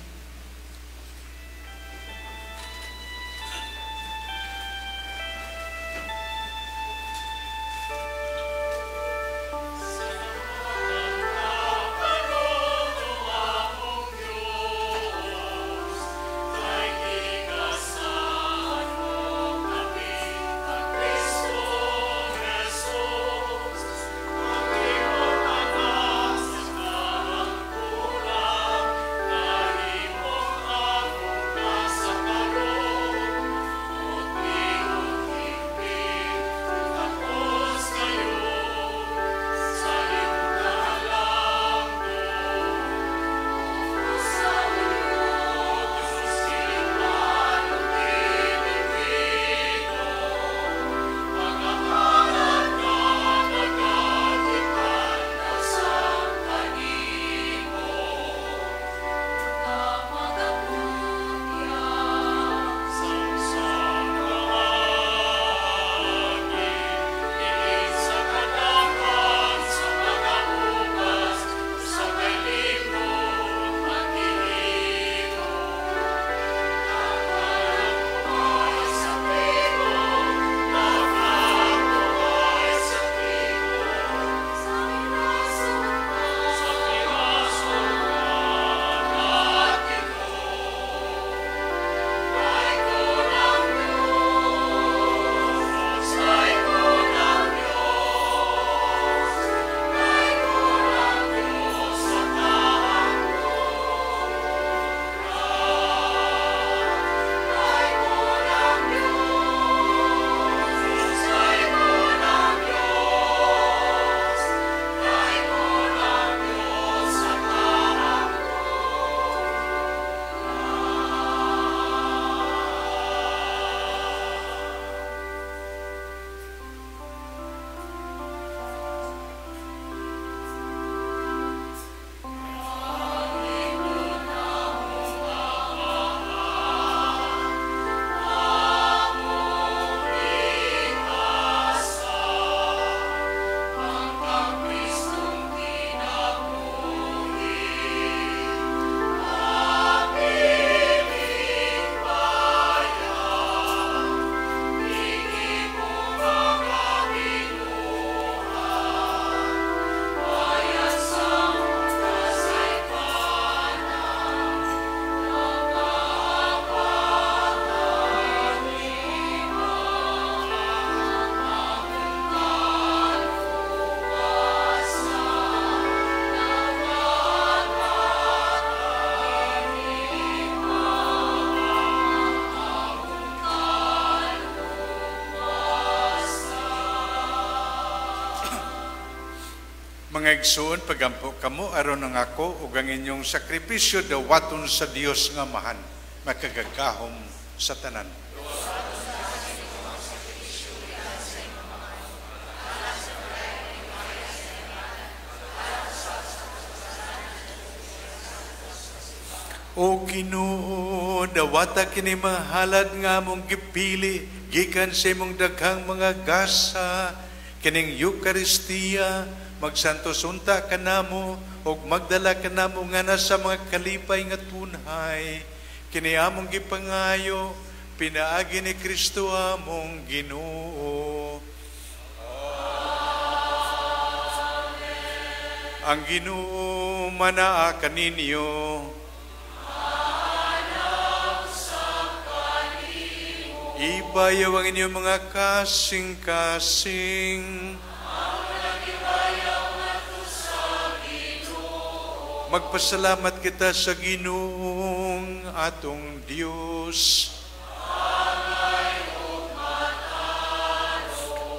Mga igsoon, pagampo kamo aron ang ako ug ang inyong sakripisyo dawaton sa Dios nga Amahan, makagagahom sa tanan. O Ginoo, dawata kini mahalad nga among gipili gikan sa imong daghang mga gasa, kining Eukaristiya, magsantos unta kanamo ug magdala kanamo ngana sa mga kalipay nga tunhay. Kini among gipangayo pinaagi ni Kristo among Ginoo. Amen. Ang Ginoo manaa kaninyo. Ibayaw ang inyong mga kasing-kasing. Magpasalamat kita sa Ginoong atong Dios.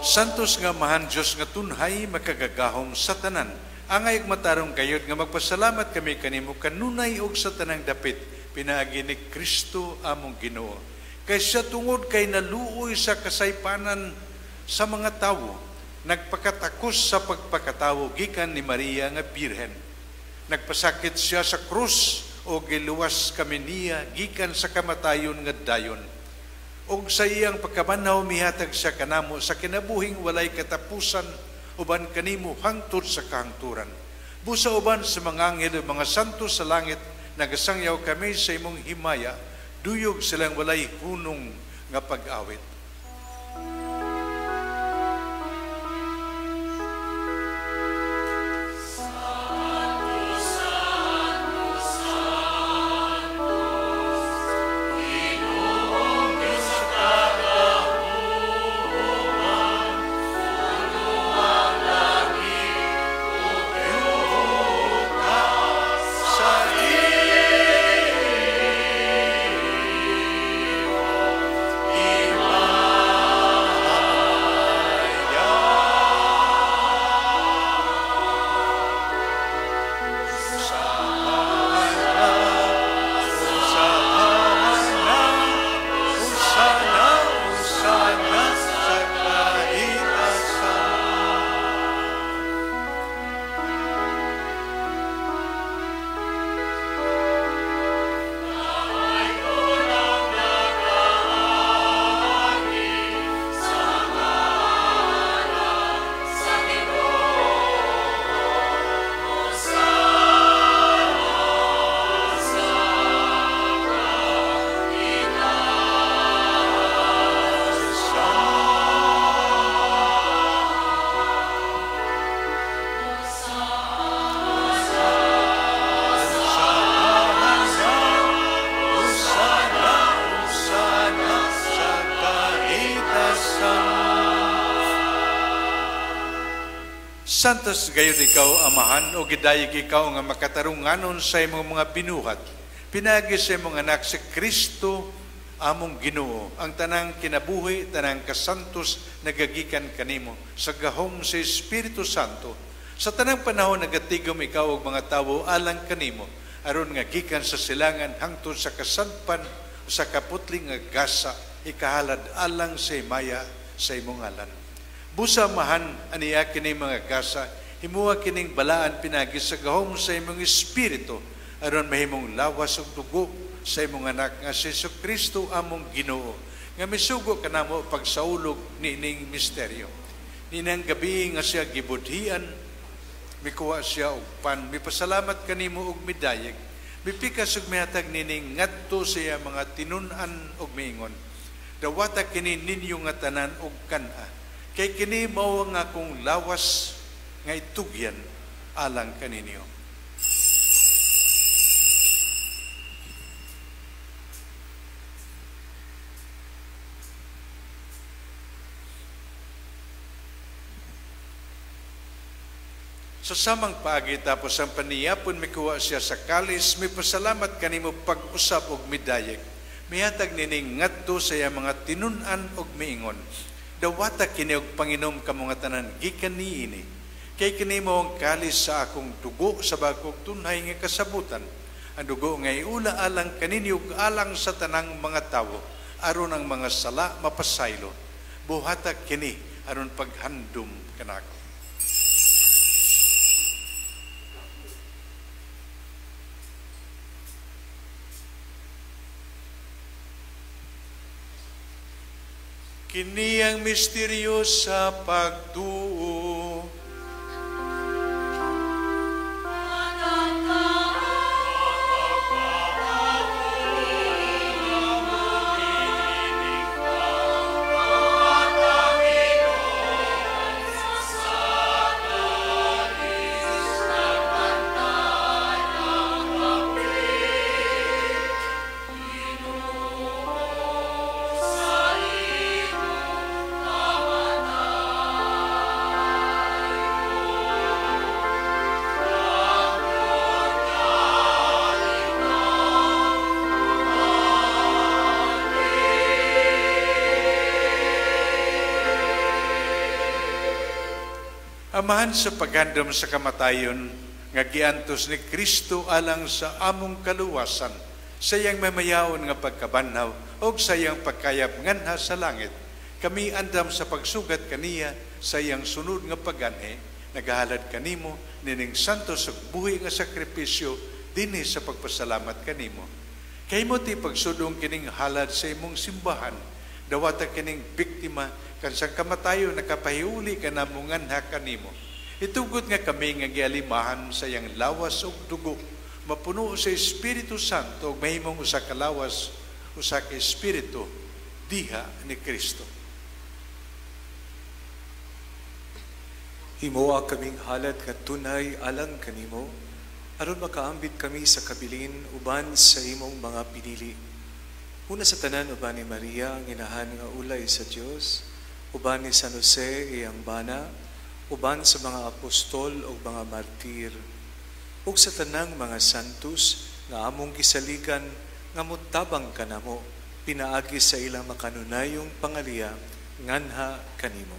Santos nga Amahan Dios nga tunhay makagagahom sa tanan. Angay matarong kayod nga magpasalamat kami kanimo kanunay og sa tanang dapit pinaagi ni Kristo among Ginoo. Kay siya tungod kay naluoy sa kasaypanan sa mga tawo, nagpakatakos sa pagpakatawo gikan ni Maria nga Birhen. Nagpasakit siya sa krus o giluwas kami niya gikan sa kamatayon nga dayon. Og sa iyang pagkabanhaw mihatag siya kanamo sa kinabuhing walay katapusan uban kanimo hangtod sa kahangturan. Busa uban sa mga anghel ug mga santo sa langit, nagasangyaw kami sa imong himaya, duyog silang walay hunong nga pag-awit. Santos gayud ikaw, Amahan, o gidayeg ikaw nga makatarunganon sa imong mga binuhat. Pinaagi sa imong anak si Kristo among Ginoo. Ang tanang kinabuhi, tanang kasantos nagagikan kanimo sa gahom sa Espiritu Santo. Sa tanang panahon nagatigom ikaw og mga tawo alang kanimo, aron nga gikan sa silangan hangtod sa kasanpan sa kaputling nga gasa, ikahalad alang sa himaya sa imong ngalan. Busa Amahan aniya kini mga gasa, himuha kining balaan pinagi sa gahom sa imong espiritu, aron mahimong lawas ug dugo sa imong anak nga si Jesucristo among Ginoo, nga misugo kanamo pagsaulog niining misteryo. Ninang gabi nga siya gibudhian, mikuha siya og pan, mipasalamat kanimo og midayeg, mipikas og mihatag nining ngadto sa iya mga tinun-an og miingon, dawata kini ninyo nga tanan og kan-a, kay kini mao ang akong lawas nga itugyan alang kaninyo. Sa samang paagi tapos ang paniyapon mikuha siya sa kalis, mipasalamat kanimo pag-usap og midayeg. Mihatag nining ngadto sa iya mga tinun-an og miingon, dawata kini og panginom kamo nga tanan gikan niini. Kay kini mao ang kalis sa akong dugo sa bagong tunhay nga kasabutan. Ang dugo nga iula alang kaninyo ug alang sa tanang mga tawo, aron ang mga sala mapasaylo. Buhata kini aron paghandom kanako. Kini ang misteryo sa pagtuo. Amahan sa paghandom sa kamatayon nga giantos ni Kristo alang sa among kaluwasan, sa iyang mamayaon nga pagkabanhaw og sa iyang pagkayab nganha sa langit, kami andam sa pagsugat kaniya sa iyang sunod nga pag-anhi, nagahalad kanimo nining santos ug buhi nga sakripisyo dinhi sa pagpasalamat kanimo. Kay mo ti pagsudong kining halad sa imong simbahan, dawata kining biktima kansang kamatayo nakapahiuli ka na munganha kanimo. Itugot nga kami nga gialimahan sa iyang lawas ug dugo, mapuno sa Espiritu Santo ug mahimong usa ka lawas, usa ka espiritu diha ni Kristo. Himoa kaming halad nga tunay alang kanimo, aron makaambit kami sa kabilin uban sa imong mga pinili. Una sa tanan uban ni Maria ang inahan nga ulay sa Dios, uban ni San Jose iyang bana, uban sa mga apostol ug mga martir, ug sa tanang mga santos nga among gisaligan nga motabang kanamo pinaagi sa ilang makanunayong pangaliya nganha kanimo.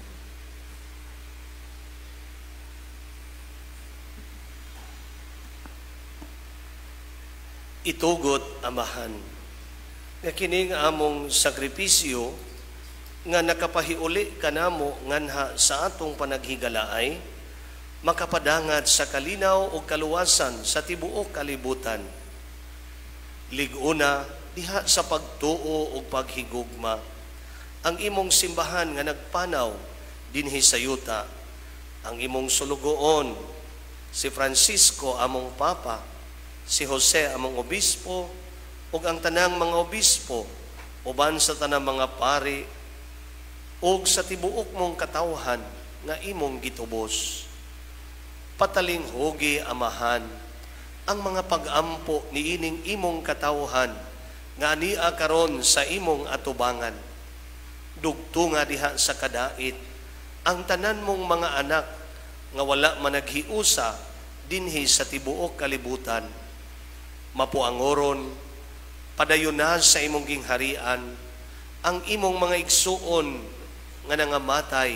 Itugot, Amahan, nga kining among sakripisyo nga nakapahiuli kanamo nganha sa atong panaghigalaay, makapadangat sa kalinaw o kaluwasan sa tibuok kalibutan. Lig-una diha sa pagtuo o paghigugma, ang imong simbahan nga nagpanaw dinhi sa yuta, ang imong sulugoon, si Francisco among Papa, si Jose among obispo, ug ang tanang mga obispo, uban sa tanang mga pari, ug sa tibuok mong katawhan nga imong gitubos. Patalinghugi, Amahan, ang mga pag-ampo niining imong katawhan nga ania karon sa imong atubangan. Dugtunga diha sa kadait ang tanan mong mga anak nga wala managhiusa dinhi sa tibuok kalibutan. Mapuangoron, padayon na sa imong gingharian ang imong mga igsuon nga nangamatay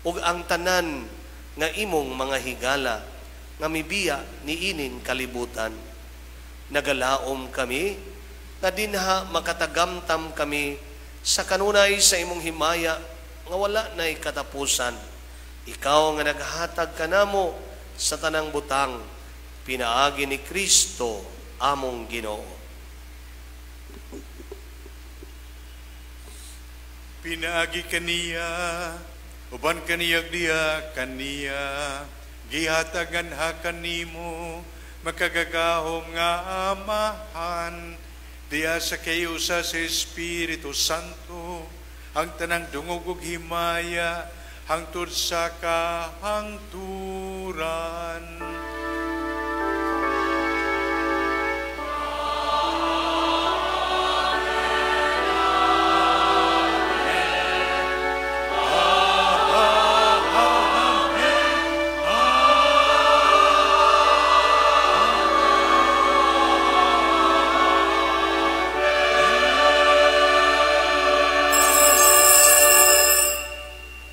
ug ang tanan nga imong mga higala nga mibiya niining kalibutan. Nagalaom kami nga dinha makatagamtam kami sa kanunay sa imong himaya nga wala na'y katapusan. Ikaw nga naghatag kanamo sa tanang butang, pinaagi ni Kristo among Ginoo. Pinaagi kaniya, uban kaniyag diha kaniya, gihatagan ha kanimo, makagagahom nga Amahan, diha sa kayusa sa Espiritu Santo, ang tanang dungog ug himaya, hangtod sa kahangturan.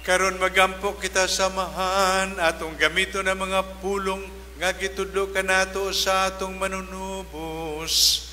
Karon Karon magampo kita samahan atong gamiton ang mga pulong nga gitudlo kanato sa atong manunubos.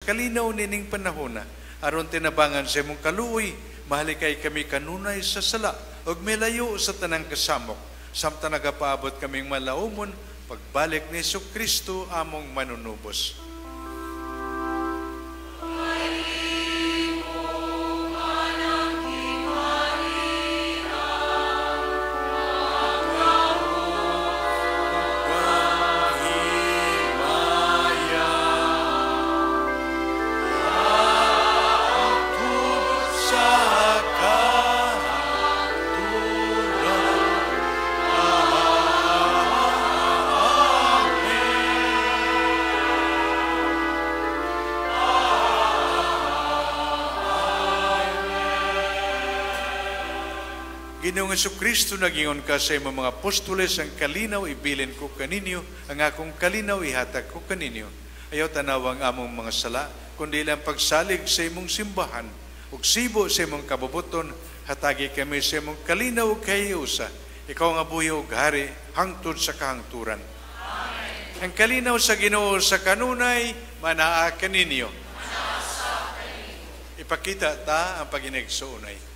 Kalinaw nining panahona, aron tinabangan sa imong kaluoy, mahalikay kami kanunay sa sala, ug milayo sa tanang kasamok, samtang nagapaabot kaming malaumon, pagbalik ni Jesucristo among manunubos. Ginoong Jesucristo, nagingon ka sa imong mga apostoles, ang kalinaw ibilin ko kaninyo, ang akong kalinaw ihatag ko kaninyo. Ayaw tanawang among mga sala, kundi lang pagsalig sa imong simbahan, ug sibo sa imong kabubuton, hatagi kami sa imong kalinaw kay usa. Ikaw nga buhi ug hari, hangtod sa kahangturan. Amen. Ang kalinaw sa Ginoo sa kanunay, manaa kaninyo. Ipakita ta ang paginigsuonay.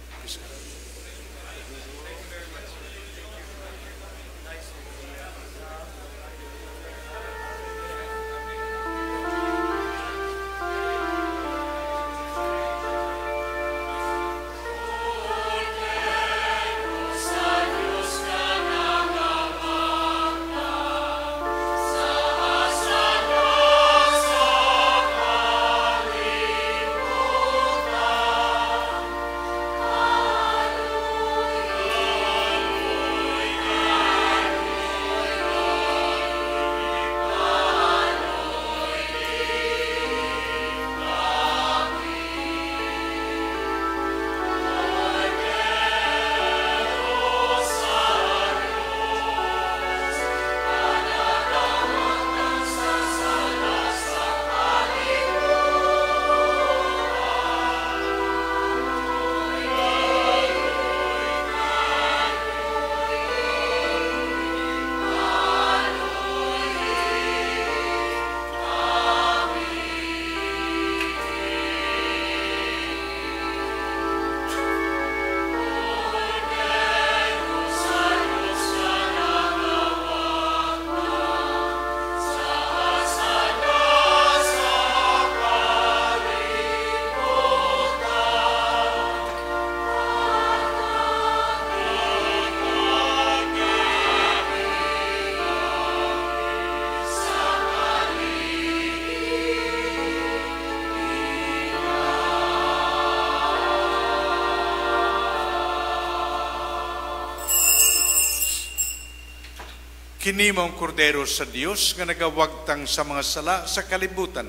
Kini mao ang kordero sa Dios nga nagawagtang sa mga sala sa kalibutan.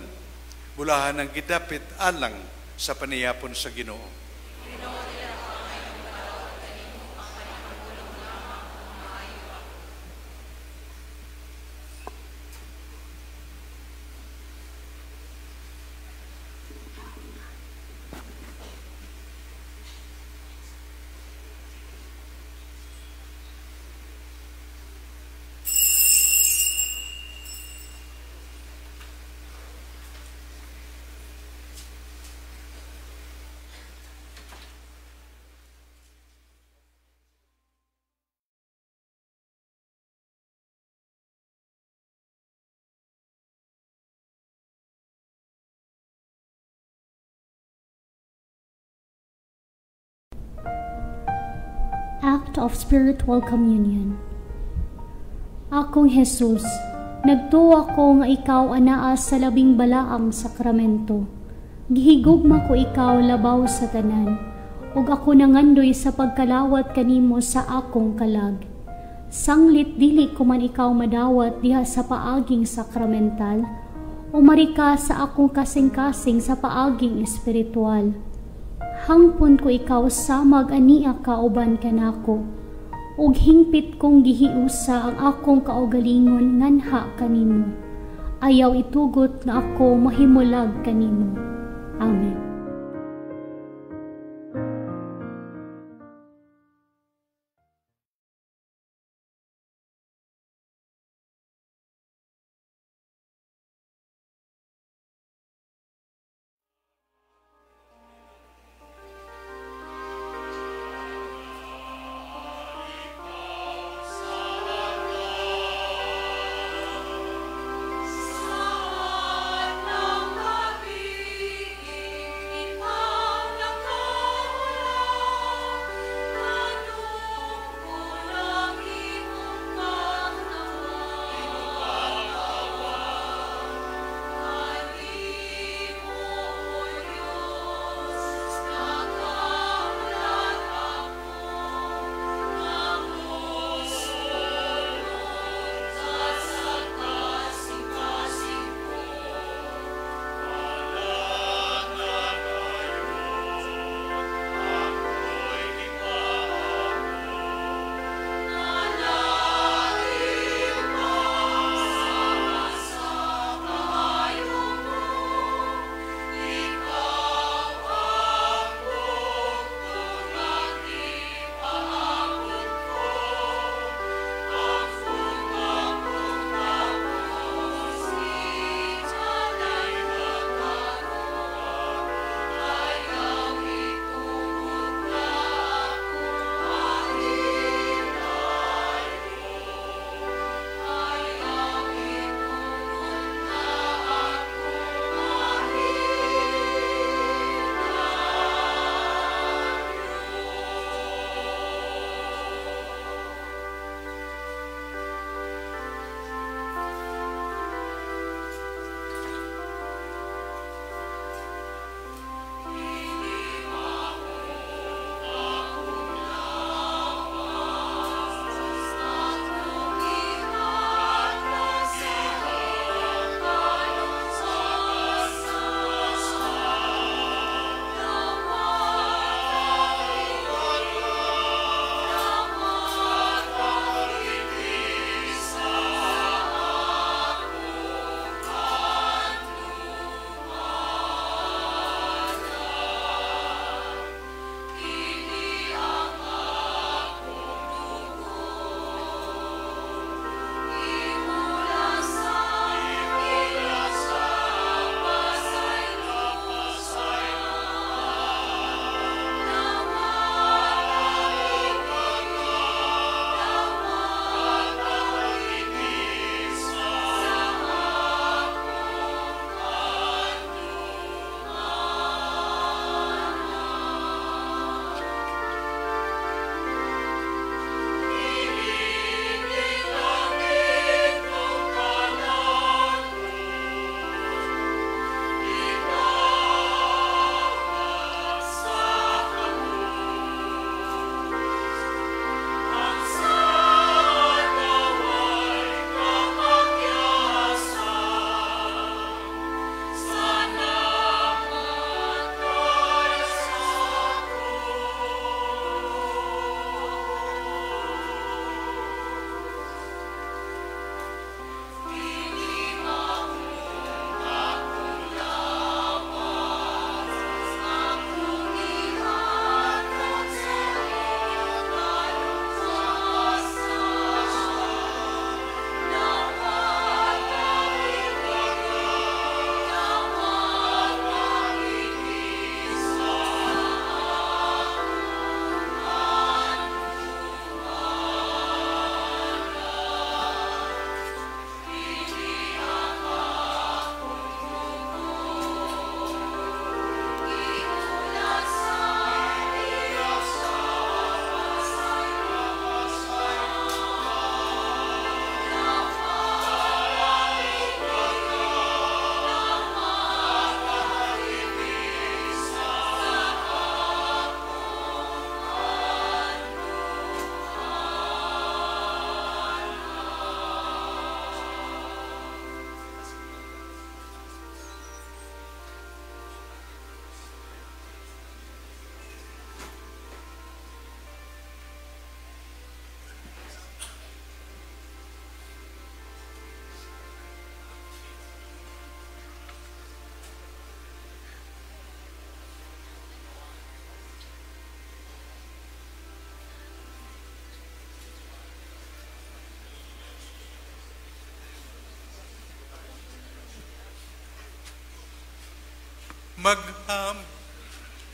Bulahan ang gidapit alang sa paniyapon sa Ginoo. Act of Spiritual Communion. Akong Jesus, nagtuwa ko nga ikaw anaa sa labing balaang sakramento. Gihigugma ko ikaw labaw sa tanan, ug ako nangandoy sa pagkalawat kanimo sa akong kalag. Sanglit dili ko man ikaw madawat diha sa paaging sakramental, umari ka sa akong kasing-kasing sa paaging espiritual. Hangpon ko ikaw samag ania kauban kanako, ug hingpit kong gihiusa ang akong kaugalingon nganha kanimo. Ayaw itugot nga ako mahimulag kanimo. Amen.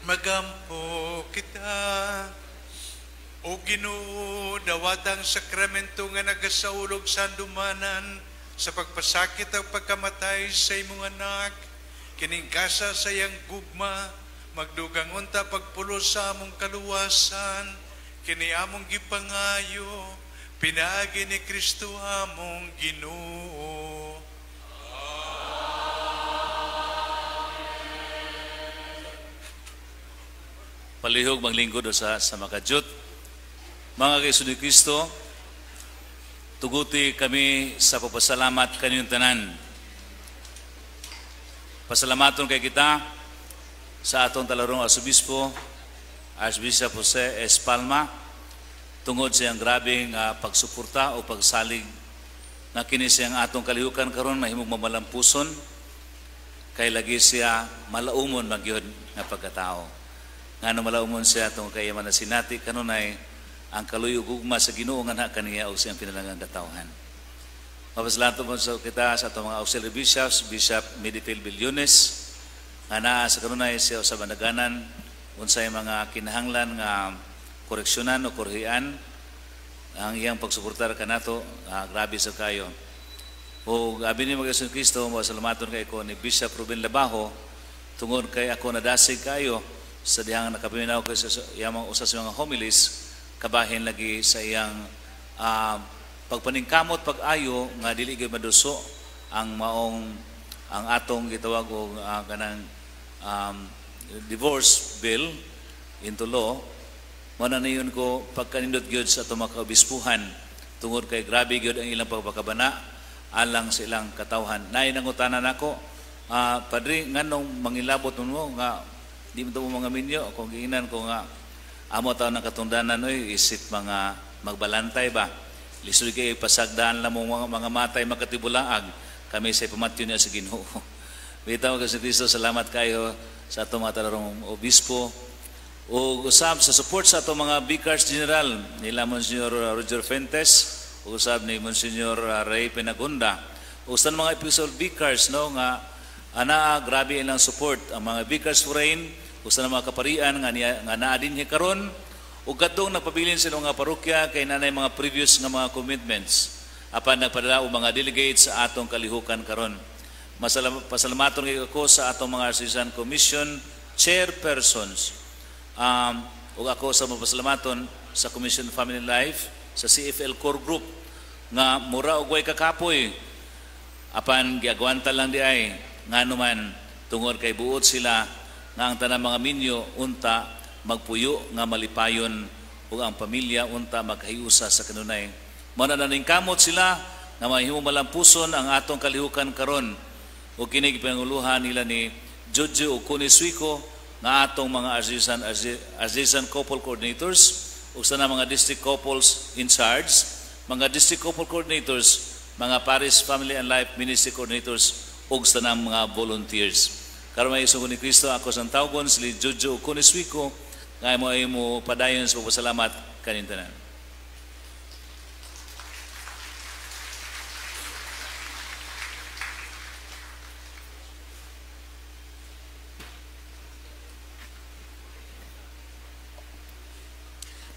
Magampo kita. O Ginoo, dawatang sakramento nga nagasaulog sa handumanan sa pagpasakit ug pagkamatay sa imong anak, kining gasa sa iyang gugma, magdugang unta pagpulos sa among kaluwasan, kini among gipangayo, pinaagi ni Kristo among Ginoo. Palihog maglingkod sa makajut. Mga kaiso ni Kristo, tuguti kami sa pagpasalamat kaninyong tanan. Pasalamaton kay kita sa atong talarong Arsobispo, Archbishop Jose S. Palma, tungod sa iyang grabeng pagsuporta o pagsalig na kini siyang atong kalihukan karon mahimong mamalampuson, kay lagi siya malaumon magyud nga pagkatao. Ngano malaumon siya tungod kay man sinati kanunay ang kaluyo gugma sa Ginoo nga naa kaniya og siyang pinalangang katawhan. Mapasalamat po sa kita sa atong mga auxiliary bishops, Bishop Medifil Billones, nga naa sa kanunay siya sa banaganan unsay mga kinahanglan nga koreksyonan o korhian ang iyang pagsuportar kanato, grabe sa kayo. O abi ni mga Yesu Kristo, mapasalamaton kay ko ni Bishop Ruben Labajo tungod kay ako nadasig kayo sa dihang nakapaminaw ko sa iyang usa sa mga homilies, kabahin lagi sa iyang pagpaningkamot pag-ayo nga dili gyud maduso ang maong ang atong gitawag og kanang divorce bill into law. Mao na niyon ko pagkanindot gyud sa atong mga kaobispuhan tungod kay grabe gyud ang ilang pagpakabana alang sa ilang katawhan. Naay nangutana nako, padre, nganong mangilabot mo nga di mo to mga minyo? Kung giingnan ko nga amo taon ng katungdanan oy isip mga magbalantay ba, lisod kay pasagdaan lang mo mga matay makatibulaag kami sa pamatyo niya sa Ginoo. Bitaw kay Kristo, salamat kayo sa atong mga talarong obispo o usab sa support sa atong mga Vicars General nila Monsignor Roger Fuentes, usab ni Monsignor Ray Penagunda, usan mga episode Vicars no nga ana grabe ilang support ang mga Vicars Foreign, usa na mga kaparian nga nga naa dinhi karon ug kadtong nagpabilin sa mga parokya kay nanay mga previous nga mga commitments apan nagpadala og mga delegates sa atong kalihukan karon. Pasalamaton kay ako sa atong mga Archdiocese Commission chairpersons. Ug ako sa mapasalamaton sa Commission on Family Life sa CFL Core Group nga mura og way kakapoy apan giagwanta lang di ay nganuman tungod kay buot sila nga ang tanang mga minyo unta magpuyo nga malipayon ug ang pamilya unta magkahiusa sa kanunay. Mao na naningkamot sila nga mahimo malampuson ang atong kalihukan karon ug kini gipanguluhan nila ni Jojo Okonesuiko nga atong mga Archdiocese couple coordinators ug sa mga district couples in charge, mga district couple coordinators, mga parish family and life ministry coordinators ug sa mga volunteers. Karon may isugo ni Kristo ako sa tawgon si Jojo Okonesuiko nga mo ay mo padayon sa pagpasalamat kanintanan.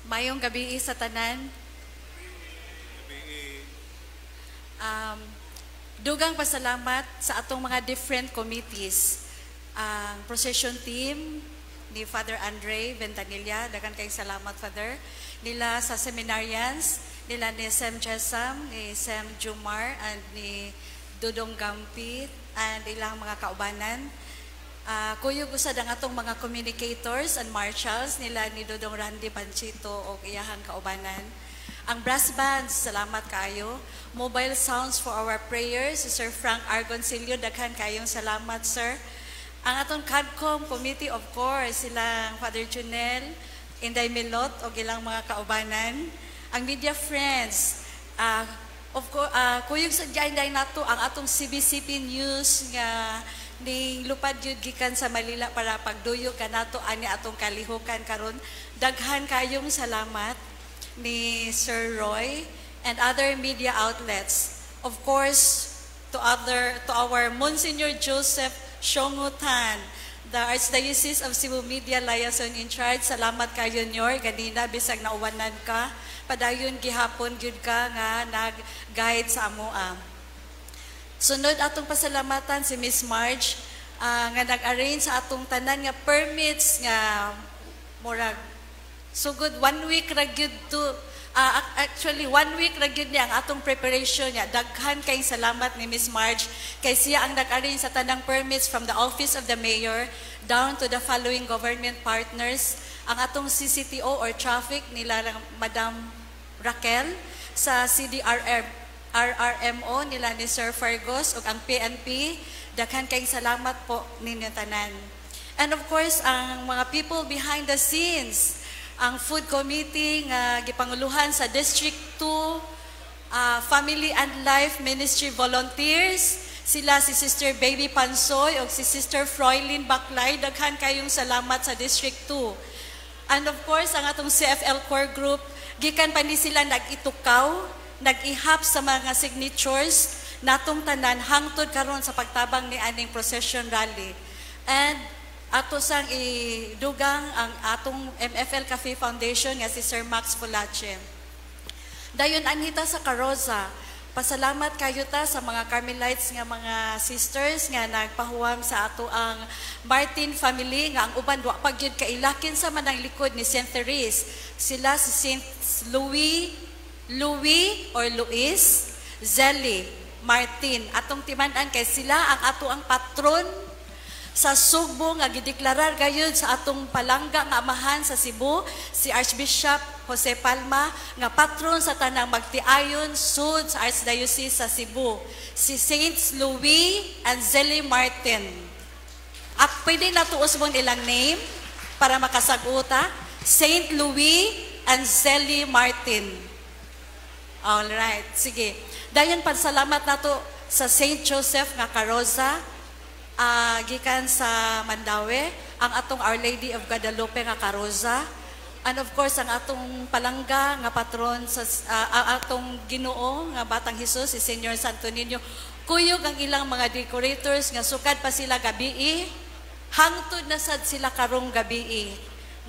Mayong gabi sa tanan. Dugang pasalamat sa atong mga different committees. Ang procession team ni Father Andre Ventanilla, daghan kayong salamat, Father. Nila sa seminarians, nila ni Sam Chesam, ni Sam Jumar, and ni Dudong Gampit, and ilang mga kaubanan. Kuyog usad ang atong mga communicators and marshals, nila ni Dudong Randy Panchito og iyahang kaubanan. Ang brass bands, salamat kayo. Mobile sounds for our prayers, si Sir Frank Argoncillo, daghan kayong salamat, sir. Ang atong CADCOM committee, of course, silang Father Junel, Inday Milot, og ilang mga kaubanan. Ang media friends, of course, kuyog sa Inday nato ang atong CBCP News nga ning lupad yun gikan sa Manila para pagduyo kanato ani atong kalihukan karon. Daghan kayong salamat ni Sir Roy and other media outlets. Of course, to our Monsignor Joseph Shongutan, The Archdiocese of Cebu Media Liaison in Charge, salamat kayo nyor, ganina bisag nauwanan ka, padayon gihapon gyud ka nga nag-guide sa amoa. Sunod atong pasalamatan si Miss Marge nga nag-arrange sa atong tanan nga permits nga murag sugod 1 week ra gyud to. Actually 1 week ra gyud niya ang atong preparation niya. Daghan kay salamat ni Miss Marge kay siya ang nag-arrange sa tanang permits from the office of the mayor down to the following government partners. Ang atong CCTO or traffic nila Madam Raquel, sa CDRR RRMO nila ni Sir Fergus ug ang PNP. Daghan kayong salamat po ninyo tanan. And of course, ang mga people behind the scenes, ang food committee nga gipanguluhan sa District 2, Family and Life Ministry volunteers, sila si Sister Baby Pansoy o si Sister Froilyn Baklay. Daghan kayong salamat sa District 2. And of course, ang atong CFL Core Group, gikan pa ni sila nag-itukaw, nag-ihap sa mga signatures natong tanan hangtod karon sa pagtabang ni aning procession rally. And ato sang idugang ang atong MFL Cafe Foundation nga si Sir Max Fulache. Dayon anhita sa Karosa, pasalamat kayo ta sa mga Carmelites nga mga sisters nga nagpahuwam sa ato ang Martin family nga ang uban wa pa gyud kailakin sa manang likod ni Saint Therese. Sila si Saint Louis, Louis or Luis Zeli Martin. Atong timan-an kay sila ang ato ang patron sa Sugbo nga gideklarar gayud sa atong palangga nga amahan sa Cebu, si Archbishop Jose Palma, nga patron sa tanang magtiayon sud sa Archdiocese sa Cebu, si Saints Louis and Zeli Martin. At pwede na tuos mo ilang name para makasaguta, Saint Louis and Zeli Martin. All right, sige. Dayon pasalamat nato sa Saint Joseph nga Karosa, gikan sa Mandaue, ang atong Our Lady of Guadalupe nga Karosa, and of course ang atong palangga nga patron sa atong Ginoo nga Batang Hesus, si Senyor Santo Niño. Kuyog ang ilang mga decorators nga sukad pa sila gabii, hangtod na sad sila karong gabii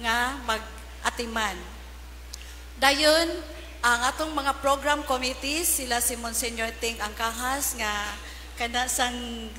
nga mag-atiman. Dayon ang atong mga program committees, sila si Monsignor Ting Angkahas nga kana sang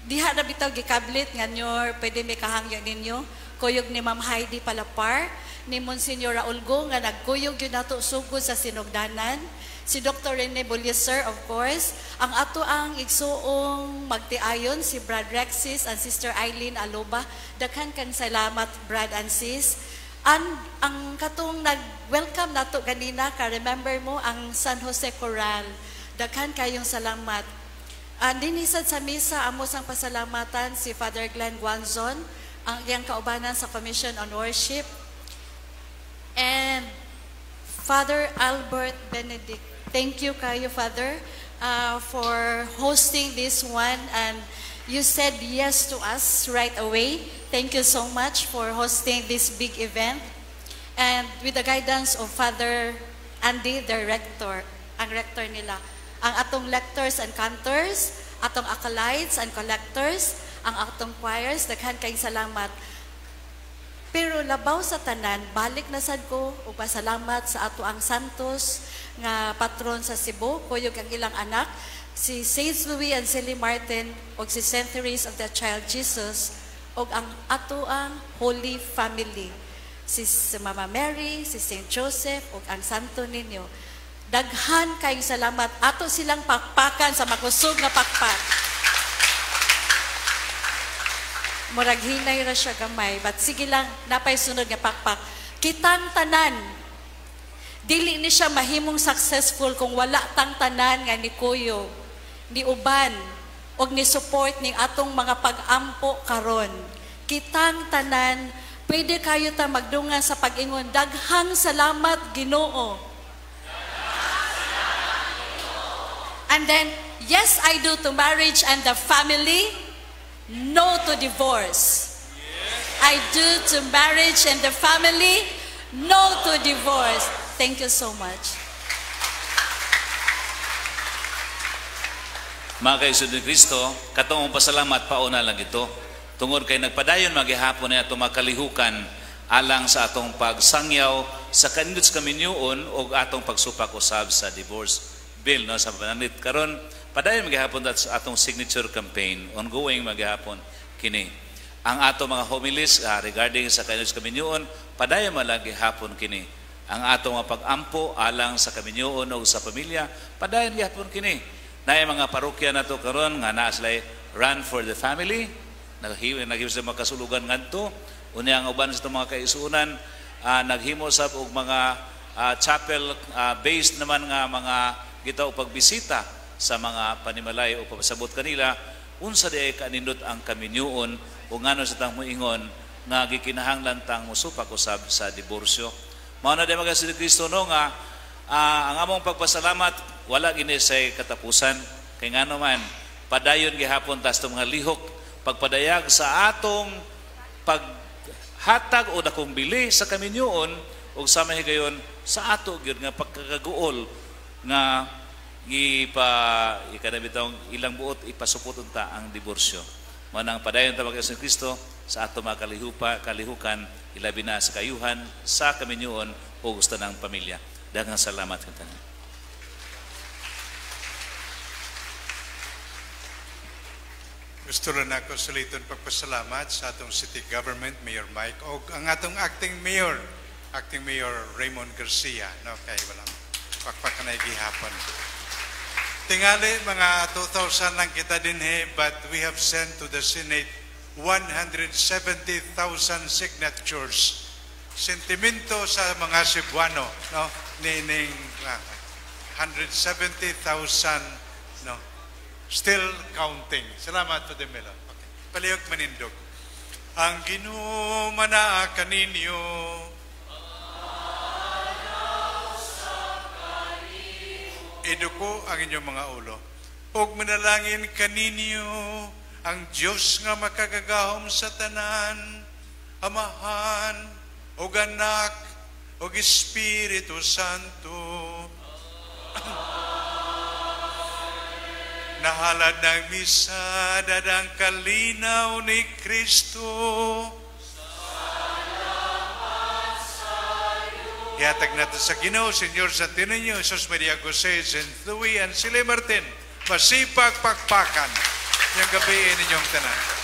diha na bitaw gikablit nga nyor pwede may kahangyo ninyo, kuyog ni Ma'am Heidi Palapar, ni Monsignor Raul Go nga nagkuyog yun nato sugod sa sinugdanan, si Dr. Rene Bulyeser of course, ang ato ang igsuong magtiayon si Brad Rexis and Sister Eileen Aloba. Daghan kang salamat Brad and Sis. Ang katong nag-welcome nato ganina, ka-remember mo ang San Jose Coral. Daghan kayong salamat. Dinisad sa misa, amo sang pasalamatan si Father Glenn Guanzon, ang iyang kaubanan sa Commission on Worship, and Father Albert Benedict. Thank you kayo, Father, for hosting this one, and you said yes to us right away. Thank you so much for hosting this big event. And with the guidance of Father Andy, the rector, ang rector nila, ang atong lectors and cantors, atong acolytes and collectors, ang atong choirs, daghan kayong salamat. Pero labaw sa tanan, balik na sad ko ug pasalamat sa ato ang santos nga patron sa Cebu, kuyog ang ilang anak, si Saints Louis and Celie Martin ug si Saint Therese of the Child Jesus ug ang ato ang Holy Family, si Mama Mary, si Saint Joseph ug ang Santo Niño. Daghan kayong salamat. Ato silang pakpakan sa makusog nga pakpak. Murag hinay ra siya gamay, but sige lang, napay sunod nga pakpak. Kitang tanan, dili ni siya mahimong successful kung wala tang tanan nga ni kuyog, ni uban, og ni support ning atong mga pag-ampo karon. Kitang tanan, pwede kayo ta magdungan sa pag-ingon, daghang salamat Ginoo. And then, yes, I do to marriage and the family, no to divorce. I do to marriage and the family, no to divorce. Thank you so much. Mga kaisod ni Kristo, katong pasalamat, pauna lang ito. Tungod kay nagpadayon maghihapon na atong makalihukan alang sa atong pagsangyaw sa kanindot sa kaminyuon o atong pagsupak usab sa divorce bill, no, sa pananit karon padayon maghihapon sa atong signature campaign, ongoing maghihapon kini. Ang ato mga homilies regarding sa kanindot sa kaminyuon, padayon malagi hapon kini. Ang ato mga pag-ampo alang sa kaminyuon o sa pamilya, padayon gihapon kini. Naay mga parokya nato karon nga naa sila run for the family, naghimo sa mga kasulugan ngadto. Unya ang uban sa itong mga kaisunan, naghimo sab og mga chapel based naman nga mga gitaw pagbisita sa mga panimalay o pagpasabot kanila unsa di ay kanindot ang kaminyuon o ngano sa tang moingon nga gikinahanglan tang mosupak usab sa diborsyo. Mao na di mga si Kristo, no, nga ang among pagpasalamat wala gini sa katapusan, kay ngano man padayon gihapon tas mga lihok pagpadayag sa atong paghatag o dakong bili sa kaminyuon ug sa mahigayon sa ato gyud nga pagkakaguol nga ipa ikanabitong ilang buot ipasupot unta ang diborsyo. Mao nang padayon ta mga Kristo sa ato mga kalihukan ilabi na sa kayuhan sa kaminyuon o gusto ng pamilya. Daghang salamat katanan. Gusto rin ako suliton pagpasalamat sa atong city government, Mayor Mike, o ang atong acting mayor Raymond Garcia, no, kay walang pakpakan na gihapon. Tingali, mga 2,000 lang kita dinhi, but we have sent to the Senate 170,000 signatures. Sentimento sa mga Cebuano, no, nining 170,000, no. Still counting. Salamat to the Melo. Okay. Palihog manindog. Ang Ginoo manaa kaninyo. Eduko ang inyong mga ulo. Og manalangin kaninyo ang Dios nga makagagahom sa tanan, Amahan, og Anak, og Espiritu Santo. Nahalad ng misa, dadang kalinaw ni Kristo. Salamat sa'yo. Ihatag natin sa Ginoo, Senyor Santo Niño, Jesus Maria Jose, Saint Louis, and Sile Martin. Masipag pakpakan. Yung gabi ninyong tanan.